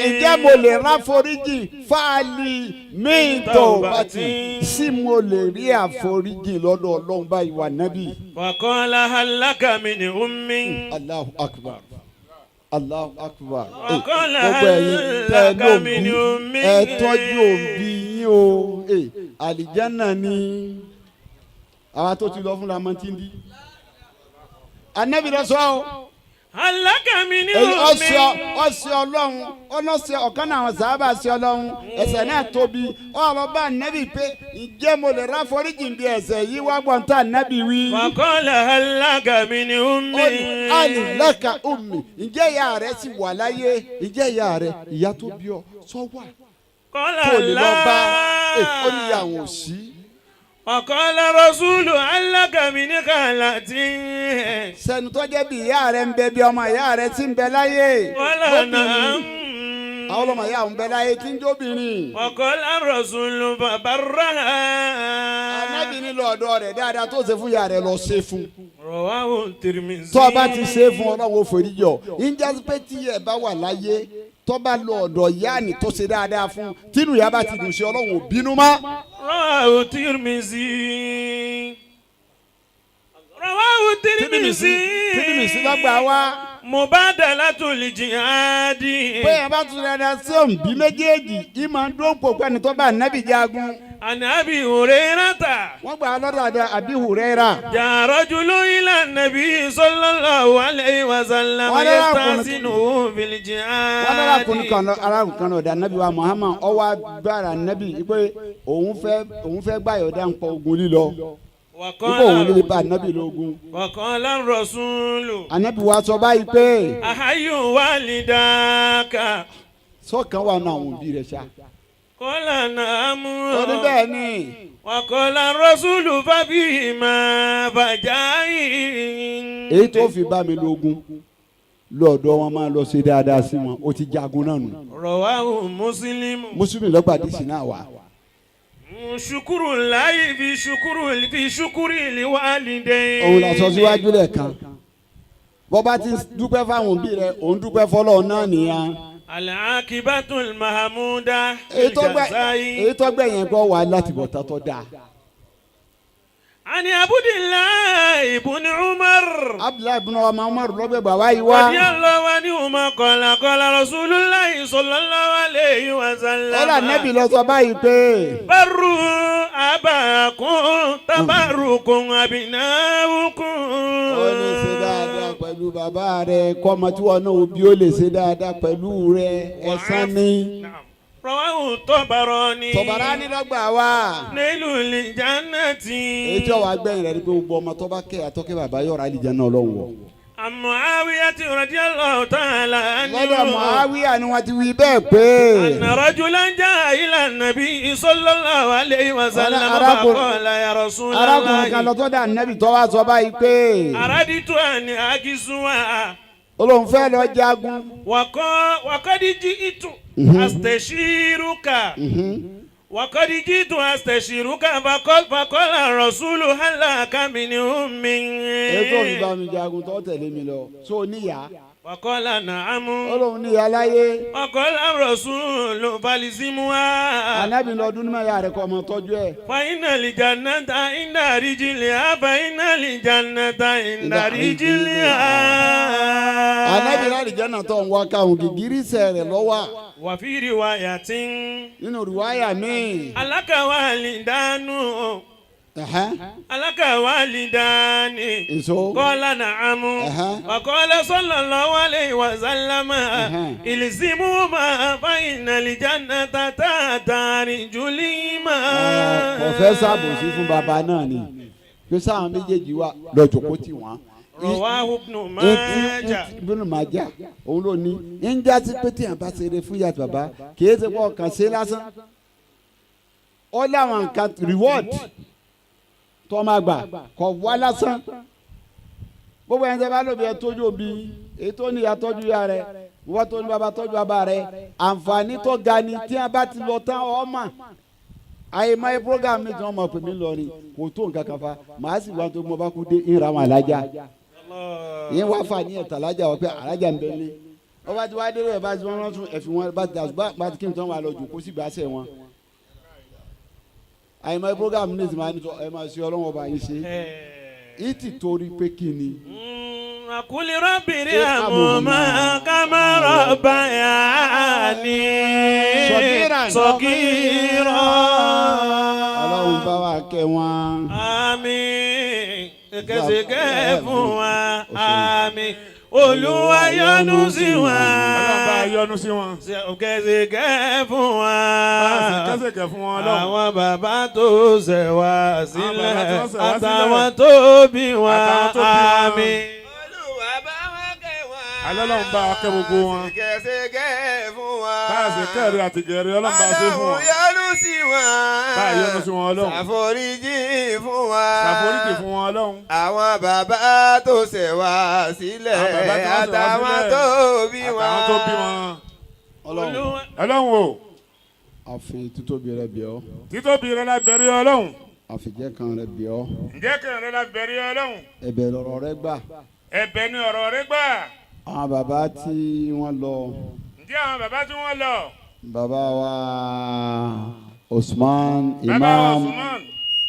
Ǹjẹ́ mo lè ráforíjì fa'ali min tawbati sí mo lè rí àforíjì lọ́dọ̀ Ọlọ́run báyìí wà nábì. Faqala hal laka min ummin. Allahu akbar. Allahu akbar. Faqala Gbogbo ẹ̀yin tẹ́ ẹ hal laka min lóbi ummin. ẹ tọ́jú òbí yín o. Àlìjánà ni àwa tó ti lọ fúnra mọ́ tí ń di. Ànábì lọ sọ ọ́. Hal laka min Èyí ọsẹ ummin. ọsẹ Ọlọ́run ọlọsẹ ọ̀kan náà àwọn sábà ṣe Ọlọ́run ẹ̀ṣẹ̀ náà tóbi ọ̀rọ̀ bá nẹbi pé ǹjẹ́ mo lè ráforíjì bí ẹ̀ṣẹ̀ yìí wá gbọ́n tá nẹbi wí. Faqala hal laka min Ó ní ummin. alìlẹ́ka ummi ǹjẹ́ ìyá rẹ sì wà láyé ǹjẹ́ ìyá rẹ ìyá tó bí ọ sọ wà Qala tó lè lọ bá la. ó ní ìyá àwọn ò sí. Faqala rasulu hal laka min khalatin. Sẹ́ni tó jẹ́ bí ìyá rẹ ń bẹ bí ọmọ ìyá rẹ ti ń bẹ láyé. Qala Lóbìnrin. na'am. Àwọn ọmọ ìyá òun bẹ láyé tí ń jóbìnrin. Faqala rasulu fabarraha. Ànábì ní lọ ọ̀dọ̀ rẹ̀ dáadáa tó ṣe fún ìyá rẹ̀ lọ ṣe fún. Rawahu Tirmizi. Tó o bá ti ṣe fún Ọlọ́run ó forí jọ. Ǹjẹ́ pé tí ẹ bá wà láyé tó bá lọ ọ̀dọ̀ ìyá ni tó ṣe dáadáa fún tínú ìyá bá ti dùn sí Ọlọ́run ò bínú mọ́. Rawahu Tirmizi. Rawahu Tirmizi. Tirmizi lọ́gbà wá. Mubadalatul jihadi. Bóyá bá tún dáadáa sí òǹbí méjèèjì ìmọ̀ ń dún pò pẹ́ni tó bá nábì jagun. An Abi Hurairata. Wọ́n gbà á lọ́dọ̀ àdá Abi Huraira. Jaa rajulun ila nabi sallallahu alayhi wa sallam Wọ́n lọ́la kùnú- yastasinuhu fil jihadi. Wọ́n lọ́la kùnú kan lọ arákùnrin kan lọ́dọ̀ ànábì wa Muhammad ó wá gbára ànábì pé òun fẹ́ gbàyọ̀dá ń pọ̀ ogun lílọ. Nígbà òun lè bá ànábì lógun. Wa qala rasulu. Ànábì wa sọ báyìí pé Ahayyu walidaka. sọ́kàn wà nù àwọn òbí rẹ̀ ṣá. Qala na'am. Ó ní bẹ́ẹ̀ ni Wa qala rasulu fabihima fajahid. èyí tó fi bá mi lógun lọ́dọ̀ wọn máa lọ ṣe dáadáa sí wọn ó ti jagun náà nù. Rawahu Muslim. Mùsùlùmí lọ́gbà dísì náà wà. Shukuru lahi fi shukuru fi shukuri liwalidayn. Òun la sọ síwájú lẹ́ẹ̀kan. Bọ́ bá ti dúpẹ́ fáwọn òbí rẹ̀ òun dúpẹ́ fọlọ́ náà nìyẹn. Al-aqibatul mahmuda. Èyí tó gbẹ Jazai. èyí tó gbẹ yẹn kọ́ wà láti bọ̀ tátọ́ dáa. Ani Abdullahi ibn Umar. Abdullahi ibn Umar lọ́gbẹ̀ bàbá yìí wá. Radiyallahu anhuma qala qala Rasulullahi sallallahu alayhi wa sallam. Ọlá nẹ́bí lọ sọ báyìí pé Barru abakum tabarrukum abinaukum. ó lè ṣe dáadáa pẹ̀lú bàbá rẹ̀ kọ́mọ tí wọn náà òbí ó lè ṣe dáadáa pẹ̀lú rẹ̀ ẹ̀san ní. Rawahu Tabarani. Tabarani lọ́gbà wá. Nailul jannati. Èyí tí ọwọ́ agbẹ́yìn rẹ̀ ni pé gbogbo ọmọ tó bá kẹ́ àtọ́kẹ́ bàbá yọ̀rọ̀ àlìjánnà Ọlọ́run wọ̀. An Muawiyati radiyallahu ta'ala anhu. Lọ́dọ̀ Muawiya ni wọ́n ti wí bẹ́ẹ̀ pé. Anna rajulan jaa ila nabi sallallahu alayhi wa sallam faqala ya rasulallah. Arákùnrin kan lọ sọ́dọ̀ ànábì tó wá sọ báyìí pé. Araditu an akisuwa. Olóhùn fẹ́ lọ jagun. Waqad ji'tu astashiruka. وقد جئت أستشيرك فقال الرسول هل لك من أم Ètò ìbá mi jagun tó tẹ̀lé mi lọ tó níyà. وقال نعم Ọlọ́run níyà láyé. وقال الرسول فالزمها Ànábì lọ dún ní mọ̀ ya rẹ̀ kọ́ ọmọ tọ́jú ẹ̀. فإن الجنة عند رجلها فإن الجنة عند رجلها Ànábì láti jẹ́nà tó ń wá káwọn gìgírísẹ̀ rẹ̀ lọ́wọ́. وفي رواية Nínú rìwáyà míì. لك والدان لك والدان Èso. قال نعم وقال صلى الله عليه وسلم الزمهما فإن الجنة تحت رجلهما Kò fẹ́ ṣàbòsí fún bàbá náà ni. Pé sáwọn méjèèjì wà lọ́jọ́ kó tì wọ́n. رواه ابن ماجه Ibn Majah òun ló ní ń já sí pé tíyàn bá ṣeré fún ìyá àti bàbá kì í ṣe pé ọkàn ṣe lásán. Ó láwọn nǹkan reward tó máa gbà kọ̀ wá lásán. Gbogbo ẹni tẹ́ bá lóbi ẹ tójú òbí èyí tó ní ìyá tọ́jú ìyá rẹ̀ wọ́n tó ní bàbá tọ́jú bàbá rẹ̀ àǹfààní tó ga ni tí a bá ti lọ tán ọmọ àyè máa program mi tí wọ́n mọ̀ pé mi lọ ni kò tó nǹkan kan fa màá sì wá tó mọ bá kú dé ìra àwọn alájà yín wá fà ní ẹ̀tà alájà wọ́n pé alájà ń bẹ lé wọ́n bá ti wá dérò ẹ̀ bá ti wọ́n tún ẹ̀fìn wọn bá ti dàgbà bá ti kí n tán wà lọ jù kó sì gbàṣẹ wọn. Àyè máa program mi ti máa ní sọ ẹ máa ṣe ọlọ́wọ́n ọba yín ṣe ìtì torí pé kí ni. وقل رب ارحمهما كما ربياني صغيرا Ọlọ́run bá wa kẹ́ wọn. Àmín kẹsìkẹ́ fún wa àmín Olúwa yọ́nú sí wa. Ọlọ́run bá yọ́nú sí wọn. Kẹsìkẹ́ fún wa. Kẹsìkẹ́ fún wọn Ọlọ́run. Àwọn bàbá tó ṣẹ̀ wá sílẹ̀ Àwọn bàbá tó ṣẹ̀ wá sílẹ̀. àtàwọn tó bí wa Àtàwọn tó bí wọn. àmín. Alọ́lọ́run bá wa kẹ́ gbogbo wọn. Kẹsẹ̀kẹ́ fún wa. Bá a ṣe kẹ́rì àti gẹ̀rì Ọlọ́run bá a ṣe fún wọn. Ọlọ́run yọ́nú sí wọn. Bá a yọ́nú sí wọn Ọlọ́run. Ṣàforíjì fún wa. Ṣàforíjì fún wọn Ọlọ́run. Àwọn bàbá tó ṣẹ̀ wá sílẹ̀ Àwọn bàbá tó ṣẹ̀ wá àtàwọn sílẹ̀. tó bí wọn. Àtàwọn tó bí wọn. Ọlọ́run o. Àfi títóbi rẹ bẹ̀ ọ́. Títóbi rẹ la bẹ̀rẹ̀ Ọlọ́run. Àfijẹ́ kan rẹ bẹ̀ ọ́. Ǹjẹ́ kan rẹ la bẹ̀rẹ̀ Ọlọ́run. Ẹ̀bẹ̀ lọ̀rọ̀ rẹ gbà. Ẹ̀bẹ̀ ni ọ̀rọ̀ rẹ gbà. Àwọn bàbá tí wọ́n lọ. Ǹjẹ́ àwọn bàbá tí wọ́n lọ. Bàbá wa Usman Bàbá wa Imam Usman.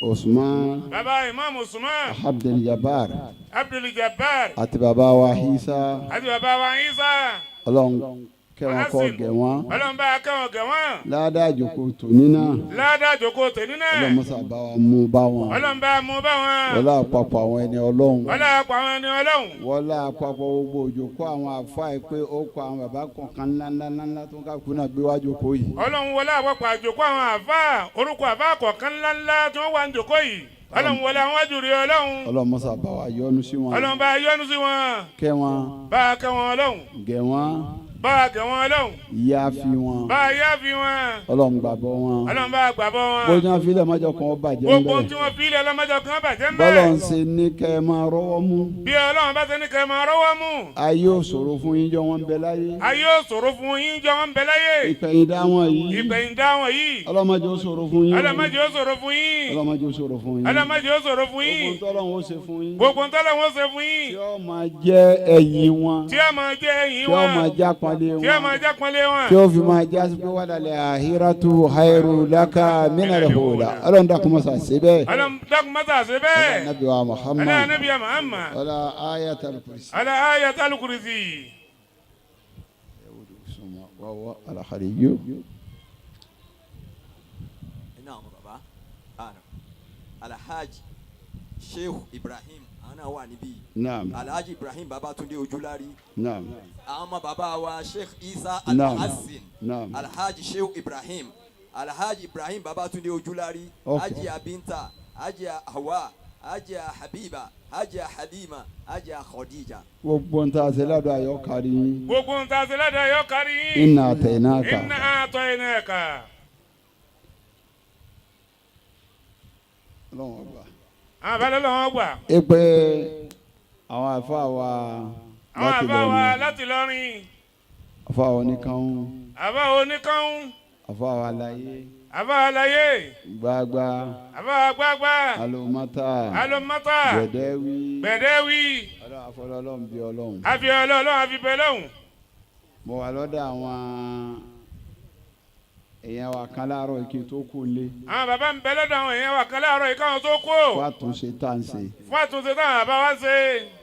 Usman Bàbá Imam Usman. Abdul Jabbar Abdul Jabbar. àti bàbá wa Isa Àti bàbá wa Isa. Ọlọ́run kẹ́ wọn kó gẹ̀ wọ́n. Ọlọ́run bá kẹ́ wọn gẹ̀ wọ́n. Ládàá ìjókòó tòní náà. Ládàá jòkó tèmi náà. Ọlọ́run mọ́sá bá wa mú bá wọn. Ọlọ́run bá mú bá wọn. Wọlé àpapọ̀ àwọn ẹni Ọlọ́run. Wọlé àpapọ̀ àwọn ẹni Ọlọ́run. Wọlé àpapọ̀ gbogbo òjòkó àwọn àfáà yìí pé ó kọ àwọn bàbá kọ̀ọ̀kan ńláńláńlá tó ń kálukú náà gbé wá jókòó yìí. Ọlọ́run wọlé àpapọ̀ àjòkó àwọn àfáà orúkọ àfáà kọ̀ọ̀kan ńláńlá tí wọ́n wà ń jòkó yìí. Ọlọ́run wọlé àwọn àjùrí Ọlọ́run. Ọlọ́run mọ́sá bá wa yọ́nú sí wọn. Ọlọ́run bá yọ́nú sí wọn. Kẹ́ wọn. Bá a kẹ́ wọn Ọlọ́run. Gẹ̀ wọ́n. Bá a gẹ̀ wọn Ọlọ́run. Yááfi wọn. Bá a yááfi wọn. Ọlọ́run gbàgbọ́ wọn. Ọlọ́run bá a gbàgbọ́ wọn. Bó ní wọn fi ilẹ̀ mọ́jọ kan ó bàjẹ́ Gbogbo ńbẹ̀. tí wọ́n fi ilẹ̀ lọ́mọdé kan bàjẹ́ ńbẹ̀. Bọ́lọ̀ ń ṣe ní kẹ́ ẹ máa rọ́wọ́ mú. Bí Ọlọ́run bá ṣe ní kẹ́ ẹ máa rọ́wọ́ mú. Ayé ò ṣòro fún yín jọ wọn bẹ láyé. Ayé ò ṣòro fún yín jọ wọn bẹ láyé. Ìpẹ̀yìndà wọn yìí. Ìpẹ̀yìndà wọn yìí. Ọlọ́mọdé ó ṣòro fún yín. Ọlọ́mọdé ó ṣòro fún yín. Ọlọ́mọdé ó ṣòro fún yín. Ọlọ́mọdé ó ṣòro fún yín. Gbogbo ntọ́lọ́run ó ṣe fún yín. Gbogbo ntọ́lọ́run ó ṣe fún yín. Tí ó máa jẹ́ ẹ̀yìn wọn. Tí ó máa jẹ́ ẹ̀yìn Tí ó wọn. máa jẹ́ àpọ́nlé wọn. Tí ó máa jẹ́ àpọ́nlé wọn. Tí ó fi máa já sí pé wàlálẹ̀ àhíràtú hairu laka minal hula. Ọlọ́run dákun mọ́sá ṣe bẹ́ẹ̀. Ọlọ́run dákun mọ́sá ṣe bẹ́ẹ̀. Ọlá nabi wa Muhammad. Ọlá nabi wa Muhammad. Ọlá ayatal kursi. Ọlá ayatal kursi. Wàwọ́ alhariyu. Iná àwọn bàbá àná Alhaji Sheikh Ibrahim àwọn náà wà níbí. Naam. Alhaji Ibrahim Babatunde Ojúlárí. Naam. Àwọn ọmọ bàbá wa Sheikh Isa Naam. Alhassan. Naam. Alhaji Sheikh Ibrahim. Alhaji Ibrahim Babatunde Ojúlárí. Okay. Hajiya Binta. Hajiya Hawa. Hajiya Habiba. Hajiya Halima. Hajiya Khadija. Gbogbo ń ta ṣe ládùn ayọ̀ kárí yín. Gbogbo ntá ṣe ládàá yọ kárí yín. Inna atainaka. Inna atainaka. Ọlọ́run ọgbà. Àwọn àbálẹ̀ lọ́wọ́ gbà. Ẹ pé àwọn àfa wa Àwọn láti àbá wa lọ ní. láti lọrin. Àfa wa oníkanwó. Àbá oníkanwó. Àfa wa láyé. Àfa àlàyé. Gbagba. Àfa gbagba. Alomata. Alomata. Gbẹdẹwi. Gbẹdẹwi. Ọlọ́run afọlọ́ ọlọ́run bí ọlọ́run. Àfi ọlọ́run àfi bẹ lọ́hùn. Mo wà lọ́dọ̀ àwọn èèyàn wa kan láàárọ̀ kí n tó kú lé. Àwọn bàbá ń bẹ lọ́dọ̀ àwọn èèyàn wa kan láàárọ̀ yìí káwọn tó kú. Fún àtúnṣe tá à ń ṣe. Fún àtúnṣe táwọn bàbá wa ń ṣe.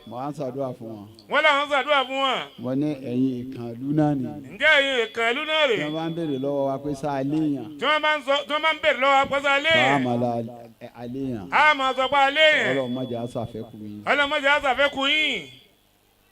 Mo á ń ṣàdúrà fún wọn. Wọ́n làwọn ń ṣàdúrà fún wọn. Wọ́n ní ẹ̀yin ìkànnlú náà ni. Ǹjẹ́ ẹ̀yin ìkànnlú náà rè? Tí wọ́n bá ń béèrè lọ́wọ́ wa pé sáà léèyàn. Tí wọ́n bá ń sọ tí wọ́n bá ń béèrè lọ́wọ́ wa pé sáà léèyàn. Báwa máa la àléèyàn. A máa sọ pé àléèyàn. Ọlọ́run má jẹ́ á ṣàfẹ́kù yín. Ọlọ́run má jẹ́ á ṣàfẹ́kù yín.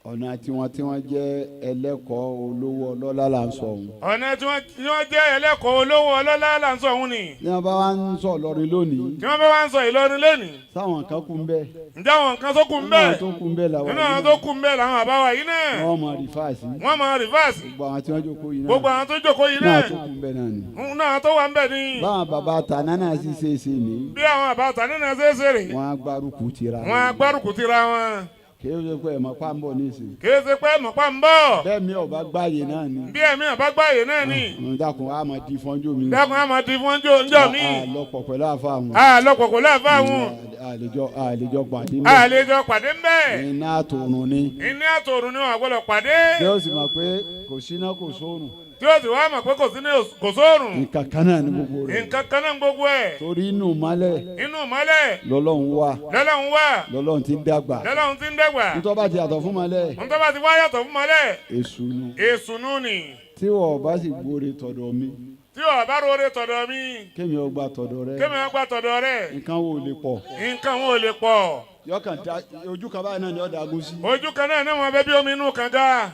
Ọ̀nà tí wọ́n tí wọ́n jẹ́ ẹlẹ́kọ̀ọ́ olówó ọlọ́lá là ń sọ òun. Ọ̀nà tí wọ́n jẹ́ ẹlẹ́kọ̀ọ́ olówó ọlọ́lá là ń sọ òun ni. Tí wọ́n bá wá ń sọ Ìlọrin lónìí. Tí wọ́n bá wá ń sọ Ìlọrin lónìí. Sáwọn kan kú ń bẹ́ẹ̀. Ǹjẹ́ àwọn kan tó kù ń bẹ́ẹ̀? Nínú àwọn tó kù ń bẹ́ẹ̀ làwọn Nínú àwọn tó kù ń bẹ́ẹ̀ làwọn àbá wa yìí náà. Wọ́n máa rìfáàsì. Wọ́n máa rìfáàsì. Gbogbo àwọn tí wọ́n jókòó yìí náà. Gbogbo àwọn tó jókòó yìí náà. Náà tó kù ń bẹ́ẹ̀ náà ni. Náà tó wà ń bẹ̀ ni. Báwọn bàbá tàná náà sì ṣe é ṣe ní. Bí àwọn bàbá tàná náà ṣe é ṣe rè. Wọ́n á gbárùkù tira. Wọ́n á gbárùkù tira wọn. Kì í ṣe pé ẹ̀mọ́ pa ń bọ̀ nísìnyí. Kì í ṣe pé ẹ̀mọ́ pa ń bọ̀. Bẹ́ẹ̀ mi ò bá gbáyé náà ni. Bí ẹ̀mí ò bá gbáyé náà ni. Dákun a máa di fọ́njò mi. Dákun a máa di fọ́njò ńjọ́ mi. A lọ́pọ̀ pẹ̀lú àfa àwọn. A lọ́pọ̀ pẹ̀lú àfa àwọn. Àlejò pàdé ń bẹ̀. Àlejò pàdé ń bẹ̀. Iná àtòrùn ni. Iná àtòrùn ni wọn gbọ́dọ̀ pàdé. Bí ó sì mọ̀ pé kò síná kò sóòrùn. Tí ó sì wá mọ̀ pé kò sí ní kò sóòrùn. Nǹkan kan náà ni gbogbo rẹ̀. Nǹkan kan náà ni gbogbo ẹ̀. Torí inú mọ́lẹ̀. Inú mọ́lẹ̀. Lọ́lọ́run wà. Lọ́lọ́run wà. Lọ́lọ́run ti ń dàgbà. Lọ́lọ́run ti ń dàgbà. Ntọ́ bá ti yàtọ̀ fún mọ́lẹ̀. Ntọ́ bá ti wá yàtọ̀ fún mọ́lẹ̀. Èṣù nu. Èṣù nu ni. Tí wọ́n bá sì gbóore tọ̀dọ̀ mi. Tí wọ́n bá róore tọ̀dọ̀ mi. Kémi ó gba tọ̀dọ̀ rẹ. Kémi ó gba tọ̀dọ̀ rẹ. Nǹkan wo lè pọ̀. Nǹkan wo lè pọ̀. Yọkàn da ojú kan báyìí náà ni ó dagun sí. Ojú kan náà ni wọ́n bẹ bí omi inú kànga.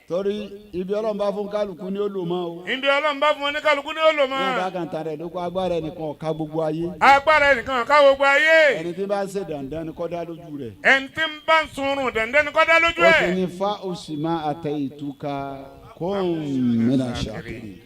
Torí ibi Ọlọ́run bá fún kálukú ni ó lò mọ́ o. Ibi Ọlọ́run bá fún oníkálukú ni ó lò mọ́. Wọ́n bá kan tara ẹ̀ lóko agbára ẹnìkan ká gbogbo ayé. Agbára ẹnìkan ká gbogbo ayé. Ẹni tí ń bá ń ṣe dandan ni kó dá lójú rẹ̀. Ẹni tí ń bá ń sunrun dandan ni kó dá lójú ẹ̀. Ó ti ní fa òsì máa àtẹ ìtúka kóun mìíràn ṣàkóso.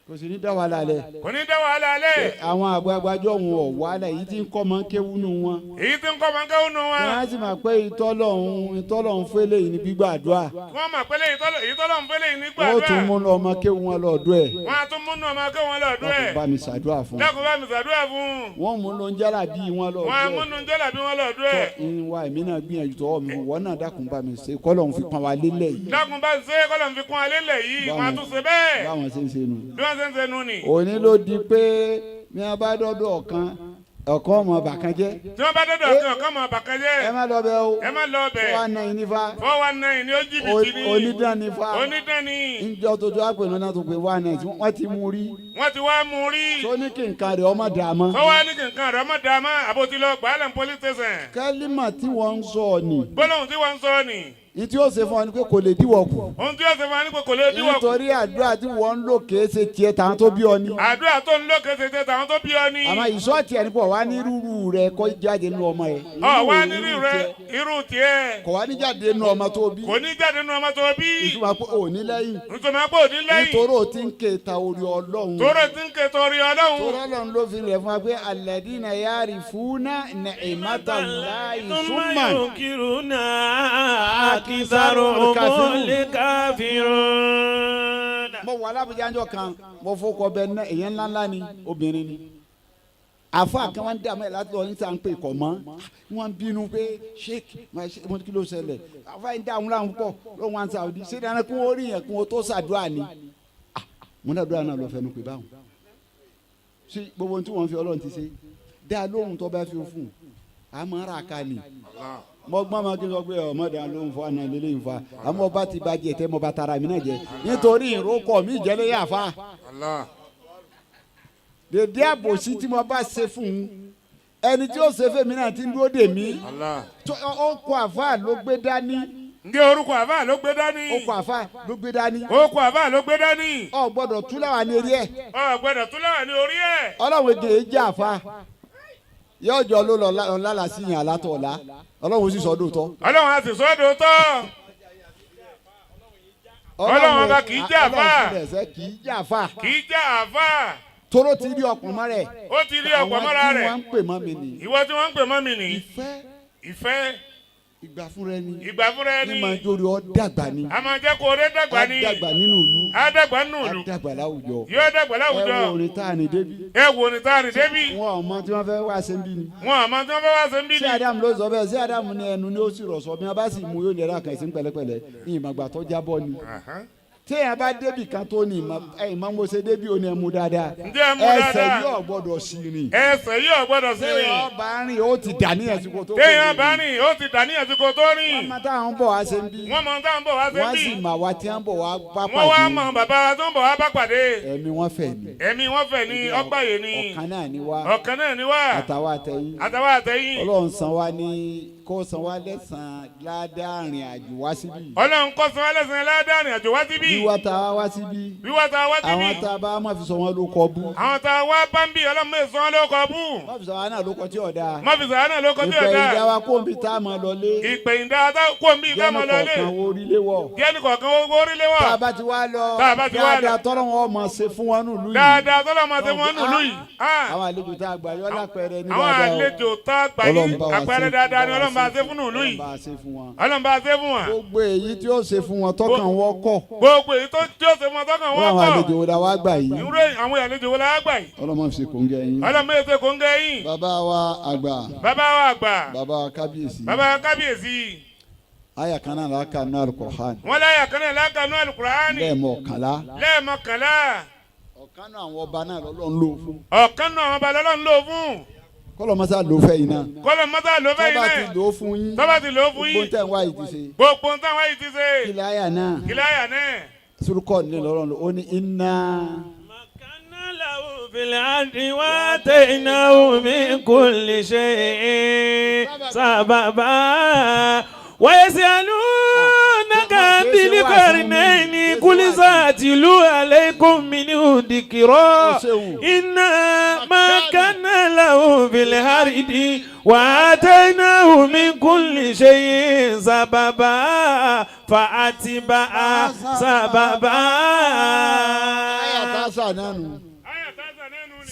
Kò sì ní dá wàhálà lẹ̀. Kò ní dá wàhálà lẹ̀. Àwọn àgbààgbàjọ wọn ò wàhálà èyí tí ń kọ́ mọ́ kéwú nù wọn. Èyí tí ń kọ́ mọ́ kéwú nù wọn. Wọ́n á sì máa pé ìtọ́lọ́hún fẹ́lẹ̀ yìí ní gbígbàdúrà. Wọ́n máa pé ìtọ́lọ́hún fẹ́lẹ̀ yìí ní gbàdúrà. Wọ́n tún múnú ọmọ kéwú wọn lọ́dọ̀ ẹ̀. Wọ́n á tún múnú ọmọ kéwú wọn lọ́dọ̀ ẹ̀. Dákun bá mi ṣàdúrà fún. Dákun bá mi ṣàdúrà fún. Wọ́n múnú jálàbí wọn lọ́dọ̀ ẹ̀. Wọ́n á múnú jálàbí wọn lọ́dọ̀ ẹ̀. Tọ́ ìwà èmi náà gbìyànjú tọwọ́ mi wọ́n náà dákun bá mi ṣe kọ́lọ́hún fi pọ́n wa lélẹ̀ yìí. Dákun bá mi ṣe kọ́lọ́hún fi pọ́n wa lélẹ̀ yìí. Wọ́n á tún ṣe bẹ́ẹ̀. Báwọn ṣe ń ṣe nù. Bí wọ́n ṣe ń ṣe nù ni. Òní ló di pé mi a bá dọ́dọ̀ ọ̀kan ọ̀kan ọmọ bàkan jẹ́. Tí wọ́n bá dọ́dọ̀ ọ̀kan ọ̀kan ọmọ bàkan jẹ́. Ẹ má lọ bẹ̀ o. Ẹ má lọ bẹ̀. 419 ní fa. 419 ní ó jìbìtì ní. Onídàn ní fa. Onídàn ní. Njọ́ tó tó àpè lọ́nà tó pé 19 wọ́n ti mú rí. Wọ́n ti wá mú rí. Tó ní kí nǹkan rẹ̀ ọmọ dà mọ́. Tó wá ní kí nǹkan rẹ̀ ọmọ dà mọ́ àbótí lọ gbàálẹ̀ police station. Kẹ́límà tí wọ́n ń sọ ni. Gbólóhùn tí wọ́n ń sọ ni. Ní tí ó ṣe fún ọ ni pé kò lè díwọ̀ kù. Ohun tí ó ṣe fún ọ ni pé kò lè díwọ̀ kù. Nítorí àdúrà tí wọ́n ń lò kìí ṣe tiẹ̀ tàwọn tó bí ọ ni. Àdúrà tó ń lò kìí ṣe tiẹ̀ tàwọn tó bí ọ ni. Àmọ́ ìṣọ́ tiẹ̀ ni kò wá ní rúru rẹ kó jáde nínú ọmọ yẹ. Ọ wá ní rírú rẹ irú tiẹ̀. Kò wá ní jáde nínú ọmọ tó bí. Kò ní jáde nínú ọmọ tó bí. Ìtumọ̀ pé ò ní lẹ́yìn. Ìtumọ̀ pé ò ní lẹ́yìn. Nítorí o ti ń ké ta orí Ọlọ́run. Torí o ti ń ké ta orí Ọlọ́run. Torí Ọlọ́run ló fi rẹ̀ fún wa pé alladina yarifuna ni'matallahi summa yunkiruna mo wà lábújá ńjọ́ kan mo fọkọ bẹ ná èyàn ńlá ńlá ni obìnrin ni àfa kan wọn dààmú ẹ láti lọ níta ń pè kọ mọ wọn bínú pé sheik mo kí ló ṣẹlẹ̀ àfa yìí dààmú làwọn pọ̀ ló wọn Saudi ṣé dáná kí wọn rí yẹn kí wọn tó ṣàdúrà ni mo náà dúrà náà lọ fẹnu pé báwọn sí gbogbo ohun tí wọn fi Ọlọ́run ti ṣe dá lóhùn tó bá fi fún un àmọ́ ra ká ni mo gbọ́n ma kí n sọ pé ọmọdé ló ń fa náà lélẹ́yìn fa àmọ́ ọba ti ba jẹ tẹ́ mo bá tara mi náà jẹ nítorí ìrókò mi jẹ́lé yà fa. Dèdé àbòsí tí mo bá ṣe fún un ẹni tí ó ṣe fèmí náà ti ń dúró dè mí ó kọ àfa ló gbé dání. Ǹjẹ́ orúkọ àfa ló gbé dání. Ó kọ àfa ló gbé dání. Ó kọ àfa ló gbé dání. Ó gbọ́dọ̀ túláwà ní orí ẹ̀. Ó gbọ́dọ̀ túláwà ní orí ẹ̀. Ọlọ́run èdè jẹ́ àfa yóò jọ ló lọ lálàá sí yàn látọ̀ ọ̀la Ọlọ́run sì sọ dòótọ́. Ọlọ́run á sì sọ dòótọ́. Ọlọ́run ọba kì í jẹ́ àfà. Ọlọ́run sì kì í jẹ́ àfà. Kì í jẹ́ àfà. Tóró ti rí ọkàn mọ́ rẹ̀. Ó ti rí ọkàn mọ́ra rẹ̀. Àwọn tí wọ́n ń pè mọ́ mi nì. Ìwọ tí wọ́n ń pè mọ́ mi nì. Ìfẹ́. Ìfẹ́. Ìgbà fúnra ẹni. Ìgbà fúnra ẹni. Ní máa jórí ọ dàgbà ni. A máa jẹ́ kó o rẹ́ dàgbà ni. Á dàgbà nínú ìlú. Á dàgbà nínú ìlú. Á dàgbà láwùjọ. Yóò dàgbà láwùjọ. Ẹ wo orin tá a ní débi. Ẹ wo orin tá a ní débi. Wọn ò mọ tí wọ́n fẹ́ wá ṣe ń bí ni. Wọn ò mọ tí wọ́n fẹ́ wá ṣe ń bí ni. Ṣé Ádámù ló sọ bẹ́ẹ̀? Ṣé Ádámù ní ẹnu ni ó sì rọ̀ sọ? Bí wọ́n bá sì mú yóò nira kàn sí pẹ̀lẹ́pẹ̀lẹ́. Ìmọ̀gbà tó jábọ́ ni. Téèyàn bá débì kan tó ní ìmọ̀ mo ṣe débì ó ní ẹ mú dáadáa. Ǹjẹ́ ẹ mú dáadáa? Ẹsẹ̀ yóò gbọ́dọ̀ sí rìn. Ẹsẹ̀ yóò gbọ́dọ̀ sí rìn. Téèyàn bá rìn ó ti dà ní ẹ̀sìnkò tó. Téèyàn bá rìn ó ti dà ní ẹ̀sìnkò tó rìn. Wọ́n mọ táwọn ń bọ̀ wá ṣe ń bí. Wọ́n mọ táwọn ń bọ̀ wá ṣe ń bí. Wọ́n sì mà wá tí wọ́n bọ̀ wá bá pàdé. Wọ́n wá mọ bàbá wa tó ń bọ̀ wá bá pàdé. Ẹ̀mí wọ́n fẹ̀ ni. Ẹ̀mí wọ́n fẹ̀ ni ọgbàyè ni. Ọ̀kan náà ni wá. Ọ̀kan náà ni wá. Àtàwa àtẹ̀yìn. Àtàwa àtẹ̀yìn. Ọlọ́run san wá ní kó san wá lẹ́sàn-án ládàárín àjò wá síbí. Ọlọ́run kó san wá lẹ́sàn-án ládàárín àjò wá síbí. Wíwá tá a wá síbí. Wíwá tá a wá síbí. Àwọn tá a bá má fi sọ wọn ló kọ bú. Àwọn tá a wá bá ń bí Ọlọ́run má fi sọ wọn ló kọ bú. Má fi sọ wọn náà ló kọ tí ò dáa. Má fi sọ wọn náà ló kọ tí ò dáa. Ìpè ìdá wa kó ń bí tá a máa lọ lé. Ìpè ìdá kó ń bí tá a máa lọ lé. Jẹ́nu kọ̀ọ̀kan orílẹ̀ wọ̀. Jẹ́nu kọ̀ọ̀kan orílẹ̀ wọ̀. Tá a bá ti wá lọ. Tá a bá ti wá lọ. Dáadáa tọ́lọ́ wọn máa ṣe fún wọn nùlú yìí. Dáadáa tọ́lọ́ máa ṣe fún wọn nùlú yìí. Àwọn àlejò tá a gbà yọ lápẹẹrẹ ní Àwọn dáadáa o. àlejò tá a gbà yí àpẹẹrẹ dáadáa ni Ọlọ́run bá ṣe fún nùlú yìí. Ọlọ́run bá ṣe fún wọn. Gbogbo èyí tí ó ṣe fún wọn tọkàn wọn kọ̀. Gbogbo èyí tí ó ṣe fún wọn tọkàn wọn kọ̀. Àwọn àlejò wo la wá gbà yìí. Irú àwọn àlejò wo la wá gbà yìí. Ọlọ́run fi ṣe kòńgẹ́ yín. Ọlọ́run fi ṣe kòńgẹ́ yín. Bàbá wa àgbà. Bàbá wa àgbà. Bàbá wa kábíyèsí. Bàbá wa kábíyèsí. Aya kan náà la kà nínú Al-Qur'an. Wọ́n láyà kan náà la kà nínú Al-Qur'an. Lẹ́ẹ̀mọ̀kànlá. Lẹ́ẹ̀mọ̀kànlá. Ọ̀kan náà àwọn ọba náà lọ́lọ́run lò fún. Ọ̀kan náà àwọn ọba lọ́lọ́run lò fún. Kọ́lọ̀ mọ́sá ló fẹ́ yín náà. Kọ́lọ̀ mọ́sá ló fẹ́ yín náà. Tọ́ba ti lò ó fún yín. Tọ́ba ti lò ó fún yín. Gbogbo ntẹ̀ ń wá yìí ti ṣe. Gbogbo ntẹ̀ ń wá yìí ti ṣe. Kìláyà náà. Kìláyà náà. Surukọ ní lọ́rọ̀ ló ní iná. Fil ardi wa atainahu min kulli shay'in sababa. Wa yasalunaka anil qarnaini qul sa'atlu alaykum minhu dhikra. Inna makanna lahu fil ardi wa atainahu min kulli shay'in sababa fa'atba'a sababa. Aya ta sa nánu.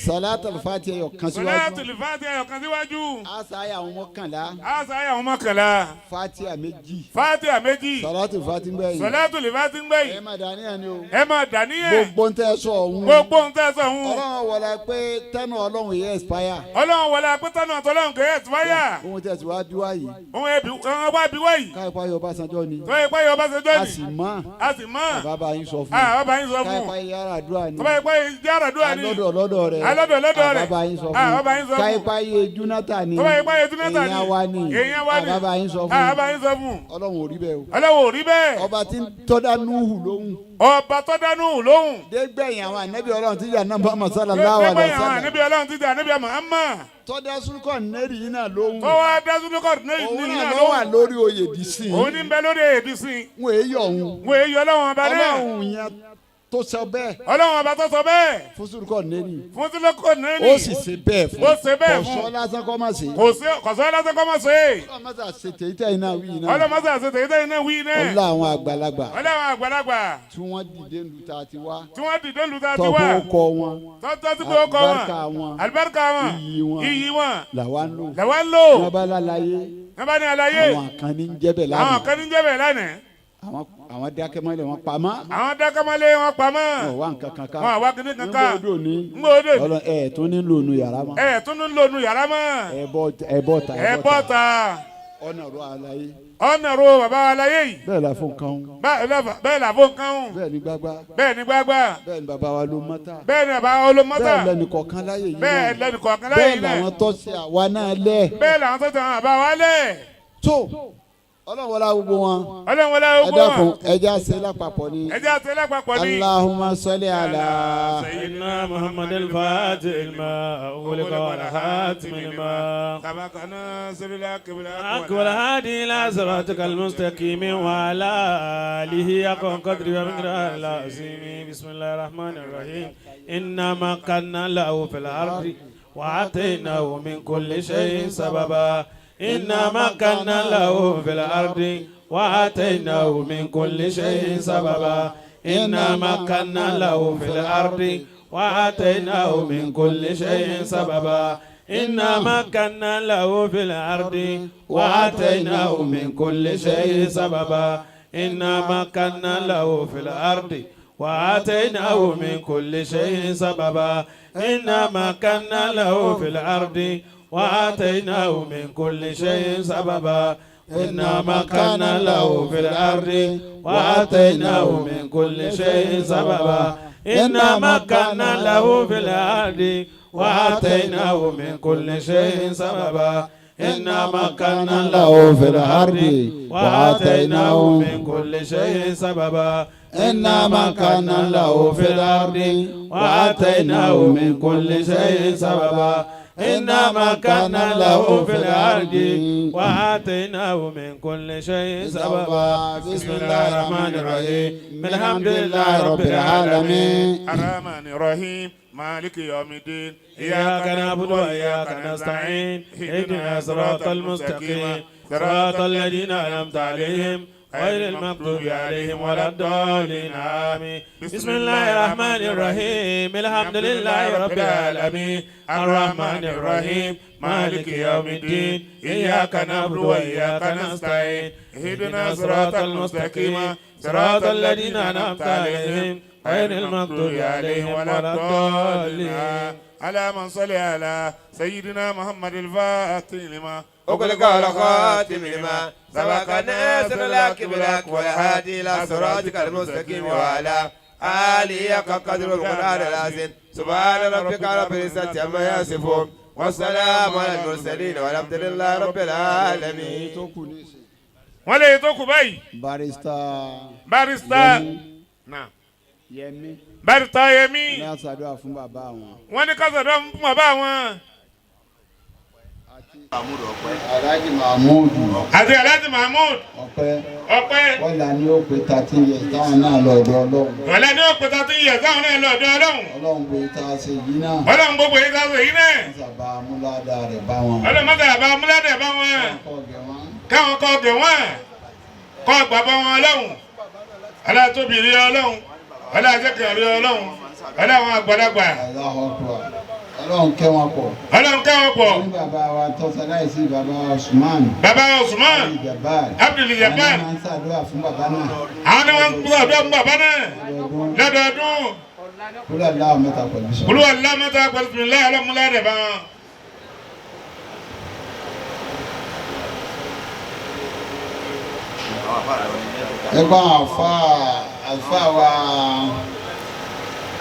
Salatul Fatiha yọ kan síwájú. Salatul Fatiha yọ kan síwájú. Asa ayé àwọn mọ́kànlá. Asa ayé àwọn mọ́kànlá. Fatiha méjì. Fatiha méjì. Salatul Fatiha ń gbẹ̀yìn. Salatul Fatiha ń gbẹ̀yìn. Ẹ máa dàníyàn ni o. Ẹ máa dàníyàn. Gbogbo ń tẹ́ sọ ọ̀hún. Gbogbo ń tẹ́ sọ ọ̀hún. Ọlọ́run wọlé pé tẹ́nu Ọlọ́run yẹ expire. Ọlọ́run wọlé pé tẹ́nu Ọlọ́run kò yẹ expire. Ohun tẹ̀ sí wá bí wáyìí. Ohun ẹbí wá bí wáyìí. Káyọ̀pá yọ Ọbásanjọ́ ni. Káyọ̀pá yọ Ọbásanjọ́ ni. A sì mọ̀. A sì mọ̀. Bàbá yín sọ fún. Bàbá yín sọ fún. Káyọ̀pá yára àdúrà ni. Káyọ̀pá yára àdúrà ni. Alọ́dọ̀ lọ́dọ̀ rẹ̀. Alọ́dọ̀ lọ́dọ̀ rẹ̀. Bàbá yín sọ fún. Bàbá yín sọ fún. Káyọ̀pá yẹ Jonathan ni. Káyọ̀pá yẹ Jonathan ni. Èèyàn wa ni. Èèyàn wa ni. Bàbá yín sọ fún. Bàbá yín sọ fún. Ọlọ́run ò rí bẹ́ẹ̀ o. Ọlọ́run ò rí bẹ́ẹ̀. Ọba tí ń tọ́da Núhù lóhùn. Ọba tọ́da Núhù lóhùn. Dégbẹ̀yìn àwọn ànábì Ọlọ́run tí yà nàbà sallallahu alaihi Dégbẹ̀yìn àwọn wasallam. ànábì Ọlọ́run tí yà ànábì Muhammad. Tọ́da Sulukọ̀ nẹ́rì yìí náà lóhùn. Tọ́wọ́ dá Sulukọ̀ nẹ́rì Òun yìí náà náà ló wà lóhùn. lórí oyè dì sí. Òun ní bẹ lórí èdè sí. Wọ́n èyí ọ̀hún. Wọ́n èyí Ọlọ́run ọba náà. Ọlọ́run yẹn tó sọ bẹ́ẹ̀. Ọlọ́run ọba tó sọ bẹ́ẹ̀. Fún Sulukọ̀ nẹ́rì. Fún Sulukọ̀ nẹ́rì. Ó sì ṣe bẹ́ẹ̀ fún. Ó ṣe bẹ́ẹ̀ fún. Kò sọ lásán kọ́ má ṣe. Kò sọ lásán kọ́ má ṣe. Ọlọ́run má ṣe tèyí tẹ̀yìn náà wí náà. Ọlọ́run má ṣe tèyí tẹ̀yìn náà wí náà. Ọlá àwọn àgbàlagbà. Ọlá àwọn àgbàlagbà. Tí wọ́n dìde lu ta ti wá. Tí wọ́n dìde lu ta ti wá. Tọ́gbó kọ wọn. Tọ́tọ́ sí pé ó kọ wọn. Àlùbáríkà wọn. Àlùbáríkà wọn. Iyì wọn. Iyì wọn. Làwa ń lò. Làwa ń lò. Wọ́n bá lálàyé. Wọ́n bá ní àlàyé. Àwọn kan ní ń jẹ́ bẹ̀ lánàá. Àwọn kan ní ń jẹ́ bẹ̀ lánàá. Àwọn dákẹ́mọ́lẹ̀ wọn pamọ́. Àwọn dákẹ́mọ́lẹ̀ wọn pamọ́. Wọn wá nǹkan kan ká. Wọn wá kíní kan ká. Ngbọ́dọ̀ ní. Ngbọ́dọ̀ ní. Ọlọ́run ẹ̀ tún ní lónú yàrá mọ́. Ẹ̀ tún ní lónú yàrá mọ́. Ẹ bọ́ ta. Ẹ bọ́ ta. Ọ̀nà ro àlàyé. Ọ̀nà ro bàbá àlàyé yìí. Bẹ́ẹ̀ la fún kan. Bẹ́ẹ̀ la fún kan. Bẹ́ẹ̀ ni gbágbá. Bẹ́ẹ̀ ni gbágbá. Bẹ́ẹ̀ ni bàbá wa ló mọ́tà. Bẹ́ẹ̀ ni bàbá wa ló mọ́tà. Bẹ́ẹ̀ lẹ́nu kọ̀ọ̀kan láyé yìí náà. Bẹ́ẹ̀ lẹ́nu kọ̀ọ̀kan láyé yìí náà. Bẹ́ẹ̀ làwọn tó ṣe àwa náà lẹ̀. Bẹ́ẹ̀ làwọn tó ṣe àwọn bàbá wa lẹ̀. Tó Ọlọ́run wọlá gbogbo wọn. Ọlọ́run wọlá gbogbo wọn. Ẹ dákun ẹja ṣe lápapọ̀ ni. Ẹja ṣe lápapọ̀ ni. Allahumma salli ala. Sayyidina Muhammad al-Fatih lima ughliqa wal khatim lima. Sabaqana sirila kibla. Akbar hadi ila siratikal mustaqim wa ala alihi haqqa qadri wa miqdarihi al-azim. Bismillahir rahmanir rahim. Inna makanna lahu fil ardi wa atainahu min kulli shay'in sababa. إنا مكنا له في الأرض وآتيناه من كل شيء سببا إنا مكنا له في الأرض وآتيناه من كل شيء سببا إنا مكنا له في الأرض وآتيناه من كل شيء سببا إنا مكنا له في الأرض وآتيناه من كل شيء سببا إنا مكنا له في الأرض وآتيناه من كل شيء سببا إنا مكنا له في الأرض وآتيناه من كل شيء سببا إنا مكنا له في الأرض وآتيناه من كل شيء سببا إنا مكنا له في الأرض وآتيناه من كل شيء سببا إنا مكنا له في الأرض وآتيناه من كل شيء سببا إنا مكنا له في الأرض وآتيناه من كل شيء سببا بسم الله الرحمن الرحيم الحمد لله رب العالمين الرحمن الرحيم مالك يوم الدين إياك نعبد وإياك نستعين اهدنا صراط المستقيم صراط الذين أنعمت عليهم غير المغضوب عليهم ولا الضالين آمين بسم الله الرحمن الرحيم الحمد لله رب العالمين الرحمن الرحيم مالك يوم الدين إياك نعبد وإياك نستعين اهدنا صراط المستقيم صراط الذين أنعمت عليهم غير المغضوب عليهم ولا الضالين على من صلى على سيدنا محمد الفاتح لما أغلق على خاتم لما سبق ناصر لك بالحق والهادي إلى صراطك المستقيم وعلى آله حق قدر القرآن العظيم سبحان ربك رب العزة عما يصفون والسلام على المرسلين والحمد لله رب العالمين. Wọ́n lè tó kù báyìí. Barrister. Barrister. Yẹmi. Barrister Yẹmi. Ní àṣàdúrà fún bàbá wọn. Wọ́n ní ká ṣàdúrà fún bàbá wọn. Alhaji Mahmood. Àti Alhaji Mahmood. Ọpẹ́. Ọpẹ́. Wọ́n ní ó pé 13 years táwọn náà lọ ọ̀dọ̀ Ọlọ́run. Wọ́n ní ó pé 13 years táwọn náà lọ ọ̀dọ̀ Ọlọ́run. Ọlọ́run gbogbo tá a ṣe yìí náà. Ọlọ́run gbogbo yìí tá a ṣe yìí náà. Wọ́n sábà amúládà rẹ̀ bá wọn. Ọlọ́run mọ́tà bá amúládà bá wọn. Káwọn kọ́ gẹ̀ wọ́n. Kọ́ gbà bá wọn Ọlọ́run. Aláàtóbi rí Ọlọ́run. Aláàjẹkẹ̀ rí Ọlọ́run. Ọlọ́run àgbàlagbà. Ọlọ́run kẹ́ wọn pọ̀. Ọlọ́run kẹ́ wọn pọ̀. Ní bàbá wa tọ́sọ láìsí bàbá Usman. Bàbá Usman. Abdul Jabbar. Àwọn ni wọ́n ń ṣàdúrà fún bàbá náà. Àwọn ni wọ́n ń ṣàdúrà fún bàbá náà. Lọ́dọọdún. Kúlọ̀ aláwọ̀ mẹ́ta pẹ̀lú sọ. Kúlọ̀ aláwọ̀ mẹ́ta pẹ̀lú sọ. Ọlọ́múlá rẹ̀ bá wọn. Ẹgbọ́n àfa wa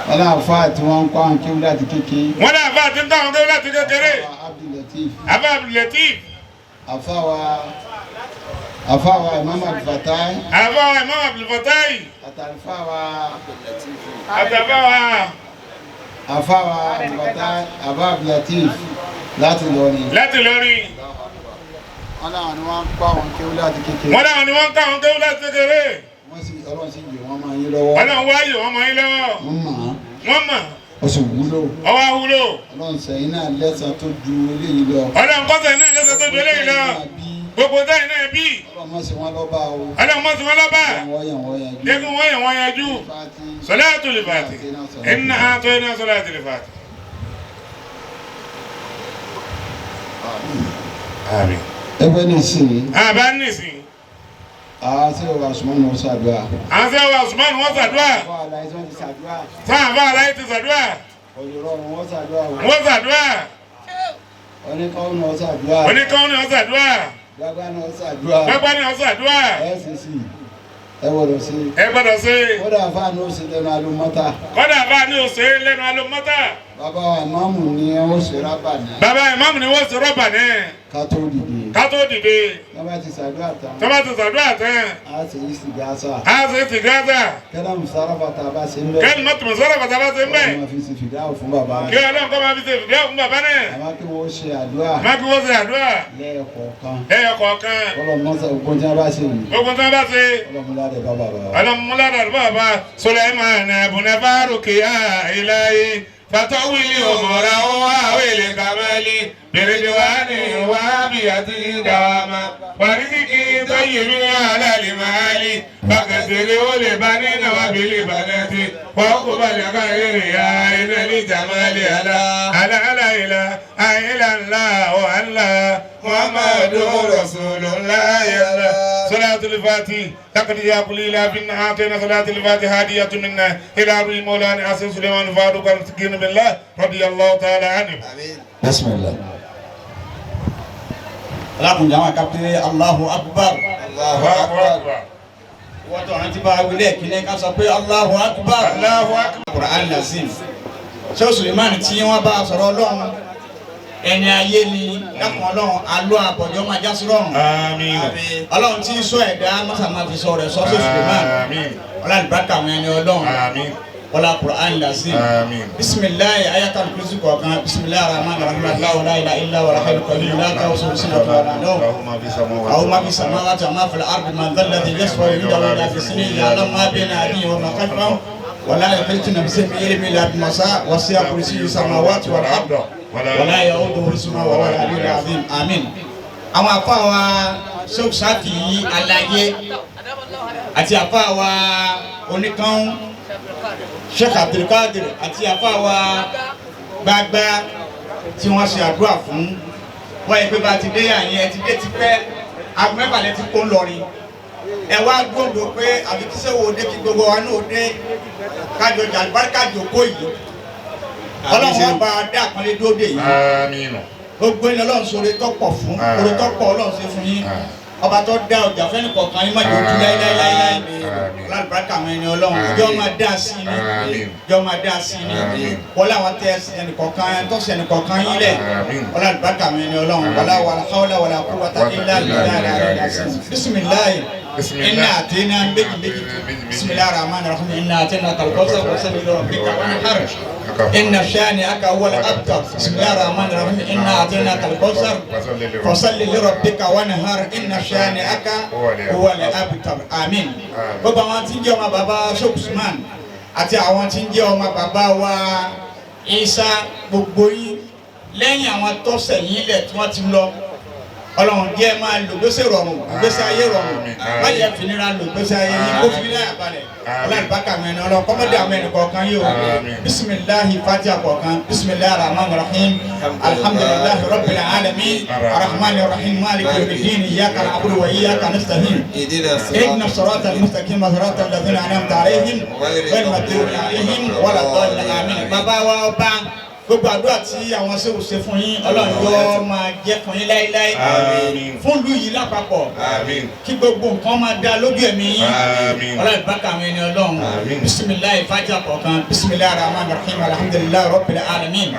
wọ́n náà fa tí wọ́n ń kọ́ àwọn kéwú láti kékeré. Wọ́n náà fa tí ń kọ́ àwọn kéwú láti kékeré. Afa Abdulatif. Afa wa Imam Abdulfatai. Afa wa Imam Abdulfatai. Àtàlùfà wa. Àtàlùfà wa. Afa wa Abdulfatai Afa Abdulatif láti Ìlọrin. Láti Ìlọrin. Wọ́n náà ni wọ́n ń kọ́ àwọn kéwú láti kékeré. Wọ́n náà ni wọ́n ń kọ́ àwọn kéwú láti kékeré. Wọ́n sì Ọlọ́run sì yè wọ́n máa yín lọ́wọ́. Ọlọ́run wá yè wọ́n máa yín lọ́wọ́. Wọ́n mọ̀ á. Wọ́n mọ̀. Ó sì wúlò. Ọwọ́ wúlò. Ọlọ́run sẹ́yìn náà lẹ́san tó ju eléyìí lọ. Ọlọ́run kọ́sẹ̀ náà lẹ́san tó ju eléyìí lọ. Gbogbo táyì náà bí. Ọlọ́run mọ̀ sí wọn lọ́ba o. Ọlọ́run mọ̀ sí wọn lọ́ba. Wọ́n yàn wọ́n yanjú. Jẹ́kí wọ́n yàn wọ́n yanjú. Salatul Fati. Inna a'tayna Salatul Fati. Àmín. Ẹgbẹ́ nìsín. Àbá nìsín. Àwọn tí wọ́n Usman wọ́n ṣàdúrà. Àwọn tí wọ́n Usman wọ́n ṣàdúrà. Sáà bá aláyé ti ṣàdúrà. Olùrọ̀rùn wọ́n ṣàdúrà. Wọ́n ṣàdúrà. Oníkọ́wọ́n wọ́n ṣàdúrà. Oníkọ́wọ́n wọ́n ṣàdúrà. Gbágbá ni wọ́n ṣàdúrà. Gbágbá ni wọ́n ṣàdúrà. SCC ẹ gbọ́dọ̀ ṣe. Ẹ gbọ́dọ̀ ṣe. Kódà àfáà ni ó ṣe lẹ́nu alómọ́tà. Kódà àfáà ni ó ṣe lẹ́nu alómọ́tà. Bàbá wa ìmáàmù ni ó ṣe rábà náà. Bàbá ìmáàmù ni wọ́n ṣe rọ́bà náà. Ká tó dìde. Ká tó dìde. Tọ́ bá ti ṣàdúrà tán. Tọ́ bá ti ṣàdúrà tán. A ṣe ìsìgáṣà. A ṣe ìsìgáṣà. Kẹ́lá musarafa tá a bá ṣe ń bẹ̀. Kẹ́lá mọ́tò musarafa tá a bá ṣe ń bẹ̀. Kí wọ́n fi ṣe fìdáwò fún bàbá náà. Kí Ọlọ́run kọ́ máa fi ṣe fìdáwò fún bàbá náà. Àmọ́ kí wọ́n ṣe àdúrà. Àmọ́ kí wọ́n ṣe àdúrà. Lẹ́ẹ̀kọ̀ọ̀kan. Lẹ́ẹ̀kọ̀ọ̀kan. Ọlọ́mọ́sá ogun tí wọ́n bá ṣe yìí. Ogun tí wọ́n bá ṣe. Ọlọ́múládé bá bàbá. Ọlọ́múládé bá bàbá. Sulaiman ibn Faruq ya ilahi. فتولي أمره وأولي كمالي برضوان وعافية دواما ورزقي طيب على المال فكثره لبنين وبالبنات وأقبل غير يا إن لجمال على على لا إله إلا الله الله محمد رسول الله صلاة الفاتحة لقد جاءكم إلى في أعطينا صلاة الفاتحة هدية منا إلى أبي مولانا حسن سليمان فاروق المسكين بالله رضي الله تعالى عنه. بسم الله. Alákùnrin àwọn akapẹ́ Allahu Akbar. Allahu Akbar. Wọ́n tọ̀rọ̀ ti bá wílẹ̀ kílẹ̀ ká sọ pé Allahu Akbar. Allahu Akbar. Qur'an Lazim. Ṣé Suleiman tí wọ́n bá sọ̀rọ̀ Ọlọ́run ẹni ayé ni dákun Ọlọ́run alọ́ àbọ̀jọ́ máa já sí rọrùn. Àmín. Ọlọ́run tí ń sọ ẹ̀dá mọ́sàmá fi sọ rẹ̀ sọ sí Suleiman. Àmín. Ọlọ́run ìbáka àwọn ẹni Ọlọ́run. Àmín. Wala Qur'an Lazim. Àmín. Bisimilayi ayatul kursi kọ̀ọ̀kan bisimilayi rahman rahim Allahu la ilaha illa huwa al-hayyul qayyum la ta'khudhuhu sinatun wa la nawm. أو ما في السماوات وما في الأرض من ذا الذي يشفع عنده إلا بإذنه يعلم ما بين أيديهم وما خلفهم ولا يحيطون بشيء من علمه إلا بما شاء وسع كرسيه السماوات والأرض ولا يؤوده حفظهما وهو العلي العظيم آمين. Àwọn àfáà wa Sheikh Shafi Aláyé àti àfáà wa oníkan Sheikh Abdulkadir àti àfáà wa Gbagba tí wọ́n ṣe àdúrà fún wọ́n yẹ pé bá ti dé àyẹn ẹ ti dé tipẹ́ aago mẹ́fà lẹ ti kó ńlọrin ẹ wá gbòǹdò pé àbí kíṣẹ́ wo dé kí gbogbo wa náà dé kájọ jàlùbáríkà jòkó yìí Ọlọ́run ọba dé àpọ́nlé dóde yìí Àmín. gbogbo ẹni Ọlọ́run sọ̀rọ̀ tọ́pọ̀ fún oore tọ́pọ̀ Ọlọ́run ṣe fún yín ọba tó dá ọjà fẹ́ni kọ̀ọ̀kan yín má jẹ́ ojú láíláíláí lálùbáríkà àwọn ẹni Ọlọ́run ìjọ máa dá sí i ní ìjọ máa dá sí i ní wọlé àwọn tẹ ẹnì kọ̀ọ̀kan tó ṣe ẹnì kọ̀ọ̀kan yín lẹ̀ wọlé àlùbáríkà àwọn ẹni Ọlọ́run wọlé wàlá hawla wàlá quwwata illa billahi bisimilayi inna àtẹnà méjì méjì bisimilayi rahman rahim inna àtẹnà kàlùkọ́sà wọ́sẹ̀ lirabbika wanhar inna shani'aka huwal abtar bisimilayi rahman rahim inna àtẹnà kàlùkọ́sà fasalli lirabbika wanhar inna shani'aka huwal abtar àmín. Gbogbo àwọn tí ń jẹ́ ọmọ bàbá Sheikh Usman àti àwọn tí ń jẹ́ ọmọ bàbá wa Isa gbogbo yín lẹ́yìn àwọn tọ́sẹ̀ yín lẹ̀ tí wọ́n ti lọ Ọlọ́run jẹ́ máa lò gbèsè rọrùn gbèsè ayé rọrùn má jẹ́ fìnira lò gbèsè ayé yín kó fi láyà balẹ̀ Ọlọ́run bá kà mẹ́rin Ọlọ́run kọ́mọ́dé àwọn ẹnì kọ̀ọ̀kan yìí o bisimilahi fatiha kọ̀ọ̀kan bisimilahi rahman rahim alhamdulilahi rabbil alamin arrahman rahim maliki yawmiddin iyyaka na'budu wa iyyaka nasta'in ihdina sirata al-mustaqim sirata alladhina an'amta alayhim ghayril maghdubi alayhim wala ddallin amin. Bàbá wa ọba gbogbo àdúrà tí àwọn sèwù ṣe fún yín Ọlọ́run yóò máa jẹ́ fún yín láéláé fún ìlú yìí lápapọ̀ kí gbogbo nǹkan máa dá lójú ẹ̀mí yín Ọlọ́run bá kàwọn ẹni Ọlọ́run bisimilayi fatiha kọ̀ọ̀kan bisimilayi rahman rahim alhamdulilayi rabbil alamin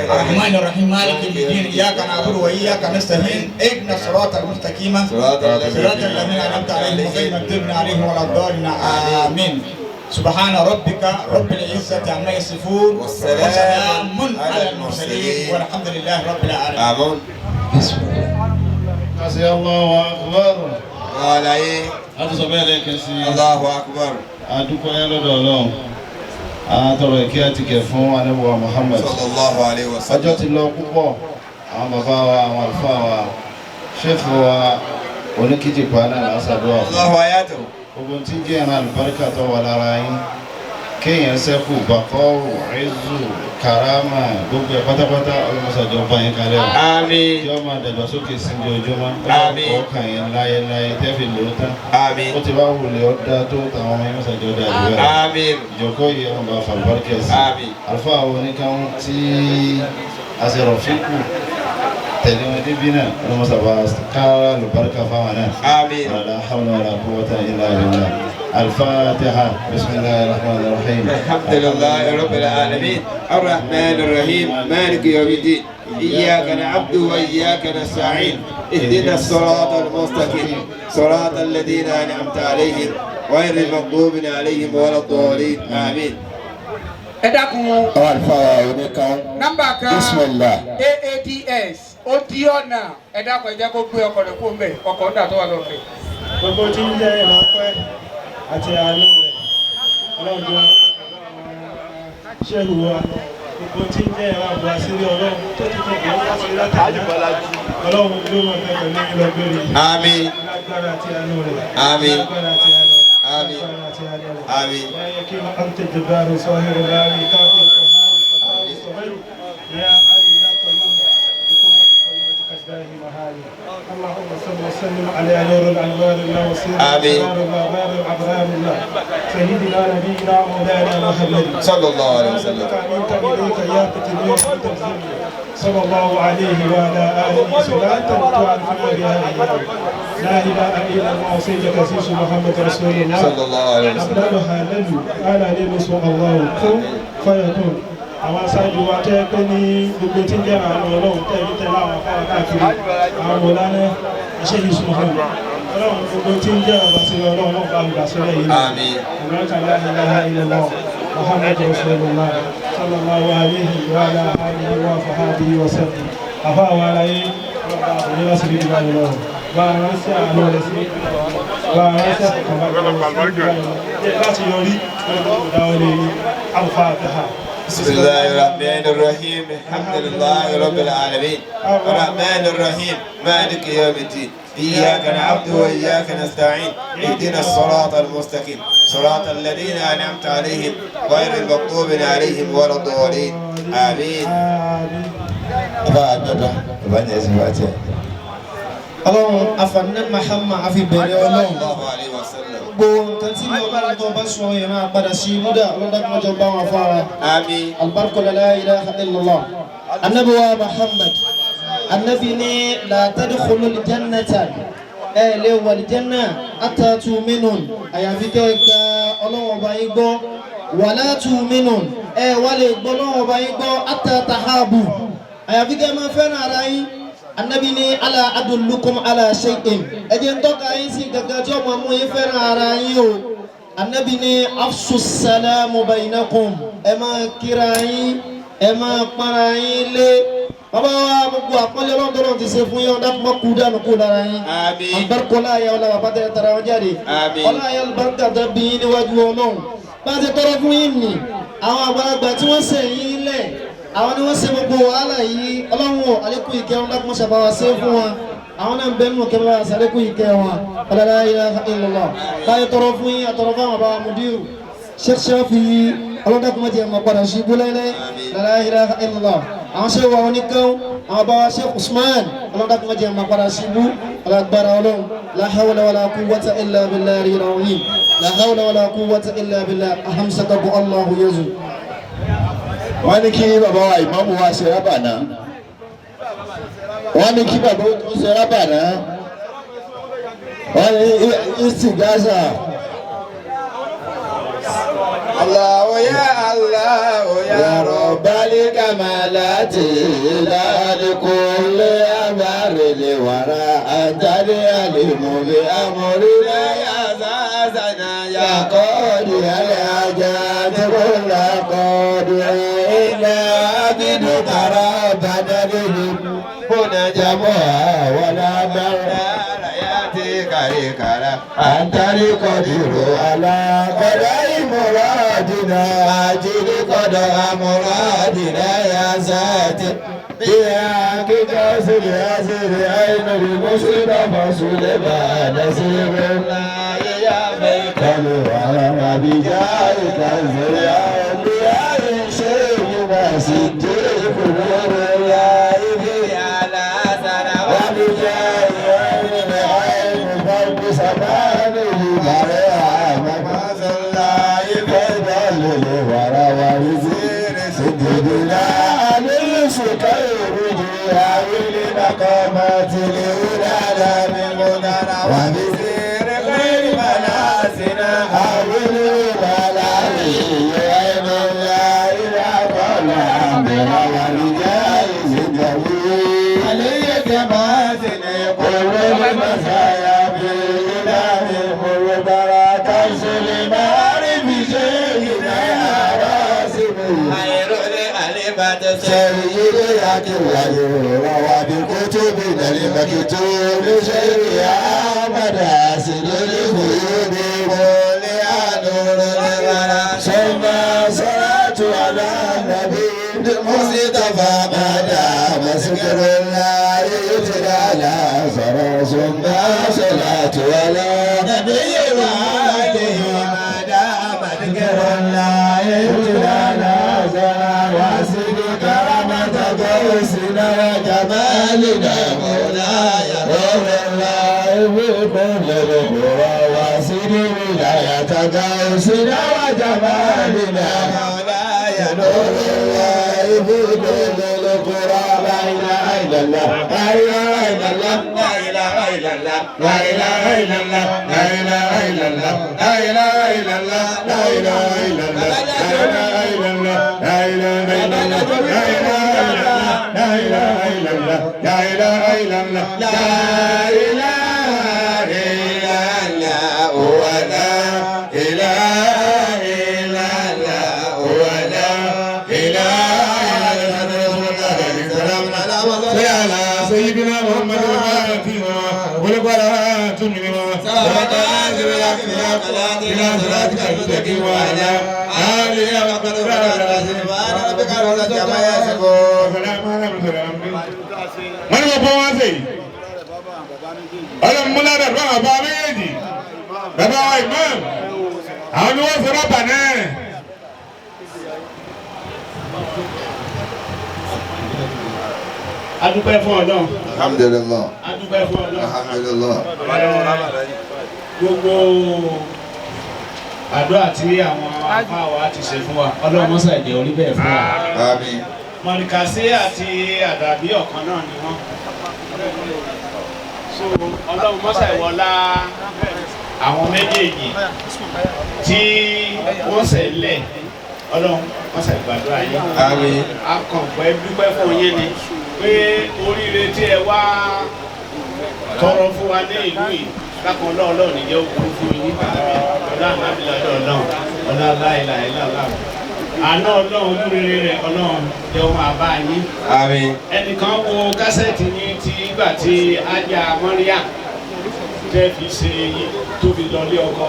rahman rahim maliki yawmiddin iyyaka na'budu wa iyyaka nasta'in ihdina siratal mustaqim siratal ladzina an'amta alayhim ghayril maghdubi alayhim waladdallin amin. سبحان ربك رب العزة عما يصفون وسلام على المرسلين والحمد لله رب العالمين. آمين. Allahu akbar. Àlàyé. A tún sọ bẹ́ẹ̀ lẹ́ẹ̀kan sí i. Allahu akbar. A dúpẹ́ lọ́dọ̀ Ọlọ́run. A tọrọ ìkẹ́ àti ìgẹ̀ fún Ànábì wa Muhammad. Sallallahu alayhi wa sallam. Ọjọ́ ti lọ púpọ̀. Àwọn bàbá wa, àwọn àlùfáà wa, ṣéèfù wa, oníkìjìpá náà là ń ṣàdúrà fún. Allahu ayatahu. Gbogbo tí ń jẹ́ ìran àlùbáríkà tó wà lára yín kéèyàn sẹ́kù bàkọ́rù ẹ̀zù karama gbogbo ẹ̀ pátápátá ọlọ́mọṣàjọ bá yín kalẹ̀ o. Àmín. Tí ó máa dàgbàsókè sí ní ojúmọ́. Àmín. Ọkàn yẹn láyé láyé tẹ́fì ló tán. Àmín. Ó ti bá wulẹ̀ ọ́ dá tó tàwọn ọmọ yẹn mọ́ṣàjọ dá ìlú ẹ̀. Àmín. Ìjọkọ́ yìí ọmọ bá fàlùbáríkà sí. Àmín. Àlùfáà wo ní káwọn tí a ṣe rọ̀ fíkù tẹ̀lé wọn débi náà ọlọ́mọṣàbà kára àlùbáríkà fáwọn náà. Àmín. ولا حول ولا قوة إلا بالله. الفاتحة. بسم الله الرحمن الرحيم. الحمد لله رب العالمين الرحمن الرحيم مالك يوم الدين إياك نعبد وإياك نستعين اهدنا الصراط المستقيم صراط الذين أنعمت عليهم غير المغضوب عليهم ولا الضالين آمين. Ẹ dákun. Àwọn àlùfáà oníkan. Nọ́mbà kan Bismillah. AADS ó di ọ̀nà ẹ dákun ẹ jẹ́ kó gbé ọkọ̀ rẹ̀ kó mbẹ̀ ọkọ̀ ń dà tó wà lọ́fẹ̀. Gbogbo tí ń jẹ́ ìrànpẹ́ àti àánú rẹ̀ Ọlọ́run jọ ṣẹ́hu wa Gbogbo tí ń jẹ́ ẹ̀rọ àbò àṣírí Ọlọ́run tó ti fẹ́ bẹ̀rẹ̀ láti látàrí Ọlọ́run yóò máa bẹ pẹ̀lú yín lọ gbére. Àmín. Lágbára àti àánú rẹ̀. Àmín. Lágbára àti àánú rẹ̀. Àmín. Lágbára àti àánú rẹ̀. Àmín. يا يكيم أنت الجبار صاهر الباري كافي القهار الفتار الصغير يا حي يا قيوم بقوتك قيمتك الدائمة هذه اللهم صل وسلم على نور الأنوار الله وسير آمين. الأبرار الله بار الأبرار الله سيدنا نبينا مولانا محمد صلى الله عليه وسلم. منك إليك يا تتنين صلى الله عليه وعلى آله صلاة تعرفنا بها إياه. لا إله إلا الله سيدك عزيز محمد رسول الله صلى الله عليه وسلم. أبدالها لن على لنسو الله كن فيكون. Àwọn aṣáájú wa tẹ́ pé ní gbogbo tí ń jẹ́ àwọn ọlọ́run tẹ́ ní tẹ́lá àwọn afárá káàkiri àwọn mọ̀lánà aṣẹ́yìn sùnmọ́hàn ọlọ́run gbogbo tí ń jẹ́ àbàṣírí ọlọ́run náà bá olùbàṣírí yìí náà. Àmín. Ìrọ́ta la ilaha illallah Muhammad rasulullah sallallahu alayhi wa ala alihi wa sahbihi wa sallam. Àfa àwọn aráyé ọlọ́run bá àbòyé láti rí ìgbà yìí lọ́wọ́. Bá a ránṣẹ́ àánú rẹ̀ sí bá a ránṣẹ́ àkànbá láti yọrí ọlọ́run dáwọ́ lé Al-Fatiha. بسم الله الرحمن الرحيم الحمد لله رب العالمين الرحمن الرحيم مالك يوم الدين إياك نعبد وإياك نستعين اهدنا الصراط المستقيم صراط الذين أنعمت عليهم غير المغضوب عليهم ولا الضالين آمين. Bàbá àgbàdo bàbá ní ẹsẹ̀ bá tiẹ̀. Ọlọ́run afanẹ Muhammad afi bẹ̀rẹ̀ Ọlọ́run. Sallallahu alayhi wa sallam. Gbogbo nǹkan tí Ọlọ́run tó bá sọ yẹn máa padà sí múdà ọlọ́dàkùnjọ bá wọn fara. Àmín. Albarka la ilaha illallah. Anabi wa Muhammad. Anabi ní la tadkhulul jannata. Ẹ lè wọ aljanna hatta tu'minun. Àyàfi kẹ́ ẹ gba Ọlọ́run ọba yín gbọ́. Wala tu'minun. Ẹ wá lè gbọ́ Ọlọ́run ọba yín gbọ́ hatta tahabu. Àyàfi kẹ́ ẹ máa fẹ́ràn ara yín. Anabi ní ala adullukum ala shay'in. Ẹ jẹ́ n tọ́ka yín sí kankan tí ó máa mú yín fẹ́ràn ara yín o. Anabi ní afsu salamu bainakum. Ẹ máa kíra yín, ẹ máa para yín lé. Bàbá wa gbogbo àpọ́nlé Ọlọ́run tó lọ́n ti ṣe fún yín, ọ̀dà kúmọ̀ kú dànù kú lára yín. Àmín. Àlùbáríkọ láàyè ọlá bàbá tẹ tara wọn jáde. Àmín. Ọlá ayé àlùbáríkà tó bí yín níwájú Ọlọ́run. Bá a ti tọrọ fún yín nì, àwọn àgbàlagbà tí wọ́n ṣe yín lẹ̀, àwọn ni wọ́n ṣe gbogbo wàhálà yìí. Ọlọ́run ò àlékún ìkẹ́ wọn lákùn ṣàbá wa ṣe fún wọn. Àwọn náà ń bẹ nínú kẹfà ṣàlékún ìkẹ́ wọn. La ilaha illallah. Báyìí tọrọ fún yín, àtọrọ fún àwọn bàbá mudiru. Sheikh Shafi ọlọ́dàkùn mọ̀jẹ̀ mọ̀ padà sí ibú láíláí. La ilaha illallah. Àwọn ṣe wà wọn ní kán, àwọn bàbá Sheikh Usman ọlọ́dàkùn mọ̀jẹ̀ mọ̀ padà sí ibú. Alágbára Ọlọ́run. La hawla wala quwwata illa billahi al-azim. La hawla wala quwwata illa billah. Ahamsakabu Allahu yazu. Wọ́n ní kí bàbá wa ìmáàmù wa ṣe rábà náà. Wọ́n ní kí bàbá ó ṣe rábà náà. Wọ́n ní istigaza. Allahu ya Allahu ya Ya Rabbal kamalati la likulli amri wara anta alimu bi amrina ya zazana ya ya qadi al hajat kulla qadi inna abduka rabbana bihim huna jamaa wala bara karikara أنت القدير على قضاء مرادنا أجل قضاء مرادنا يا ساتر بحق كسر أسر عين المصطفى سليمان نسير الله يا بيت قالوا بجاهك الأنبياء شيخنا صديق نور الله على سنة وبجاه عين عين فرد زمانه مريم الله فضل ورا وزير سيدنا علي سكير جاويل مقامات الأولى من مدر وبزير خير منازنا أول ولا عين الله لا قل ورجال جميل عليك مازن كل المزايا في الإله المبارك المعارف شيخنا راسم خير لألفة سيد الأكوان وبكتبنا المكتوب شيخ أحمد حسن الغيوب نور الورى ثم صلاة على النبي ذكر الله يتلى فرس ما صلاة ولا نبي وآله ما دام ذكر الله يتلى واسد كرامة قوسنا وجمالنا مولاي نور الله في كل القرى واسد ولاية قوسنا وجمالنا مولاي نور الله في كل القرى. لا إله إلا الله لا إله إلا الله لا إله إلا الله لا إله إلا الله لا إله إلا الله لا إله إلا الله لا إله إلا الله لا إله إلا الله لا إله إلا الله لا إله إلا الله لا إله إلا الله ولا إله إلا الله ولا إله إلا الله. سيدنا محمد إلى صراطك المستقيم وعلى آله wọ́n ní wọ́n fọ́ wọ́n sèyí ọlọ́múlá rẹ̀ fún àwọn bàbá méjèèjì bàbá wa imam àwọn ni wọ́n sọ rọ́bà náà. Adúpẹ́ fún Ọlọ́run. Alhamdulillah. Adúpẹ́ fún Ọlọ́run. Alhamdulillah. Gbogbo àdúrà tí àwọn àfáà wa ti ṣe fún wa Ọlọ́run mọ́sà ìjẹ́ orí bẹ́ẹ̀ fún wa. Àmín. Mọ̀nìkàsí àti àdàbí ọ̀kan náà ni wọ́n. So Ọlọ́run mọ́sà ìwọlá àwọn méjèèjì tí wọ́n ṣẹ̀ lẹ̀ Ọlọ́run mọ́sà ìgbàdúrà yín. Àmín. A kàn pẹ́ dúpẹ́ fún yín ni pé oríire tí ẹ wá tọrọ fún wa ní ìlú yìí bákan ọlọ́ọ̀lọ́ọ̀ níjẹ́ ó kú fún yín ọlá ànábìlọ́dọ̀ ọlọ́run ọlá láìláìláìlá àná ọlọ́run ojúrere rẹ̀ ọlọ́run jẹ́ ó máa bá yín. Àmín. Ẹnìkan wo kásẹ̀tì yín tí ìgbà tí ajá mọ́ríà tẹ́ fi ṣe tó fi lọlé ọkọ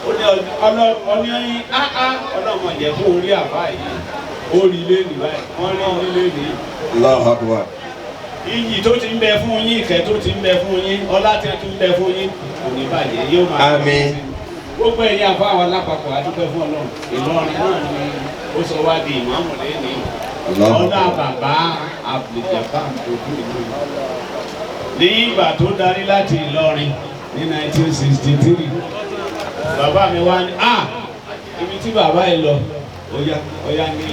ọlọ́ọ̀ni ọlọ́mọ jẹ́ kó orí àbá yìí ó rí lé ní báyìí wọ́n rí lé ní. Allahu Akbar. Iyì tó ti ń bẹ fún yín, ìkẹ́ tó ti ń bẹ fún yín, ọlá tí tó ń bẹ fún yín kò ní bàjẹ́ yóò máa. Àmín. Gbogbo ẹ̀yin àfa àwọn alápapọ̀ adúpẹ́ fún Ọlọ́run. Ìlọrin náà ni ó sọ wá di ìmáàmù lẹ́ni. Ọlá bàbá Abdulgafar ojú ìlú. Ní ìgbà tó darí láti Ìlọrin ní 1963, bàbá mi wá ní ibi tí bàbá yìí lọ óyá óyá ní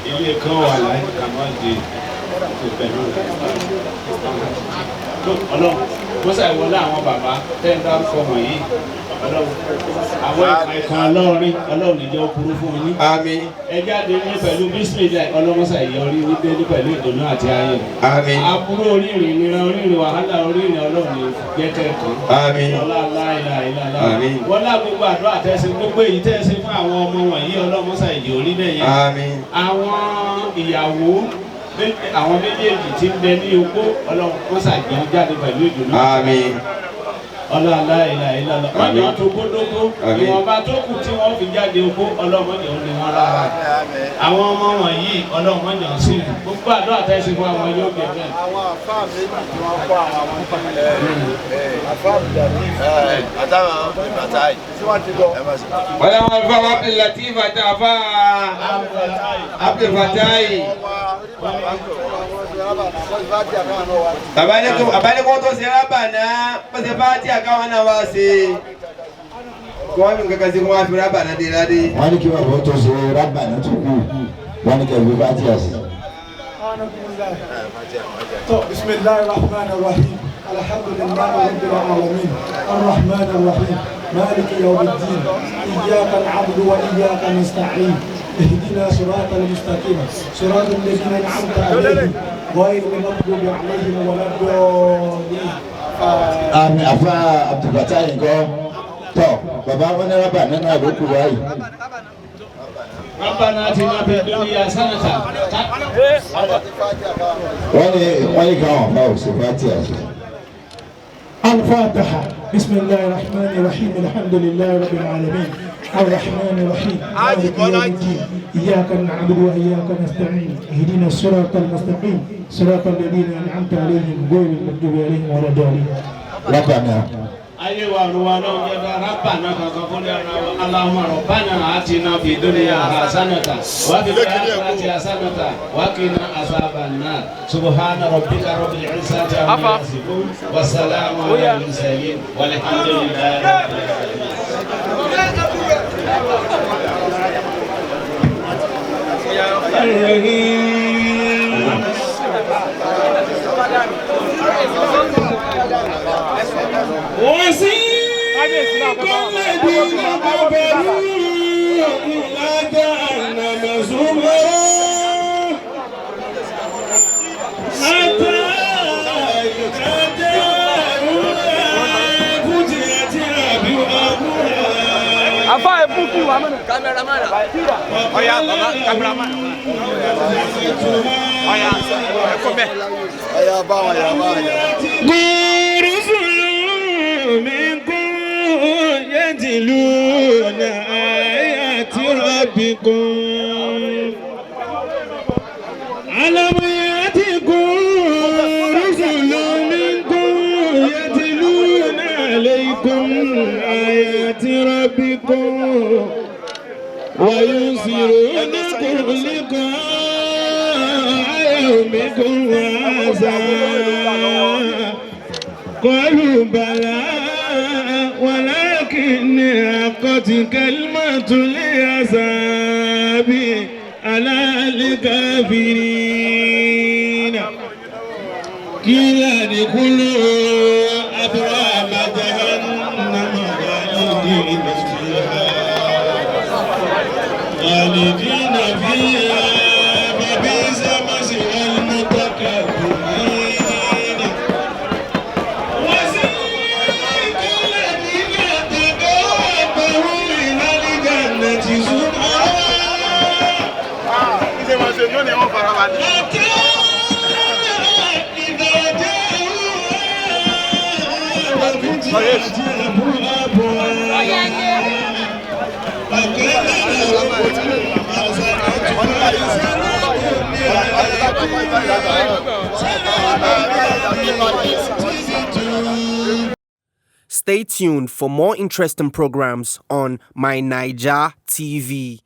ilé kan wà láyé kàmáde tó pẹ̀lú tó Ọlọ́run mọ́sá ìwọlé àwọn bàbá tẹ́ ń dárúkọ wọ̀nyí Ọlọ́run àwọn ìkan ọlọ́rin Ọlọ́run níjẹ́ ó burú fún yín. Àmín. Ẹ jáde ní pẹ̀lú bísímìlà ọlọ́mọ́sá ìyọrí wípé ní pẹ̀lú ìdùnnú àti ayọ̀. Àmín. Aburú orírin ìnira orírin wàhálà orírin Ọlọ́run ní jẹ́kẹ̀ kan. Àmín. Ọlá aláìláìláìlá. Àmín. Wọlá gbogbo àdúrà tẹ́sí gbogbo èyí tẹ́sí fún àwọn ọmọ wọ̀nyí ọlọ́mọ́sá ìyọrí bẹ́ẹ̀ yẹn. Àmín. Àwọn ìyàwó àwọn méjèèjì tí ń bẹ ní opó Ọlọ́run mọ́sá jẹun jáde pẹ̀lú ìdùnnú. Àmín. Ọlọ́ọ̀lá ìlà ìlà lọ. Wọ́n yàn tó gbódógbó. Ìwọ̀nba tó kù tí wọ́n fi jáde opó ọlọ́mọdé ò ní wọn lára. Àwọn ọmọ wọ̀nyí ọlọ́mọdé ò sí. Gbogbo àdúrà tẹ́sí fún àwọn yóò gbẹ bẹ́ẹ̀. Àwọn àfáà méjì tí wọ́n kọ́ àwọn ọmọ àfáà àtàwọn ìbàtàì. tí wọ́n ti lọ. Wọ́n yà wọ́n fún Abdul Latif àti àfáà Abdul Fatai. Bàbá ní kó tó ṣe rábà náà, ó ṣe fáátì àkáwọn náà wá ṣe. Kí wọ́n fi nǹkan kan sí kí wọ́n fi rábà náà dé ládé. Wọ́n ní kí bàbá tó ṣe rábà náà tó kù, wọ́n ní kí ẹ̀fọ́ fáátì àṣì. بسم الله الرحمن الرحيم الحمد لله رب العالمين الرحمن الرحيم مالك يوم الدين إياك نعبد وإياك نستعين اهدنا صراط المستقيم صراط الذين أنعمت عليهم غير المغضوب عليهم ولا الضالين. Àmín. Àfa Abdulfatai nǹkan tọ bàbá wọn ní rábà nínú àbókù báyìí. ربنا آتنا في الدنيا حسنة. Wọ́n ní káwọn àfa ò ṣe fáátì àṣì. الفاتحة. بسم الله الرحمن الرحيم الحمد لله رب العالمين الرحمن الرحيم مالك يوم الدين إياك نعبد وإياك نستعين اهدنا الصراط المستقيم صراط الذين أنعمت عليهم غير المغضوب عليهم ولا الضالين. ربنا Ayé wa olúwa náà jẹ́ bá rábànà kankan fún ẹran wa. Allahumma rabbana atina fi dunya hasanata wa fil akhirati hasanata wa qina azaban nar. Subhana rabbika rabbil izzati amma yasifun wa salamun ala al-mursalin walhamdulillahi rabbil alamin. وسيق الذين كفروا إلى جهنم زمرا حتى إذا جاءوها فتحت أبوابها. Afa ebuku wa mọna. Cameraman. Ọya baba cameraman. Ọya ẹkọ bẹ. Ọya bá wọn yà bá wọn yà. رسل منكم يتلون آيات ربكم ألم يأتكم رسل منكم يتلون عليكم آيات ربكم وينذرونكم لقاء يومكم هذا قالوا بلى ولكن حقت كلمة العذاب على الكافرين. قيل ادخلوا أبواب جهنم خالدين فيها خالدين فيها فبئس مثوى المتكبرين. وسيق الذين تقربوا إلى الجنة زمرا حتى إذا جاءوها وفتحت أبوابها وقيل لهم خزنتها. Stay tuned for more interesting programs on My Naija TV.